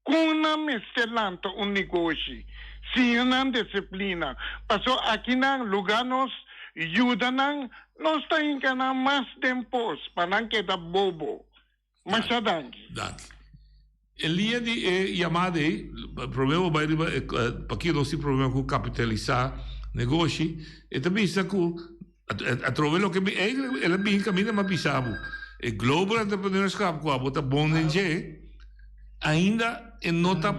Kon nan mester lanta un negoshi? Siña nan disiplina. Paso akinan lugá nos yuda nan, nos ta hinka nan mas den pos pa nan keda bobo. Masha danki. Danki. E liña di e yamada ei, promé bo bai riba e pakiko nos tin problema ku kapitalisá negoshi, e ta bisa ku atrobe loke mi eigenlijk el a bin kaminda mi a bisa bo, e global entrepreneurschap ku abo ta bon den dje, ainda e no ta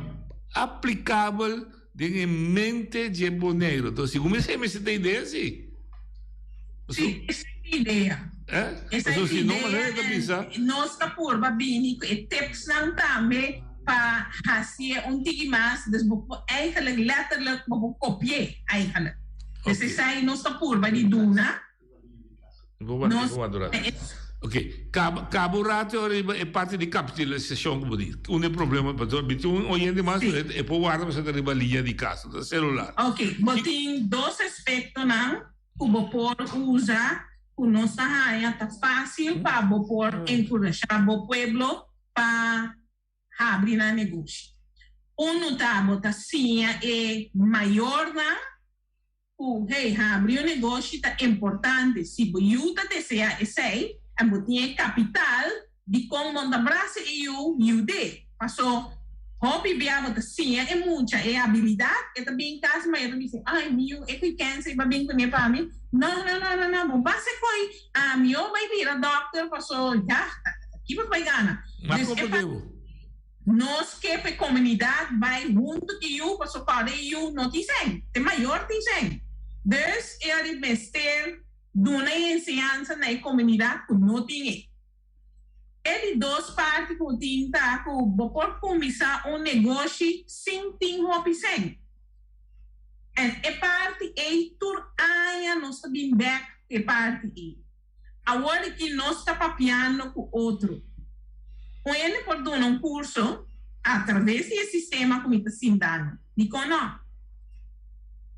aplikabel den e mente dje Boneiru. Entonces, segun mi esei mester ta idea si. Si, esei ta idea. Eh? Esa Paso e si no idea manera ta en bisa. nos ta purba bini ku e tipsnan tambe pa hasié un tiki mas, dus bo por eigenlijk letterlijk bo por kopi'é eigenlijk. Dus Oké. esei nos ta purba di duna. Bo wak, Nos bo wak un rato. Oké, kaba, kaba un rato riba e parti di kapitalisashon ku bo di. Un e problema, pasobra mi tin un oyente mas, pero e por warda pasobra ta riba liña di kas, ta selular. Oké, bo tin dos aspektonan ku bo por usa ku nos ta haña ta fásil pa bo por enkurashá bo pueblo pa habri nan negoshi. Unu ta bo ta siña e mayornan ku hey, habri un negoshi ta importante. Si bo yu ta deseá esei en bo tin e kapital, Dikon bo no ta brasa e yu yud'é? Paso hopi bia bo ta siña e mucha e abilidat, e ta bin kas ma e ta bisa, ay mi yu e koe kensa i ba bin kuné pa mi. No, no, no, no, no, bo basa e koe, ami yo bai bira dòkter paso ya, ki bo ta bai gana? Ma Dus kon e bo pa debo? nos ke pa e komunidat bai huntu ku e yu paso kòrda e yu no tin sèn, te mayor tin sèn. Dus e a di mester duna e enseñansa na e komunidat ku no tin e. E di dos parti ku tin ta ku bo por kuminsá un negoshi sin tin hopi sèn. En e parti ei tur aña nos ta bin bèk ku e parti ei. Awor di ki nos ta papiando ku otro. Un hende por duna un kurso atraves di e sistema ku mi ta sinta no. Dikon no?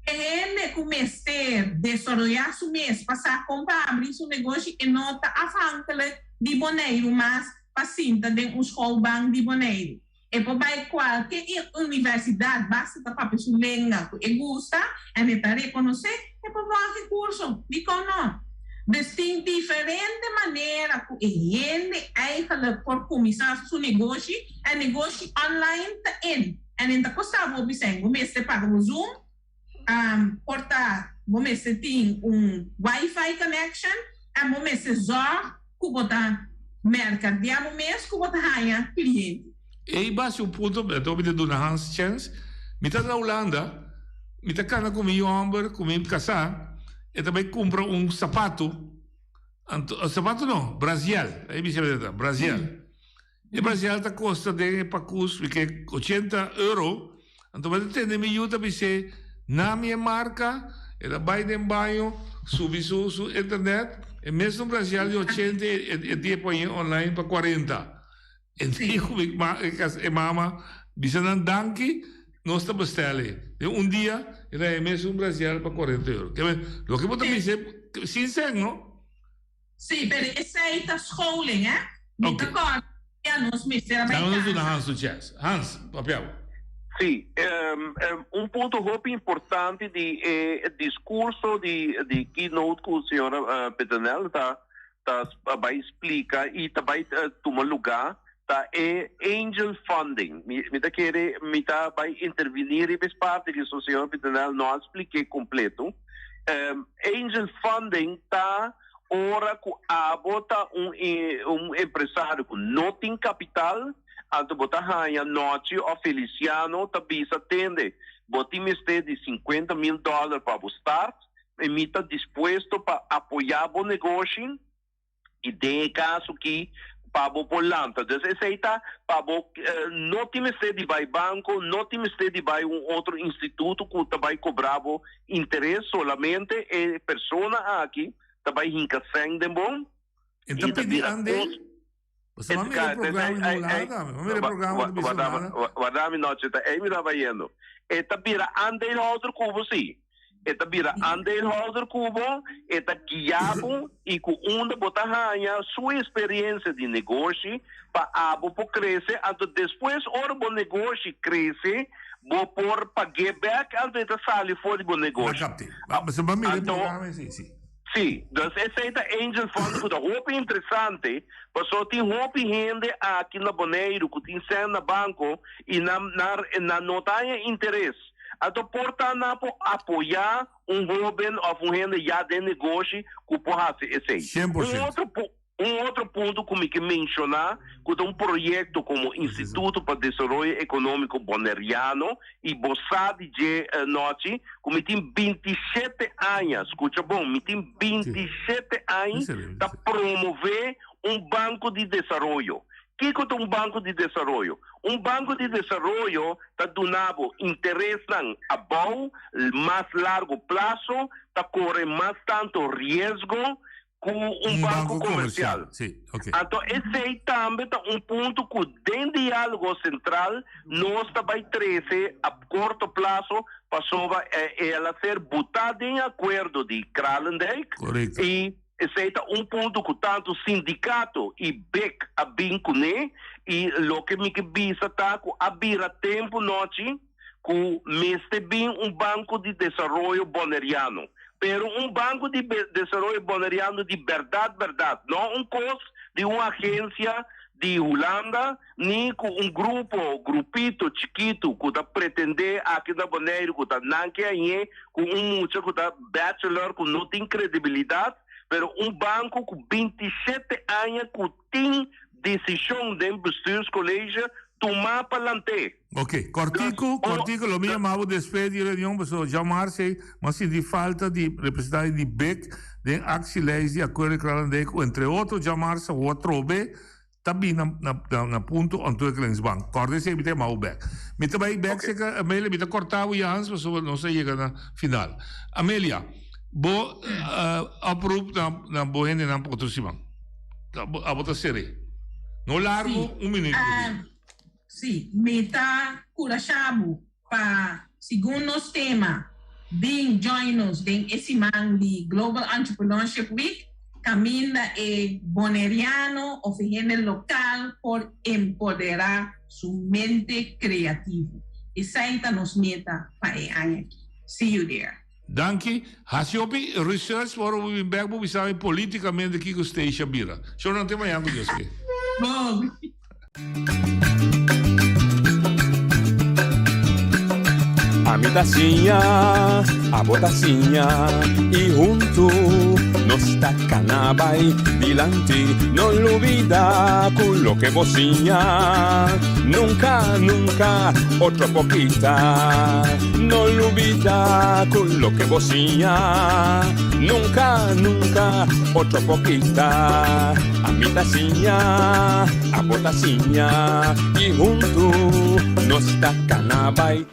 E hende ku mester desaroyá su mes pa sa kon pa abri su negoshi e no ta afhankelijk di Boneiru mas pa sinta den un schoolbank di Boneiru. E por bai kualke universidat basta ta papia su lenga ku e gusta en e ta rekonosé, e por wòrdu e kurso. Dikon no? Dus tin diferente manera ku e hende eigenlijk por kuminsá su negoshi en negoshi online ta in. En e ta kosta bo bisai bo mester paga bo Zoom, por ta bo mester tin un wifi connection en bo mester zorg ku bo ta merkadea bo mes ku bo ta haña kliente. Ey basi un punto, anto mi ta duna Hans chens. Mi ta na Hulanda, mi ta kana ku mi homber, ku mi kasá, e ta bai kumpra un sapatu, anto, sapatu no, braziel, ey bisa mi ta, braziel. E brasial ta kosta den e pakus mi ke ochenta euro, anto bo ta tende mi yu ta bis'é na mi e marka, el a bai den baño subi su su internet, e mesun brasial di ochenta e e tin e poñ'é online pa kuarenta. E di ku mi ma e mama bisa nan danki nos ta bestel e. Den un dia el a haña e mesun brasial pa kuarenta euro. Loke bo ta bis'é sin sèn no. Sí, pero esei ta scholing, hè? Mi ta kòrda ya nos mester a bai Dame nos duna casa. Hans su chèns. Hans, papia bo. Sí, un punto hopi importante di e discurso di di keynote cu señora Peternel ta ta bay splica y ta bay tuma lugar ta e angel funding. Mi mi ta kere mi ta bay interveni riba es parti ki so señora Peternel no a splique completo. Angel funding ta ora ku abo ta un un empresario ku no tin kapital, anto bo ta haña Nochi òf Feliciano ta bisa tende bo tin mester di sinkuenta mil dòler pa bo start i mi ta dispuesto pa apoyá bo negoshi. I den e kaso ki pa bo por lanta. Dus esei ta pa bo no tin mester di bai banko, no tin mester di bai un otro instituto ku ta bai kobra bo interes, solamente e persona aki ta bai hinka sèn den bo E ta i ta pidi bira ande? kos. Bo sa mira e programa di Hulanda tambe. Bo mira e programa di Bisa Hulanda. Warda mi nochi, ta ei mi ta bayendo. E ta bira aandeelhouder ku bo si. E ta bira aandeelhouder ku bo, e ta guia bo i ku unda bo ta haña su experiencia di negoshi pa abo por crece. Anto despues ora bo negoshi crece, bo por pag'é bek, anto e ta sali for di bo negoshi. Na kapte. Bo a mira e Anto, programa esei, si. Sí, dus esei ta Angel Fund ku ta hopi interesante, pasobra tin hopi hende aki na Boneiru ku tin sèn na banko i nan nan nan no ta haña interes. Anto por ta nan por apoyá un hóben òf un hende ya den negoshi ku por hasi esei. Sien por Un siento. otro pu. Un otro punto ku mi ke menshoná ku ta un proyekto komo Instituto pa Desaroyo Ekonómiko Boneriano i bo sa di dje nochi ku mi tin 27 aña, skucha bon, mi tin 27 añ ta promové un banko di desaroyo. Kiko ta un banko di desaroyo? Un banko di desaroyo ta duna bo interesnan abou, mas largo plaso, ta kore mas tanto riesgo ku un banko komersial. Anto esei tambe ta un punto ku den Diálogo Sentral nos ta bai trese a korto plaso pasobra el a ser butá den akuerdo di Kralendijk i esei ta un punto ku tantu sindikato i bek a bin kuné i loke mi ke bisa ta ku a bira tempu nochi ku mester bin un banko di desaroyo boneriano. Pero un banko di desaroyo boneriano di bèrdat bèrdat, no un kos di un agensia di Hulanda ni ku un grupo, grupito chikitu ku ta pretendé aki na Boneiru ku ta nan ke hañ'é ku un mucha ku ta bachelor ku no tin kredibilidat, pero un banko ku 27 aña ku tin desishon den bestuurscollege tumá pa lant'é. Ok, kòrtiku, kòrtiku, lo mi yama bo despues di reunion pasobra djamarse mi a sinti falta di representante di bek den actielijst di Akuerdo di Kralendijk ku entre otro djamarse awor atrobe ta bin na na punto Ontwikkelingsbank. Kòrda esei mi ta yama bo bek. Mi ta bai bek serka Amelia, mi ta kòrta bo Jans pasobra nos a yega na final. Amelia, bo oproep na na bo hendenan pa otro siman. Abo ta ser'é. No largo, un minuut bo tin. Sí, mi ta kurashá bo pa segun nos tema bin join nos den e siman di Global Entrepreneurship Week kaminda e boneriano of e hende lokal por empoderá su mente kreativo. Esei ta nos meta pa e aña aki. See you there! Danki. Hasi hopi research ora bo bin bek bo bisa mi politicamente kiko Stacia bira. Shor nan te mañan ku Dios ke. Bon. Ami ta siña, abo ta siña y huntu nos ta cana bay dilanti. No lubida cu loke bo siña nunca, nunca otro por kita. No lubida cu loke bo siña nunca, nunca otro por kita. Ami ta siña, abo ta siña y huntu nos ta cana bay.